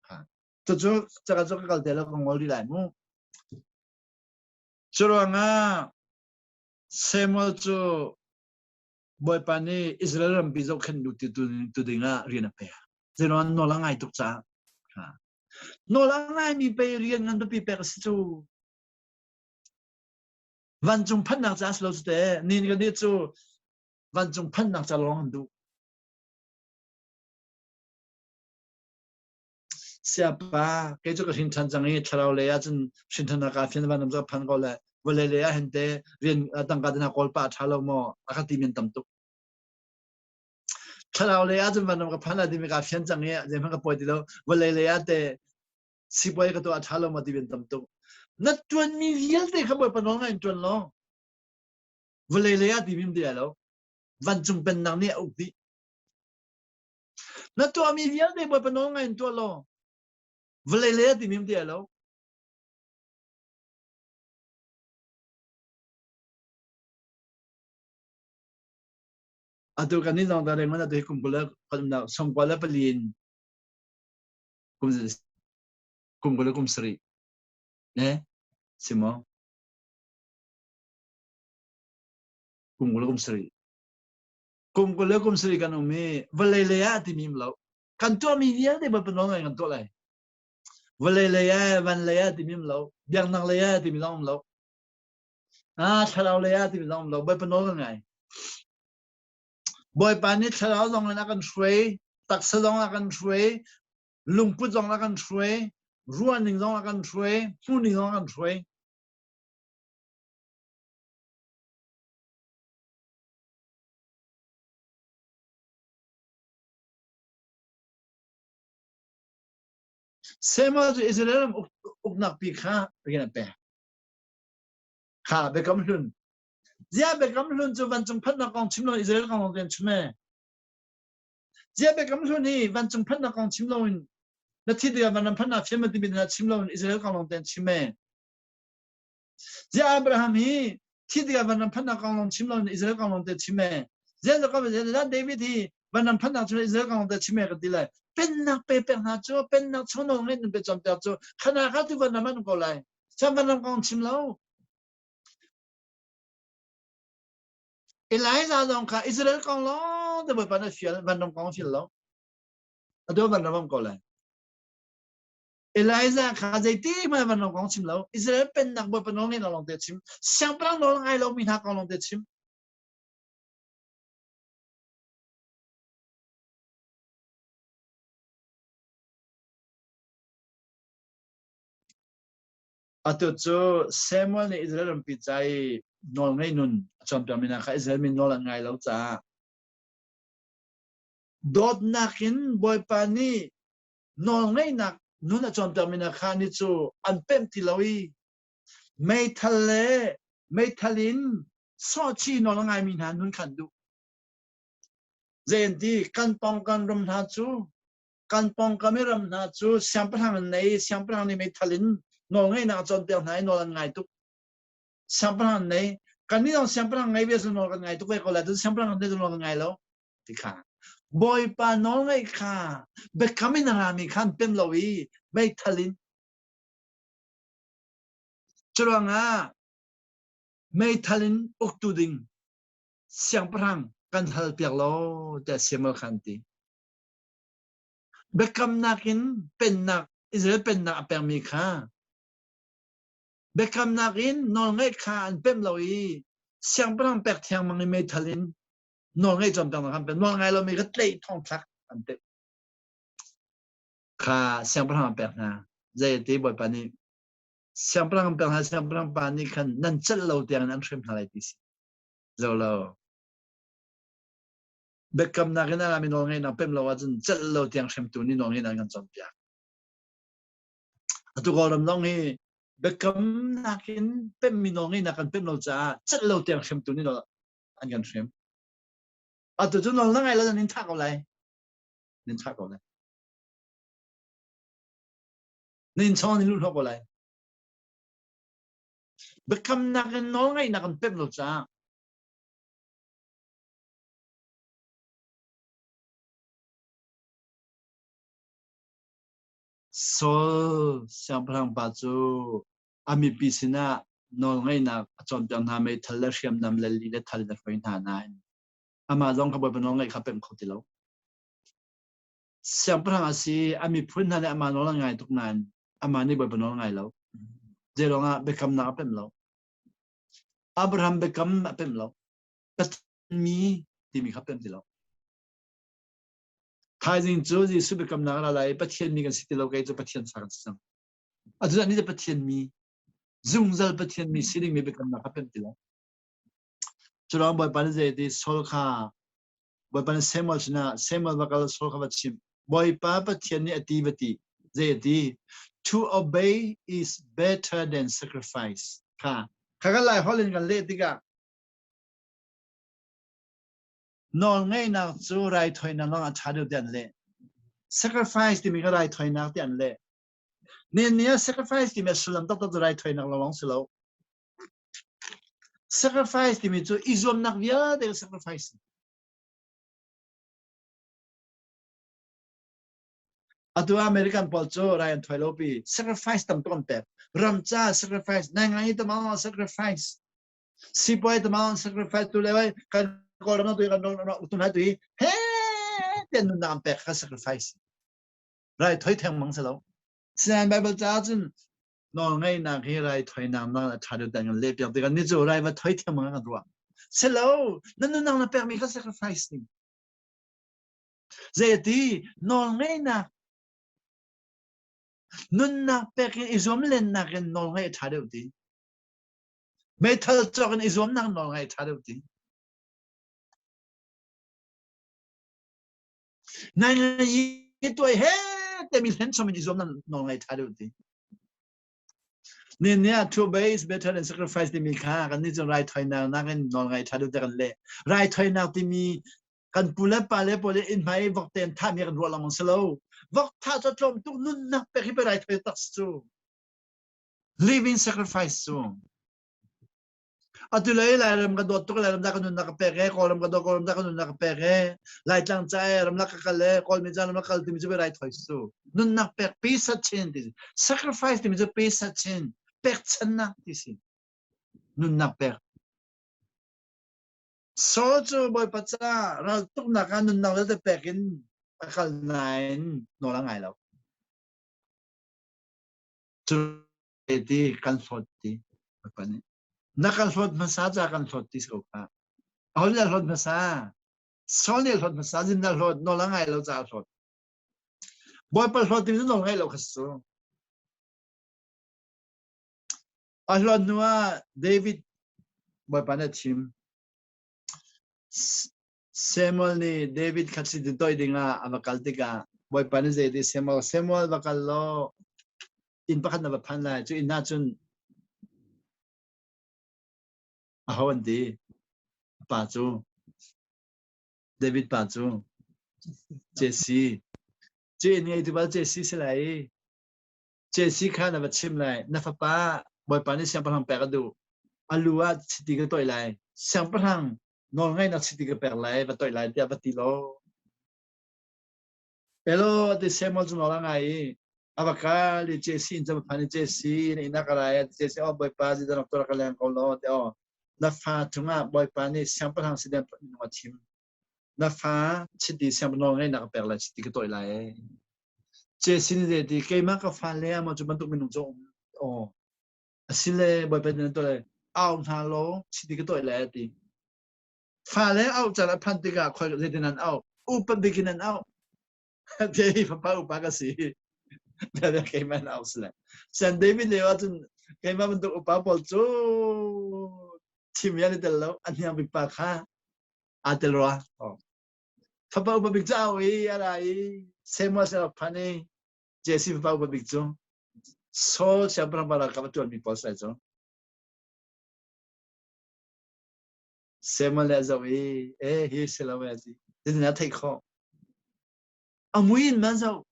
Ha. Cucu caka cu ka kal te lo ka ngol rih lai mu. Curuangah Samuel cu Bawipa nih Israel rampi zohkhenh duh ti tu dingah rian a pek. Zeiruang nawl a ngai tuk caah. Nawl a ngaimi pei rian ngan biapi pek a si cu. Vancung phannak ca si lo cu te. Ni kan nih cu vancung phannak ca lawng an duh. Siapa, kei cu ka hrin ṭhan cang i thlarau lei ah cun hrin ṭhan ah fian van ka phan ko le vawlei lei ah hin te rian tangka te hna kawl pah a ṭha lo maw a ka ti men tam tuk. Thlarau lei ah cun vanram ka phan lai timi ka fian cang i zeihmanh ka pawi ti lo. Vawlei lei ah te sipuai ka tuah a ṭha lo maw ti men tam tuk. Na ṭuanmi vialte kha Bawipa nawl ngai in ṭuan law vawlei lei ah ti mim ti lai lo. Vancung pennak nih a uk dih. Na tuahmi vialte Bawipa nawl ngai in tuah law vawlei lei ah timi um ti lai lo. Atu kan nih zong ta reng atu hi kum kul le sawmkua le pali in kum kum kul le kum sarih ne si maw kum kul le kum sarih Kum 20 le kum sarih kan um i vawlei lei ah timi um lo. Kan tuahmi vialte Bawipa nawl ngai kan tuah lai. Vawlei lei ah, van lei ah timi um lo. Biaknak lei ah timi zong um lo. Ah, thlarau lei ah timi zong um lo. Bawipa nawl kan ngai. Bawipa nih thlarau zong in a kan hruai, taksa zong a kan hruai, lungput zong a kan hruai, ruahning zong a kan hruai, hmuhning zong a kan hruai. Samuel cu Israel ram uknak pi kha rian a pek. Kha Biakam Hlun. Ziah Biakam Hlun cu vancung phanhnak kong chim lo Israel kong lawng chim e. Ziah Biakam Hlun hi vancung phanhnak kong chim loin na thi tikah vanram phanhnak fiam timi hna chim loin Israel kong lawng ten chim e. Ziah Abraham hi thi tikah vanram phanhnak kong lawng chim loin Israel kong lawng te chim e. Ziah Jacob ziah David hi vanram phanhnak cu Israel kong lawng te chim e ka ti lai. Pennak pe pek hna cu pennak chung nawl ngeih nun pe cawnpiak cu khana kha tu vanram an ko lai. Chan vanram kong chim lo. Elijah zong kha Israel kong lawng te Bawipa na fial vanram kong fial lo. Atu vanram am ko lai. Elijah kha zeiti hmanh vanram kong chim lo. Israel pennak Bawipa nawl ngeih lawng te chim. Siangpahrang nawl ngai lomi hna kong lawng te chim. Atu cu Samuel nih Israel rampi ca i nawlngei nun a cawnpiakmi hna kha Israel mi nawl an ngai lo caah dawtnak in Bawipa nih nawlngeihnak nun a cawnpiakmi hna kha ni cu an pemh ti lo i meithal le meithal in sawhchih nawl a ngaimi hna nun kha an duh. Zei an ti kan pawngkam ram hna cu kan pawngkam i ram hna cu siangpahrang an nei siangpahrang nih meithal in nawlngeihnak a cawnpiak hna i nawl an ngai tuk siangpahrang an nei kannih zong siangpahrang ngei ve cu nawl kan ngai tuk ve ko lai cun siangpahrang kan nawl kan ngai lo ti kha bawipa nawlngeih kha biakam in a rami kha an pem lo i meithal in curuangah meithal in uktu ding siangpahrang kan hal piak lo tiah Samuel kha an ti Biakamnak in pennak Israel pennak a pekmi kha biakamnak in nawlngaih kha an pemh lo i siangpahrang pek thiangmang i meithal in nawlngaih cawnpiaknak an pek nawlngai lomi kha tlaih thongthlak an pek kha siangpahrang an pek hna zei a ti bawipa nih siangpahrang an pek hna siangpahrang pa nih khan nan celh lo tiang in an hrem hna lai ti si zo lo Biakamnak in a rami nawlngeihnak pemh lo ahcun celh lo tiang hremtu nih nawlngeihnak an kan cawnpiak. Atu Kawlram zong hi biakamnak in pemhmi nawlngeihnak kan pemh lo caah celh lo tiang hremtu nih nawl an kan hrem. Atu cu nawl na ngai lo nan in thah ko lai. Nan thah ko lai. Na inn chawng in luh ko lai. Biakamnak in nawlngeihnak kan pemh lo caah Saul siangpahrang pa cu a mipi sinah nawlngeihnak a cawnpiak hna meithal le hriamnam le li le thal in a hruai hna nain amah zong kha Bawipa nawlngeih kha pemh kho ti lo. Siangpahrang a si, a miphun hna nih amah nawl an ngai tuk nain amah nih Bawipa nawl a ngai lo. Zeiruangah biakamnak a pemh lo. Abraham biakam a pemh lo. Pathian mi timi kha pemh ti lo. Thaizing cu Jesuh biakamnak ra lai i Pathian mi kan si ti lo kei cu Pathian fa kan si cang. Atu ni Pathian mi zungzal Pathian mi si dingmi biakamnak kha pemh ti lo. Curuang Bawipa nih zei ti Saul kha Bawipa nih Samuel sinah Samuel va kal Saul kha va chim. Bawipa Pathian nih a ti va ti. Zei a ti? To obey is better than sacrifice. Kha kha kan lai holh in kan leh tikah Nawlngeihnak cu raithawinak lawngah a ṭha deuh tiah an leh. Sacrifice timi kha raithawinak tiah an leh. Nihin ni ah sacrifice timi a sullam taktak cu raithawinak lawng si lo. Sacrifice timi cu i zuamnak vialte kha sacrifice. Atu American pawl cu rai an thawi lo pi. Sacrifice tam tuk an pek. Ram ca sacrifice, nai ngai tamang sacrifice. Sipuai tamang sacrifice tu le vai kan kawlram tu kan ram tu na tu hi he ten nun nam pek kha sacrifice. Rai thoi theng mang selo. Sian Bible ca cun nawl ngeihnak hi rai thoinak nak a ṭha deuh tiah kan leh piak tikah ni cu rai va thoi theng mang kan ruah. Selo na nunnak na pekmi kha sacrifice ning. Zei ti nawl ngeihnak nunnak pek in i zuam lennak in nawl ngeih a ṭha deuh ti. Meithal cawk in i zuamnak nawl ngeih a ṭha deuh ti. Nai ngai i tuai he. te mi hlen chom in i zuam nan nawl ngai ṭha deuh ti. Ni ni ah to obey is better than sacrifice timi kha kan nih cun raithawinak nakin nawl ngai ṭha deuh tiah kan leh. Raithawinak timi kan pu le pa le pawl inn hmai i vok te an thahmi kan ruah lengmang si lo. Vok thah cu tlawm tuk nunnak pek hi pei raithawi tak si cu. Living sacrifice cu. Atu lei Lairam ka dawt tuk Lairam dah ka nunnak ka pek e Kawlram ka dawt Kawlram dah ka nunnak ka pek e Laitlang ca e ramlak ka kal e Kawlmi ca ramlak kal timi cu rai thoi su nunnak pek pe sat chin ti sacrifice timi cu pe sat chin pekchannak ti si nunnak pek Saul cu Bawipa ca raltuknak ah nunnak vialte pek in a kal nain nawl a ngai lo cu ti kan hlawt ti Bawipa nih na kan hlawt hmasa ca kan hlawt ti ko kha aho nih hlawt hmasa Saul nih hlawt hmasa zin na hlawt nawl a ngai lo ca hlawt Bawipa hlawt ti nawl ngai lo kha su a hlawt hnu ah David Bawipa nih a thim Samuel nih David kha chiti toih dingah a va kal tikah Bawipa nih zei ti Samuel Samuel va kal law inn pakhat na va phan lai cu inn ah cun aho an ti pa cu David pa cu Jesse cu inn ngeitu bal Jesse si lai i Jesse kha na va chim lai na fapa Bawipa nih siangpahrang pek a duh a lu ah chiti ka toih lai siangpahrang nawlngaihnak chiti ka pek lai va toih lai tiah va ti law Elo ti Samuel cu nawl a ngai i a va kal i Jesse inn cu a va phan i Jesse na inn ah ka ra i Jesse oh Bawipa zeidah rak tuah ka leng ko law ti oh na fa cungah Bawipa nih siangpahrang si ding minung a thim na fa chiti siangpahrang nawl ngeihnak ka pek lai chiti ka tawih lai Jesse nih zei ti keimah ka fa le amaw cu bantuk minung cu um aw asile Bawipa nih na tuah lai au hna law chiti ka tawih lai a ti Fale auh caan a phanh tikah khoi zeitin an auh? Upa bik in an auh. Te fapa upa ka si. Dada keimah an auh sile. San David lio ahcun keimah bantuk upa pawl cu thim an i tel lo. A hniang bik pa kha aa tel rua. Fapa upa bik cu au i a ra i Samuel sin rak phan i Jesse fapa upa bik cu Saul siangpahrang pa ralkap a ṭuanmi pawl sai cu. Samuel le a zoh i e hi si lo e ti tin a theih khawh a mui in ma zoh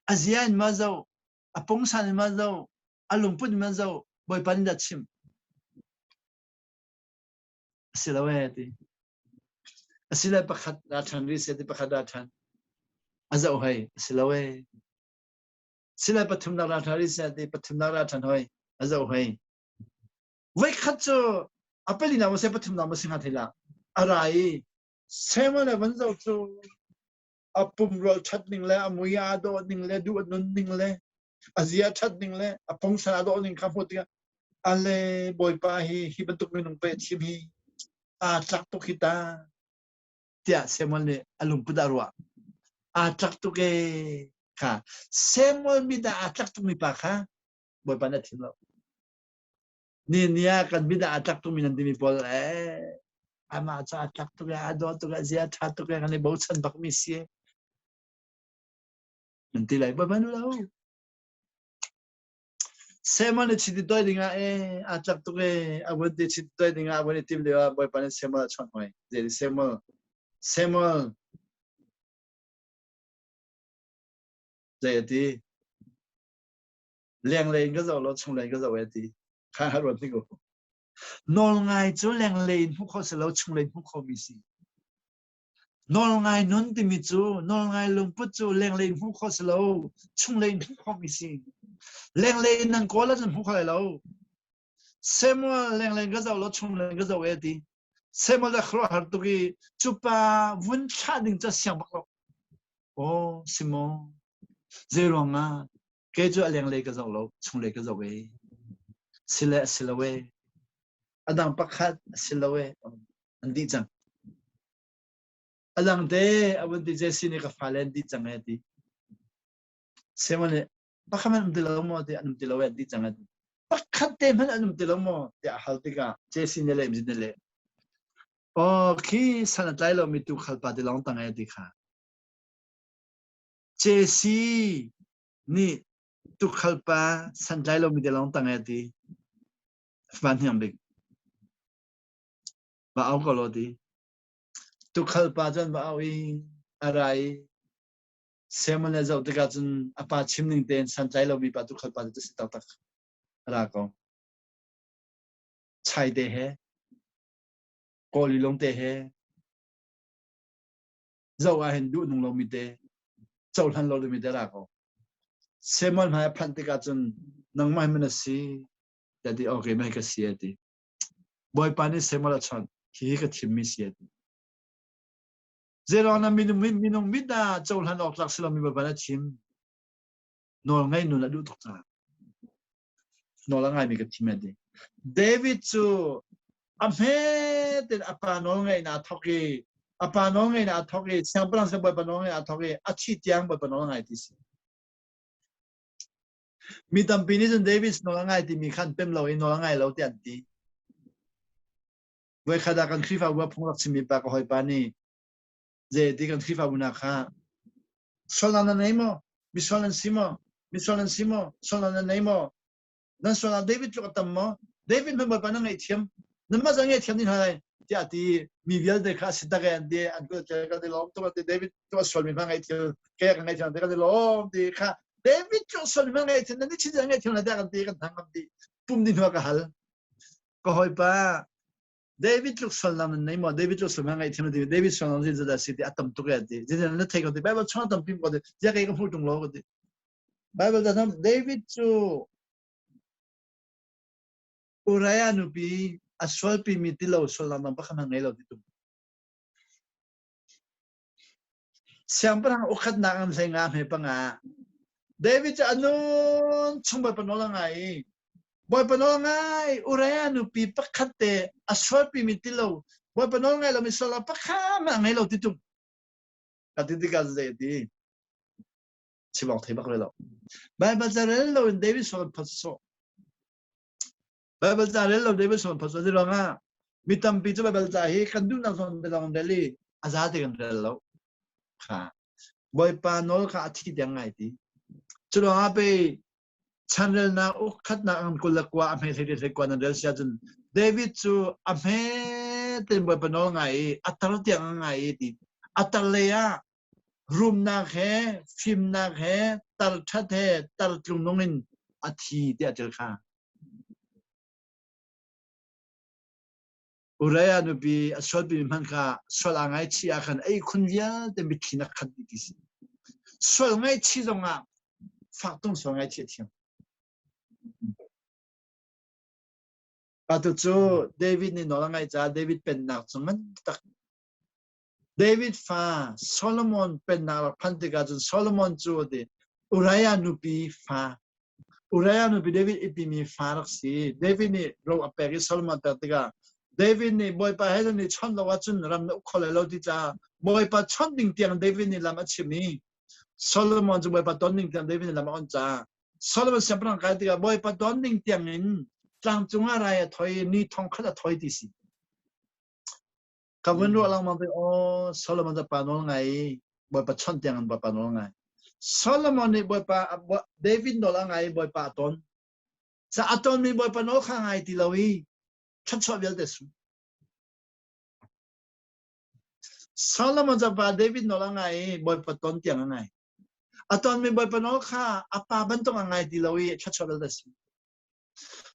a zia in ma zoh a pungsan in ma zoh a lungput in ma zoh bawipa nih dah chim si lo e ti asile pakhat ra ṭhan ri se ti pakhat ra ṭhan a zoh hoi si lo e sile pathumnak ra ṭhan ri se ti pathumnak ra ṭhan hoi a zoh hoi Voikhat cu a palinak maw seh pathumnak maw si hnga thei lah a ra i Samuel le van zoh cu a pumrual ṭhat ning le a mui aa dawh ning le duh a nun ning le a zia ṭhat ning le a pungsan aa dawh ning kha hmuh tikah ale Bawipa hi hi bantuk minung pe thim hi aa tlak tuk hi ta tiah Samuel nih a lungput a ruah aa tlak tuk ee kha Samuel mit ah aa tlak tukmi pa kha Bawipa nih a thim lo Ni ni ah kan mit ah aa tlak tukmi nan timi pawl ee amah cu aa tlak tuk ee aa dawh tuk ee zia ṭha tuk ee kan i bochan bakmi si nan ti lai baban lo Samuel nih chiti toi dingah ee aa tlak tuk ee a vun ti chiti toi dingah a vun i tim lio ah Bawipa nih Samuel a chawnh hoi zei Samuel Samuel zei a ti Lenglei in ka zoh lo, chunglei in ka zoh e ti. Kha ruat hnik u. Nawlngai cu lenglei in hmuh khawh si lo, chunglei in hmuh khawhmi si. Nawlngai nun timi cu, nawlngai lungput cu lenglei in hmuh khawh si lo, chunglei in hmuh khawhmi si. Lenglei in nan kawl ahcun hmuh kho lai lo. Samuel lenglei in ka zoh lo, chunglei in ka zoh e ti. Samuel a khuaruahhar tuk i cu pa vun thlah ding cu a siang bak lo. Aw, si maw? Zei ruangah Kei cu a lenglei ka zoh lo, chunglei ka zoh e. Si le a si lo e. A dang pakhat a si lo e. An dih cang. A dang te a vun ti Jesse nih ka fale an dih cang e ti. Samuel nih pakhat hmanh um ti lo maw ti an um ti lo e an dih cang e ti. Pakhat te hmanh an um ti lo maw tiah a hal tikah Jesse nih le mzin nih le Oh khi san a tlai lomi tuukhal pa ti lawng tang e ti kha. Jesse. Nih tukhal pa santlai lomi te lawng tang e ti. Van hniang bik. Va au ko law ti. Tukhal pa cun va au i a ra i Samuel le zoh tikah cun a pa chim ning tein santlai lomi pa tukhal pa cu si taktak a ra ko. Chai te he, kawli lung te he, zoh ah hin duh nung lomi te, cohlan lo dingmi te ra ko. Samuel hmai a phanh tikah cun nangmah hi na si tiah ti okay mei ka si a ti. Bawipa nih Samuel a chawnh hi ka thimmi si a ti. Zeiruang na minung minung mit ah cohlan awk tlak si lomi Bawipa na thim. Nawl ngei nun a duh tuk caah. Nawl a ngaimi ka thim a ti. David cu a hme tein a pa nawl ngaihnak thawk i a pa nawl ngaihnak thawk i siangpahrang sin Bawipa nawl ngaihnak thawk i a thi tiang Bawipa nawl ngai ti si. Mi tampi nih cun David nawl a ngai timi khan pem lo i nawl a ngai lo tiah an ti. Voikhat ah kan Khrihfabu ah phung rak chimmi pa ka hawipa nih zei ti kan Khrihfabu nak kha sualnak nan nei maw? Misual nan si maw? Misual nan si maw? Sualnak nan nei maw? Nan sualnak David tluk a tam maw? David hmanh Bawipa na ngaihthiam. Nanmah zong ngaihthiam ding hna lai tiah ti mi vialte kha si tak an ti an kut kan i lawm tuk ti David tluk a sualmi hmanh ngaihthiam ke kan ngaihthiam ti kan i lawm ti kha David tluk sualmi hmanh ngaihthiam nan ni chin ngaihthiam la tiah kan ti kan thang ngam ti pum ni hnu ka hal ka hawipa David tluk sualnak nan nei maw? David tluk sualnak ngaihthiam ti David sualnak zin zada si ti a tam tuk ya ti. Zin na thei ko ti Bible chung tam pim ko ti. Zia kai ka hmu tung lo ko ti. Bible da nam David cu Uriah nupi a sualpi mi ti lo sualnak dang pakhat ngei lo ti tum. Siangpahrang ukhatnak an hlei nga hme panga. David cu a nun chung Bawipa nawl a ngai i Bawipa nawl ngai Uriah nupi pakhat te a sualpimi ti lo Bawipa nawl ngai lomi sual pakhat hmanh a ngei lo ti tung. Ka ti tikah zei a ti? Chim awk thei bak lo. Baibal ca rel lo in David sual phot sawh. Baibal ca rel lo David sual phot sawh ti ruangah mi tampi cu Baibal ca hi kan duhnak zawn te lawng rel i a za te kan rel lo. Kha Bawipa nawl kha a thi tiang ngai ti. Cu ruangah pei chanrelnak ukkhatnak an 29 a hme hlei hlei kua nan rel sia cun David cu a hme tein Bawipa nawl ngai i a tar tiang a ngai i ti. A tar lei ah rumnak he fimnak he tar ṭhat he tar tlungnung in a thi tiah ṭil kha. Uriah nupi a sualpi hmanh kha sual aa ngaichih ah khan ei khun vialte mitthli na khat dih ti si. Sual ngaihchih zongah fak tung sual ngaihchih a thiam. Atu cu David nih nawl a ngaih caah David pennak cu ngan tak David fa Solomon pennak rak phanh tikah cun Solomon cu a ti Uriah nupi fa Uriah nupi David i timi fa rak si. David nih ro a pek i Solomon pek tikah David nih Bawipa he nan i chawnh lo ahcun ram na uk kho lai lo ti caah Bawipa chawnh ding tiang David nih lam a chim i Solomon cu Bawipa ton ding tiang David nih lam a on caah Solomon siangpahrang kai tikah Bawipa ton ding tiang in tlangcung ah rai a thoi ni thong khat a thoi ti si. Ka vun ruah lengmang te aw Solomon cu pa nawl ngai i Bawipa chawnh tiang in Bawipa nawl ngai. Solomon nih Bawipa David nawl a ngai i Bawipa a ton. Sa a tonmi Bawipa nawl kha ngai ti lo i thluachuah vialte su. Solomon cu pa David nawl a ngai i Bawipa ton tiang a ngai. A tonmi Bawipa nawl kha a pa bantuk a ngai ti lo i thluachuah vialte su.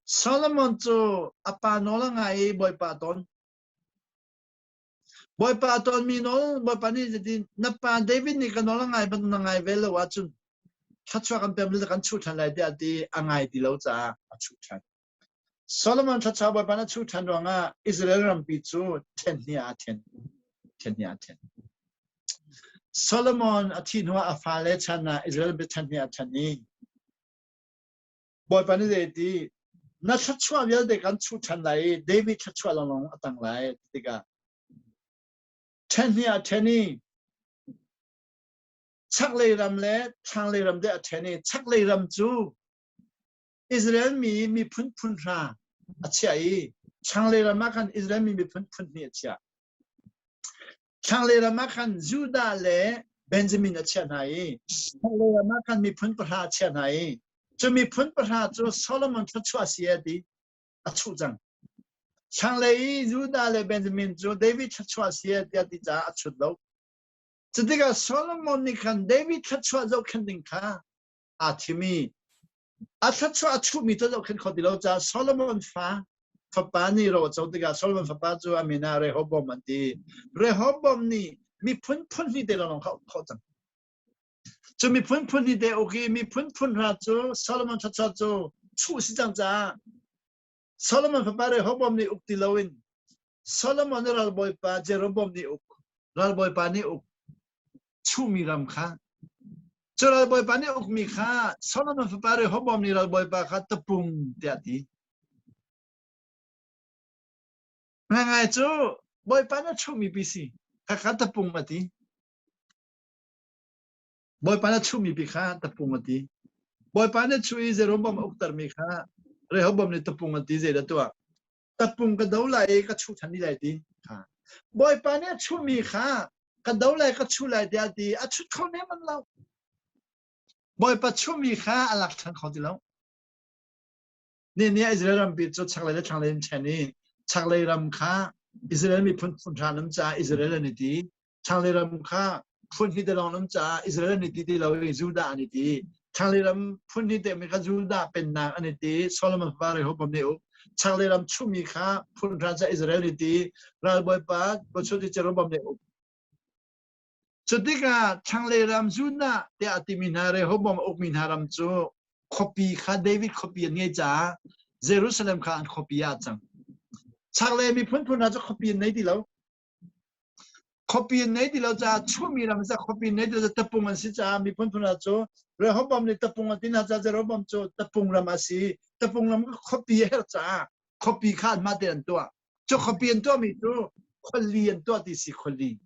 Solomon cu a pa nawl a ngai i Bawipa a ton. Bawipa a tonmi nawl Bawipa nih zeitin na pa David nih ka nawl a ngai bantuk na ngai ve lo ahcun thluachuah kan pem le kan chuh ṭhan lai tiah a ti a ngai ti lo caah a chuh ṭhan. Solomon thluachuah Bawipa nih a chuh ṭhan ruangah Israel rampi cu ṭhen hnih ah a ṭhen. Ṭhen hnih ah a ṭhen. Solomon a thih hnuah a fale chan ah Israel rampi ṭhen hnih ah a ṭhen i Bawipa nih zei ti na thluachuah vialte kan chuh ṭhan lai i David thluachuah lawnglawng a tang lai ti tikah ṭhen hnih ah ṭhen i chaklei ram le thlanglei ram te a ṭhen i chaklei ram cu Israel mi miphun phun hra a chiah i thlanglei ram ah khan Israel mi miphun phun hnih a chiah. Thlanglei ram ah khan Judah le Benjamin a chiah hna i chaklei ram ah khan miphun pahra a chiah hna i cu miphun pahra cu Solomon thluachuah si a ti a chuh cang. Thlanglei i Judah le Benjamin cu David thluachuah si a tiah ti caah a chut lo. Cutikah Solomon nih khan David thluachuah zohkhenh ding kha aa thim i a thluachuah a chuhmi cu zohkhenh kho ti lo caah Solomon fa fapa nih ro a co tikah Solomon fapa cu a min ah Rehoboam an ti. Rehoboam nih miphun phun hnih te lawnglawng kha a uk khawh cang. Cu miphun phun hnih te uk i miphun phun hra cu Solomon thluachuah cu chuh si cang caah Solomon fapa Rehoboam nih uk ti loin Solomon nih ralbawipa Jeroboam nih uk ralbawipa nih uk chuhmi ram kha cu ralbawipa nih ukmi kha Solomon fapa Rehoboam nih ralbawipa kha tapung tiah ti. Ngaingai cu Bawipa nih a chuhmi pi si kha kha tapung a ti. Bawipa nih a chuhmi pi kha tapung a ti. Bawipa nih chuh i Jeroboam a uktermi kha Rehoboam nih tapung a ti zeidah tuah? Tapung ka do lai i ka chuh than lai ti. Kha. Bawipa nih a chuhmi kha ka do lai ka chuh lai tiah ti a chut kho nem lo. Bawipa chuhmi kha a lak than kho ti lo. Ni nih Israel rampi cu chaklei le thlanglei in ṭhen i chaklei ram kha Israel miphun phun hra an um caah Israel an i ti. Thlanglei ram kha phun hnih te lawng an um caah Israel an i ti ti lo i Judah an i ti. Thlanglei ram phun hnih te mi kha Judah pennak an i ti. Solomon fapa Rehoboam nih uk. Chaklei ram chuhmi kha phun hra caah Israel an i ti. Ralbawipa Bochuti Jeroboam nih uk. Cutikah thlanglei ram Judah tiah a timi hna Rehoboam a ukmi hna ram cu khuapi kha David khuapi an ngei caah Jerusalem kha an khuapi ah a cang. Chaklei miphun phun hna cu khuapi an nei ti lo. Khuapi an nei ti lo caah chuhmi ram cu khuapi an nei ti lo caah tapung an si caah miphun phun hna cu Rehoboam nih tapung a ti hna caah Jeroboam cu tapung ram a si. Tapung ram kha khuapi a herh caah khuapi kha anmah tein an tuah. Cu khuapi an tuahmi cu khuali an tuah ti si khuali.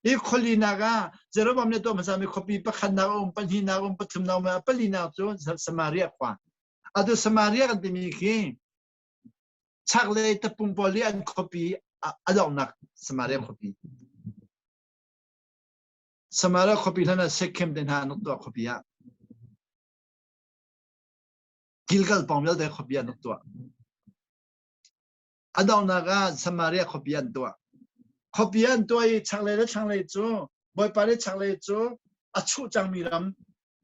Hi khualinak ah Jeroboam nih tuah hmasami khuapi pakhatnak a um, pahnihnak a um, pathumnak a um, palinak cu Samaria khua. Atu Samaria kan timi khi chaklei tapung pawl i an khuapi a donghnak Samaria khuapi. Samaria khuapi hlan ah Shechem te hna an rak tuah khuapi ah. Gilgal pawng vialte khuapi an rak tuah. A donghnak ah Samaria khuapi an tuah. Khuapi an tuah i chaklei le thlanglei cu Bawipa nih chaklei cu a chuh cangmi ram,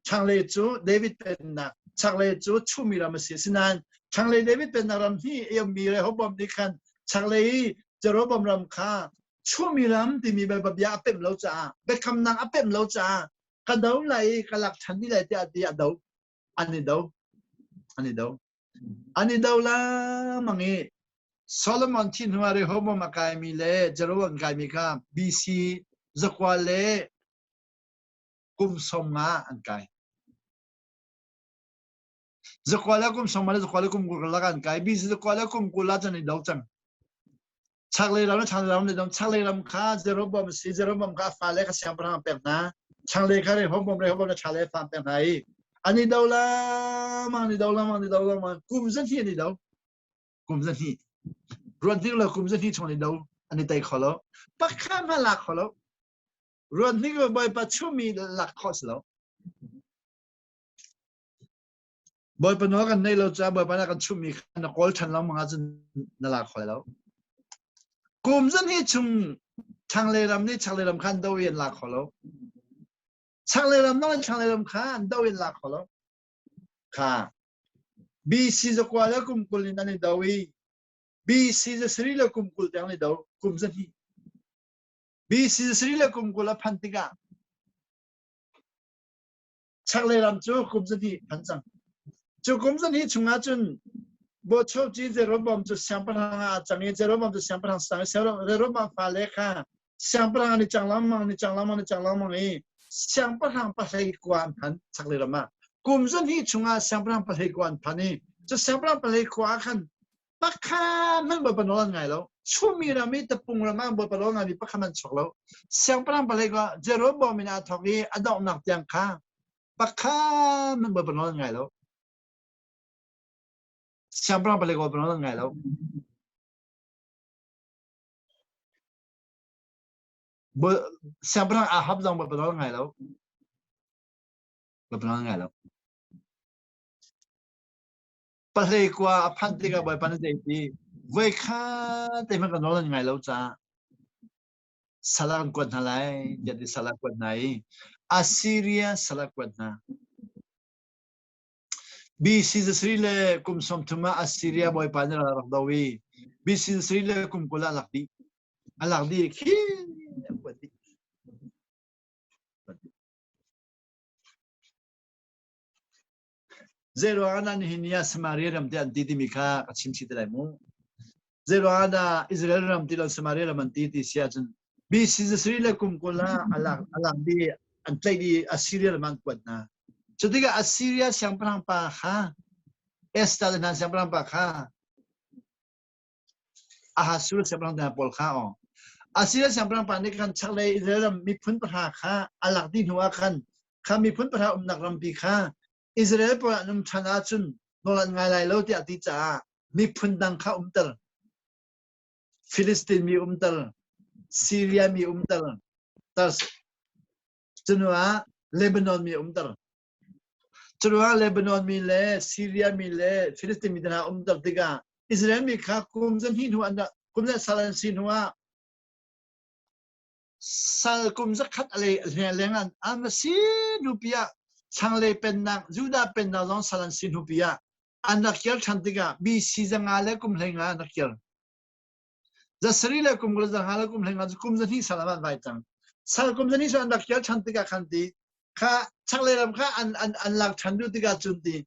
thlanglei cu David pennak, chaklei cu chuhmi ram a si. Asinain thlanglei David pennak ram hi a ummi Rehoboam nih khan chaklei i Jeroboam ram kha chuhmi ram timi Bawipa bia a pemh lo caah, biakamnak a pemh lo caah ka do lai i ka lak ṭhan dih lai tiah a ti a do. An i do. An i do. An i do lengmang i Solomon thih hnuah Rehoboam a kaimi le Jeroboam kaimi kha BC zakua le kum 50 an kai. Zakua le kum 50 le zakua le kum 20 karlak an kai. BC zakua le kum 20 ah cun an i do cang. Chaklei ram le thlanglei ram le dong chaklei ram kha Jeroboam a si Jeroboam kha a fale kha siangpahrang a pek hna thlanglei kha Rehoboam Rehoboam le thalei fa pek hna i an i do lengmang an i do lengmang an i do lengmang kum zahnih an i do kum zahnih ruat hnik lo kum zahnih chung an i do an i tei kho lo pakhat hmanh lak kho lo ruat hnik lo bawipa chumi lak khawh si lo Bawipa nawl kan neih lo caah Bawipa nih a kan chumhmi kha na kawl ṭhan lengmang ahcun na la kho lo. Kum zahnih chung thlanglei ram nih chaklei ram kha an do i an la kho lo. Chaklei ram nih thlanglei ram kha an do i an la kho lo. Kha BC zakua le kum 20 in an i do i BC zasarih le kum 20 tiang an i do kum zahnih. BC zasarih le kum 20 a phanh tikah Chaklei ram cu kum zahnih phan cang. Cu kum zahnih chungah cun Bochoci Jeroboam cu siangpahrang ah a cang i Jeroboam cu siangpahrang sang i Jeroboam fale kha siangpahrang an i cang lengmang, an i cang lengmang, an i cang lengmang i siangpahrang pahlei kua an phan chaklei ram ah. Kum zahnih chungah siangpahrang pahlei kua an phan i cu siangpahrang pahlei khua ah khan pakhat hmanh Bawipa nawl an ngai lo. Chumi ram i tapung ram ah Bawipa nawl ngaimi pakhat hmanh chuak lo. Siangpahrang palei kha Jeroboam in aa thawk i a donghnak tiang kha pakhat hmanh Bawipa nawl an ngai lo. Siangpahrang palei Bawipa nawl an ngai lo. Siangpahrang Ahab zong Bawipa nawl ngai lo. Bawipa nawl ngai lo. Pahlei kua a phanh tikah Bawipa nih zei ti voi khat te hmanh ka nawl an ngai lo caah sal ah kan kuat hna lai tiah ti sal ah kuat hna i Assyria sal ah kuat hna. BC zasarih le kum 30 ah Assyria bawipa nih ral a rak do i BC zasarih le kum 20 ah a lak dih. A lak dih khi an kuat dih. Zeiruang ah dah nihin ni ah Samaria ram te an ti timi kha ka chim chih te lai mu. Zeiruang ah dah Israel ram ti lo Samaria ram an ti ti si ahcun BC zasarih le kum 20 ah a lak a lak dih an tlaih dih Assyria ram an kuat hna. Cu tikah Assyria siangpahrang pa kha Esther le hna siangpahrang pa kha Ahasuerus siangpahrang hna pawl kha aw Assyria siangpahrang pa nih khan chaklei Israel ram miphun pahra kha a lak dih hnu ah khan kha miphun pahra umnak rampi kha Israel pawl an um ṭhan ahcun nawl an ngai lai lo tiah a ti caah miphun dang kha umter Philistine mi umter Syria mi umter tas cunuah Lebanon mi umter Curuangah Lebanon mi le Syria mi le Filistin mi hna umter tikah Israel mi kha kum zahnih hnu an kum za sal an si hnuah sal kum zakhat a leng an an si hnu ah thlanglei pennak Judah pennak zong sal an si hnu ah an rak kir ṭhan tikah BC zanga le kum 15 an rak kir. Zasarih le kum kul zanga le kum 15 cu kum zahnih sal an vai cang. Sal kum zahnih sal an rak kir ṭhan tikah khan ti kha chaklei ram kha an an an lak ṭhan duh tikah cun ti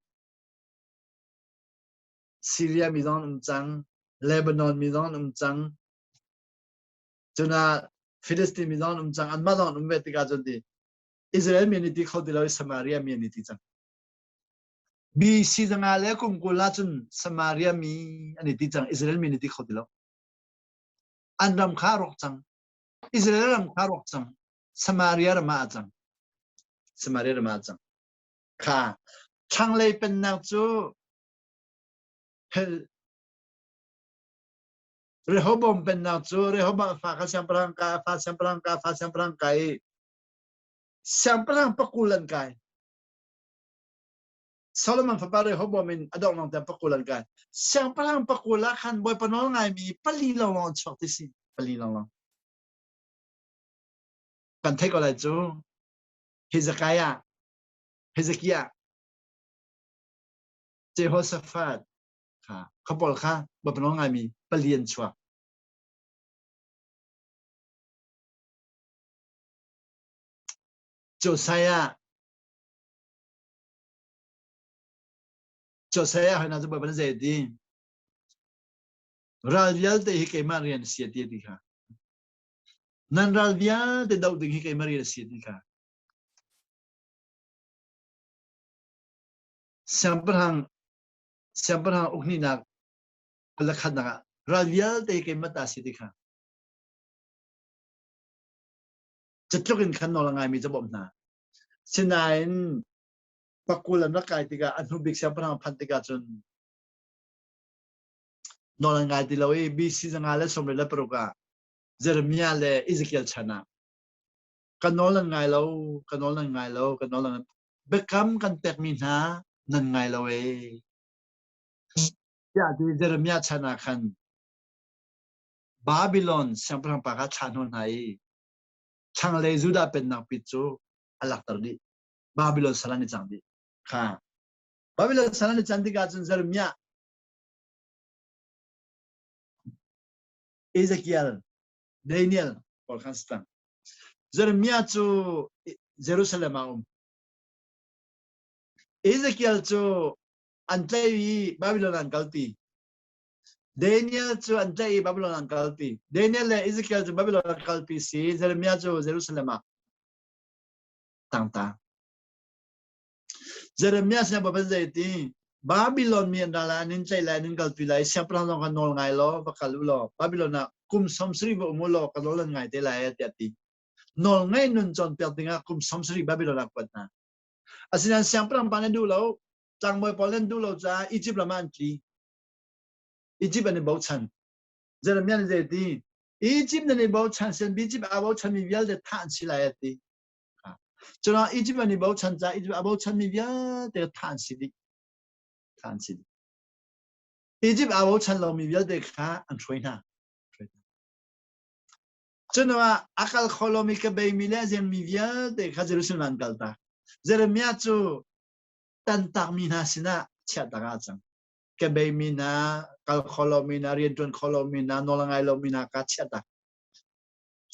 Syria mi zong an um cang, Lebanon mi zong an um cang, cuna Philistine mi zong an um cang, anmah zong an um ve tikah cun ti Israel mi an i ti kho ti lo i Samaria mi an i ti cang. BC zanga le kum 20 ah cun Samaria mi an i ti cang, Israel mi an i ti kho ti lo. An ram kha a rawk cang. Israel ram kha a rawk cang. Samaria ram ah a cang. Samaria ram ah a cang. Kha thlanglei pennak cu Rehoboam pennak cu Rehoboam fa kha siangpahrang ka fa siangpahrang ka fa siangpahrang kai i siangpahrang pakul an kai. Solomon fapa Rehoboam in a dongh tiang pakul an kai. Siangpahrang pakul ah khan Bawipa nawl ngaimi pali lawnglawng an chuak ti si. Pali lawnglawng. Kan theih ko lai cu Hezekiah, Hezekiah, Jehoshaphat kha kha pawl kha Bawipa nawl ngaimi pali an chuak. Josiah Josiah hna cu Bawipa zei ti ral vialte hi keimah rian si ti ti kha nan ral vialte doh ding hi keimah rian si ti kha siangpahrang siangpahrang ukninak lakhatnak ah ral vialte keimah ta si ti kha Catluk in khan nawl a ngaimi cu a bawmh hna. Sinain pakul an rak kai tikah a hnu bik siangpahrang phanh tikah cun nawl an ngai ti lo i BC 596 ah Jeremiah le Ezekiel chan ah ka nawl nan ngai lo, ka nawl nan ngai lo, ka nawl nan biakam kan pekmi hna nan ngai lo ee. Tiah ti Jeremiah chan ah khan Babylon siangpahrang pa kha thlah hnawl hna i thlanglei Judah pennak pi cu a lakter dih. Babylon sal an i cang dih. Kha Babylon sal an i can tikah cun Jeremiah, Ezekiel, Daniel pawl khan si cang. Jeremiah cu Jerusalem ah um. Ezekiel cu an tlaih i Babylon an kalpi. Daniel cu an tlaih i Babylon an kalpi. Daniel le Ezekiel cu Babylon an kalpi si, Jeremiah cu Jerusalem ah tangta. Jeremiah sinah Bawipa zei ti Babylon mi an ra lai, an in tlaih lai, an in kalpi lai, siangpahrang zong kha nawl ngai law, va kal u law, Babylon ah kum 70 va um u law, ka nawl an ngai te lai, tiah ti. Nawl ngaih nun cawnpiak dingah kum 70 Babylon ah kuat hna. Asinain siangpahrang pa nih duh lo, tlangbawi pawl nih an duh lo caah Egypt ram ah an tli. Egypt an i bochan. Jeremiah nih zei ti? Egypt nan i bochan sen Egypt aa bochanmi vialte thah an si lai a ti. Cun Egypt an i bochan caah Egypt aa bochanmi vialte thah an si dih. Thah an si dih. Egypt aa bochan lomi vialte kha an hruai hna. Cun ah a kal kho lomi ka beimi le a zemmi vialte kha Jerusalem an kaltak. Jeremiah cu tantakmi hna sinah chiahtak ah a cang. Ka beimi hna, kal kho lomi hna, rianṭuan kho lomi hna, nawl a ngai lomi hna ka chiahtak.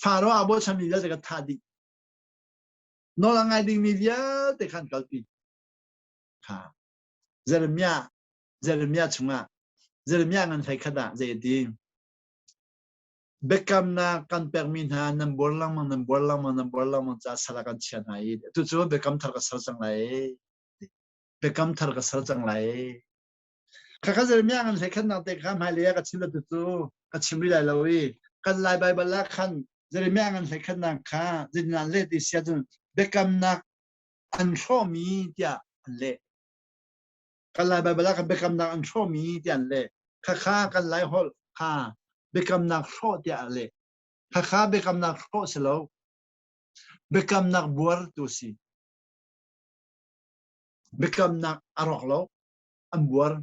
Faro aa bochanmi vialte ka thah dih. Nawl a ngai dingmi vialte kha an kalpi. Kha. Jeremiah, Jeremiah chungah, Jeremiah ngan hlei khat ah zei a ti? Biakamnak kan pekmi hna nan buar lengmang, nan buar lengmang, nan buar lengmang caah sal ah kan chia hna i tu cu biakam thar ka ser cang lai. Biakam thar ka ser cang lai. Khakha Jeremiah ngan hlei khatnak te kha hmailei ah ka chim tu cu ka chim rih lai lo i kan Lai Baibal ah khan Jeremiah ngan hlei khatnak kha zeitin leh ti si ahcun biakamnak an hrawhmi tiah an leh. Kan Lai Baibal ah kan biakamnak an hrawhmi tiah an leh. Khakha kan Lai holh kha biakamnak hrawh tiah a leh. Khakha biakamnak hrawh si lo. Biakamnak buar tu si. Biakamnak a rawk lo. An buar.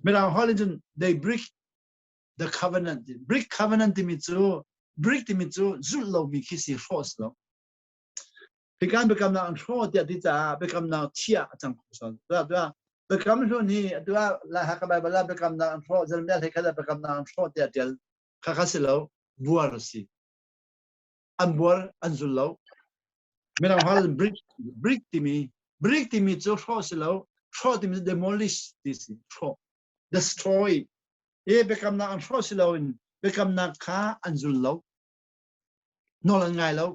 Mirang holh in cun they break the covenant. Break covenant timi cu break timi cu zulh lomi khi si hrawh si lo. Hikan biakamnak an hrawh tiah ti caah biakamnak chia a cang kho son. Tuah biakam hlun hi atu ah Lai Hakha Baibal ah biakamnak an hrawh Jeremiah hlei khat ah biakamnak an hrawh tiah tial kha kha si lo buar a si. An buar an zul lo. Mirang hal brick brick timi brick timi cu hrawh si lo hrawh timi cu demolish ti si hrawh destroy e biakamnak an hrawh si lo in biakamnak kha an zul lo nawl an ngai lo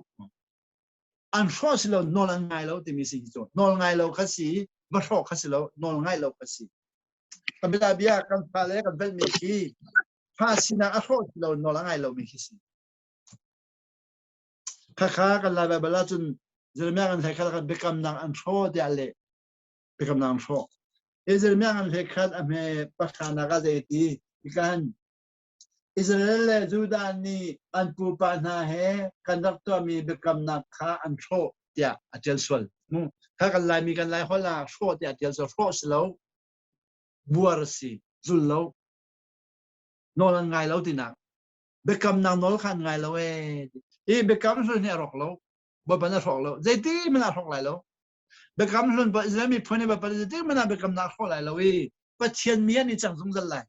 an hrawh si lo nawl an ngai lo timi si cu nawl ngai lo kha si va hrawh kha si lo nawl ngai lo kha si kan bia bia kan fa le kan velhmi khi fa sinak a hrawh si lo nawl a ngai lo mi khi si khakha kan lai Baibal ahcun Jeremiah kan hlei khat kan biakamnak an hrawh tiah le biakamnak an hrawh e Jeremiah kan hlei khat a hme pahranak ah zei ti kan Israel le Judah nih an pupa hna he kan rak tuahmi biakamnak kha an hrawh tiah a ṭial sual. Kha kan Laimi kan Lai holh ah hrawh tiah a ṭial sual. Hrawh si lo, buar a si, zul lo, nawl an ngai lo tinak. Biakamnak nawl kha an ngai lo ee. Hi biakam hlun hi a rawk lo. Bawipa nih a hrawk lo. Zeiti hmanh ah hrawk lai lo. Biakam hlun Israel miphun nih Bawipa nih zeitik hmanh ah biakamnak hrawh lai lo i Pathian mi an i cang zungzal lai.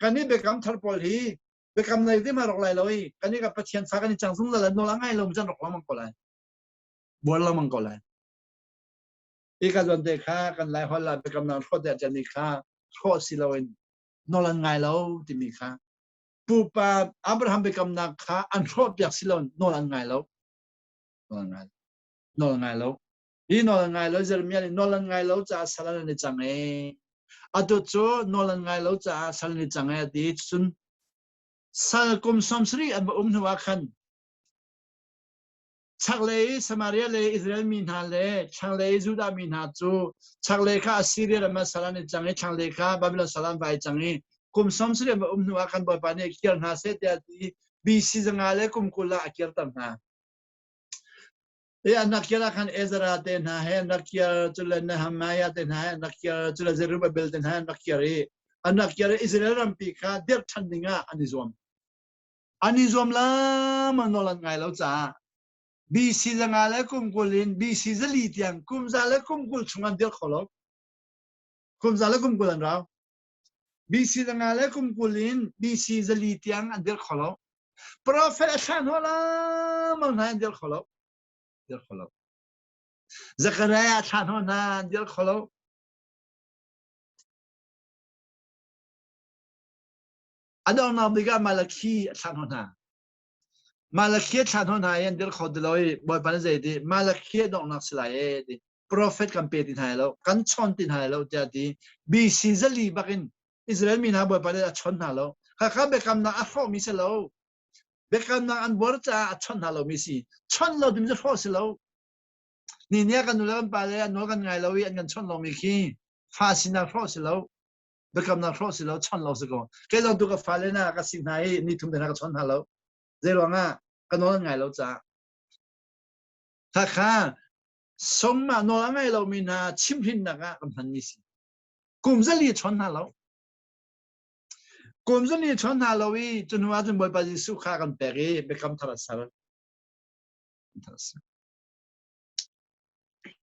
Kan i biakam thar pawl hi biakam nei te ma rawk lai lo i kan i ka Pathian fa kan i cang zungzal lai nawl a ngai lo mi can rawk lengmang ko lai. Buar lengmang ko lai. I ka zawn te kha kan lai hol la biakamnak hrawh te chan kha hrawh si loin nawl an ngai lo timi kha pupa Abraham biakamnak kha an hrawh piak si lo nawl an ngai lo. Nawl an ngai nawl ngai lo hi nawl an ngai lo Jeremiah nih nawl an ngai lo caah sal an i cang ee atu cu nawl an ngai lo caah sal an i cang ee ti cun sal kum 70 an va um hnu ah khan chaklei Samaria le Israel mi hna le thlanglei Judah mi hna cu chaklei kha Assyria ram ah sal an i cang i thlanglei kha Babylon sal an vai cang i kum 70 an va um hnu ah khan Bawipa nih kir hna seh tiah ti BC zanga le kum 20 ah a kirter hna. E an rak kir ah khan Ezra te hna he an rak kir, cule Nehemiah te hna he an rak kir, cule Zerubbabel te hna he an rak kir i an rak kir i Israel rampi kha dirh ṭhan ding ah an i zuam. An i zuam lengmang nawl an ngai lo caah BC zanga le kum 20 in BC 400 tiang kum za le kum 20 chung an dirh kho lo. Kum za le kum 20 an rau. BC zanga le kum 20 in BC 400 tiang an dirh kho lo. Profet a thlah hna lengmang hna an dir kho lo. Dir kho lo. Zechariah a thlah hna hna an dir kho lo. A donghnak bik ah Malakhi a thlah hna hna. Malakhi a thlah hna hna i an dir kho ti lo i Bawipa nih zei ti Malakhi a donghnak si lai e ti profet kan pe ti hna lo kan chawn ti hna lo tiah ti BC 400 bak in Israel mi hna Bawipa nih a chawn hna lo. Khakha biakamnak a hrawhmi si lo. Biakamnak an buar caah a chawnh hna lomi si. Chawnh lo timi cu hrawh si lo. Ni ni ah kan nu le kan pa le an nawl kan ngai lo i an kan chawnh lomi khi fa sinak hrawh si lo. Biakamnak hrawh si lo, chawnh lo si ko. Kei zong tu ka fale na ka si hna i ni thum te hna ka chawnh hna lo. Zei ruangah ka nawl an ngai lo caah. Khakha sawm ah nawl a ngai lomi hna chimhrinnak ah kan hmanmi si. Kum zali chawn hna lo. Kum zali chawn hna lo i cu hnu ah cun Bawipa Jesuh kha kan pek i biakam thar a ser. Thar a ser.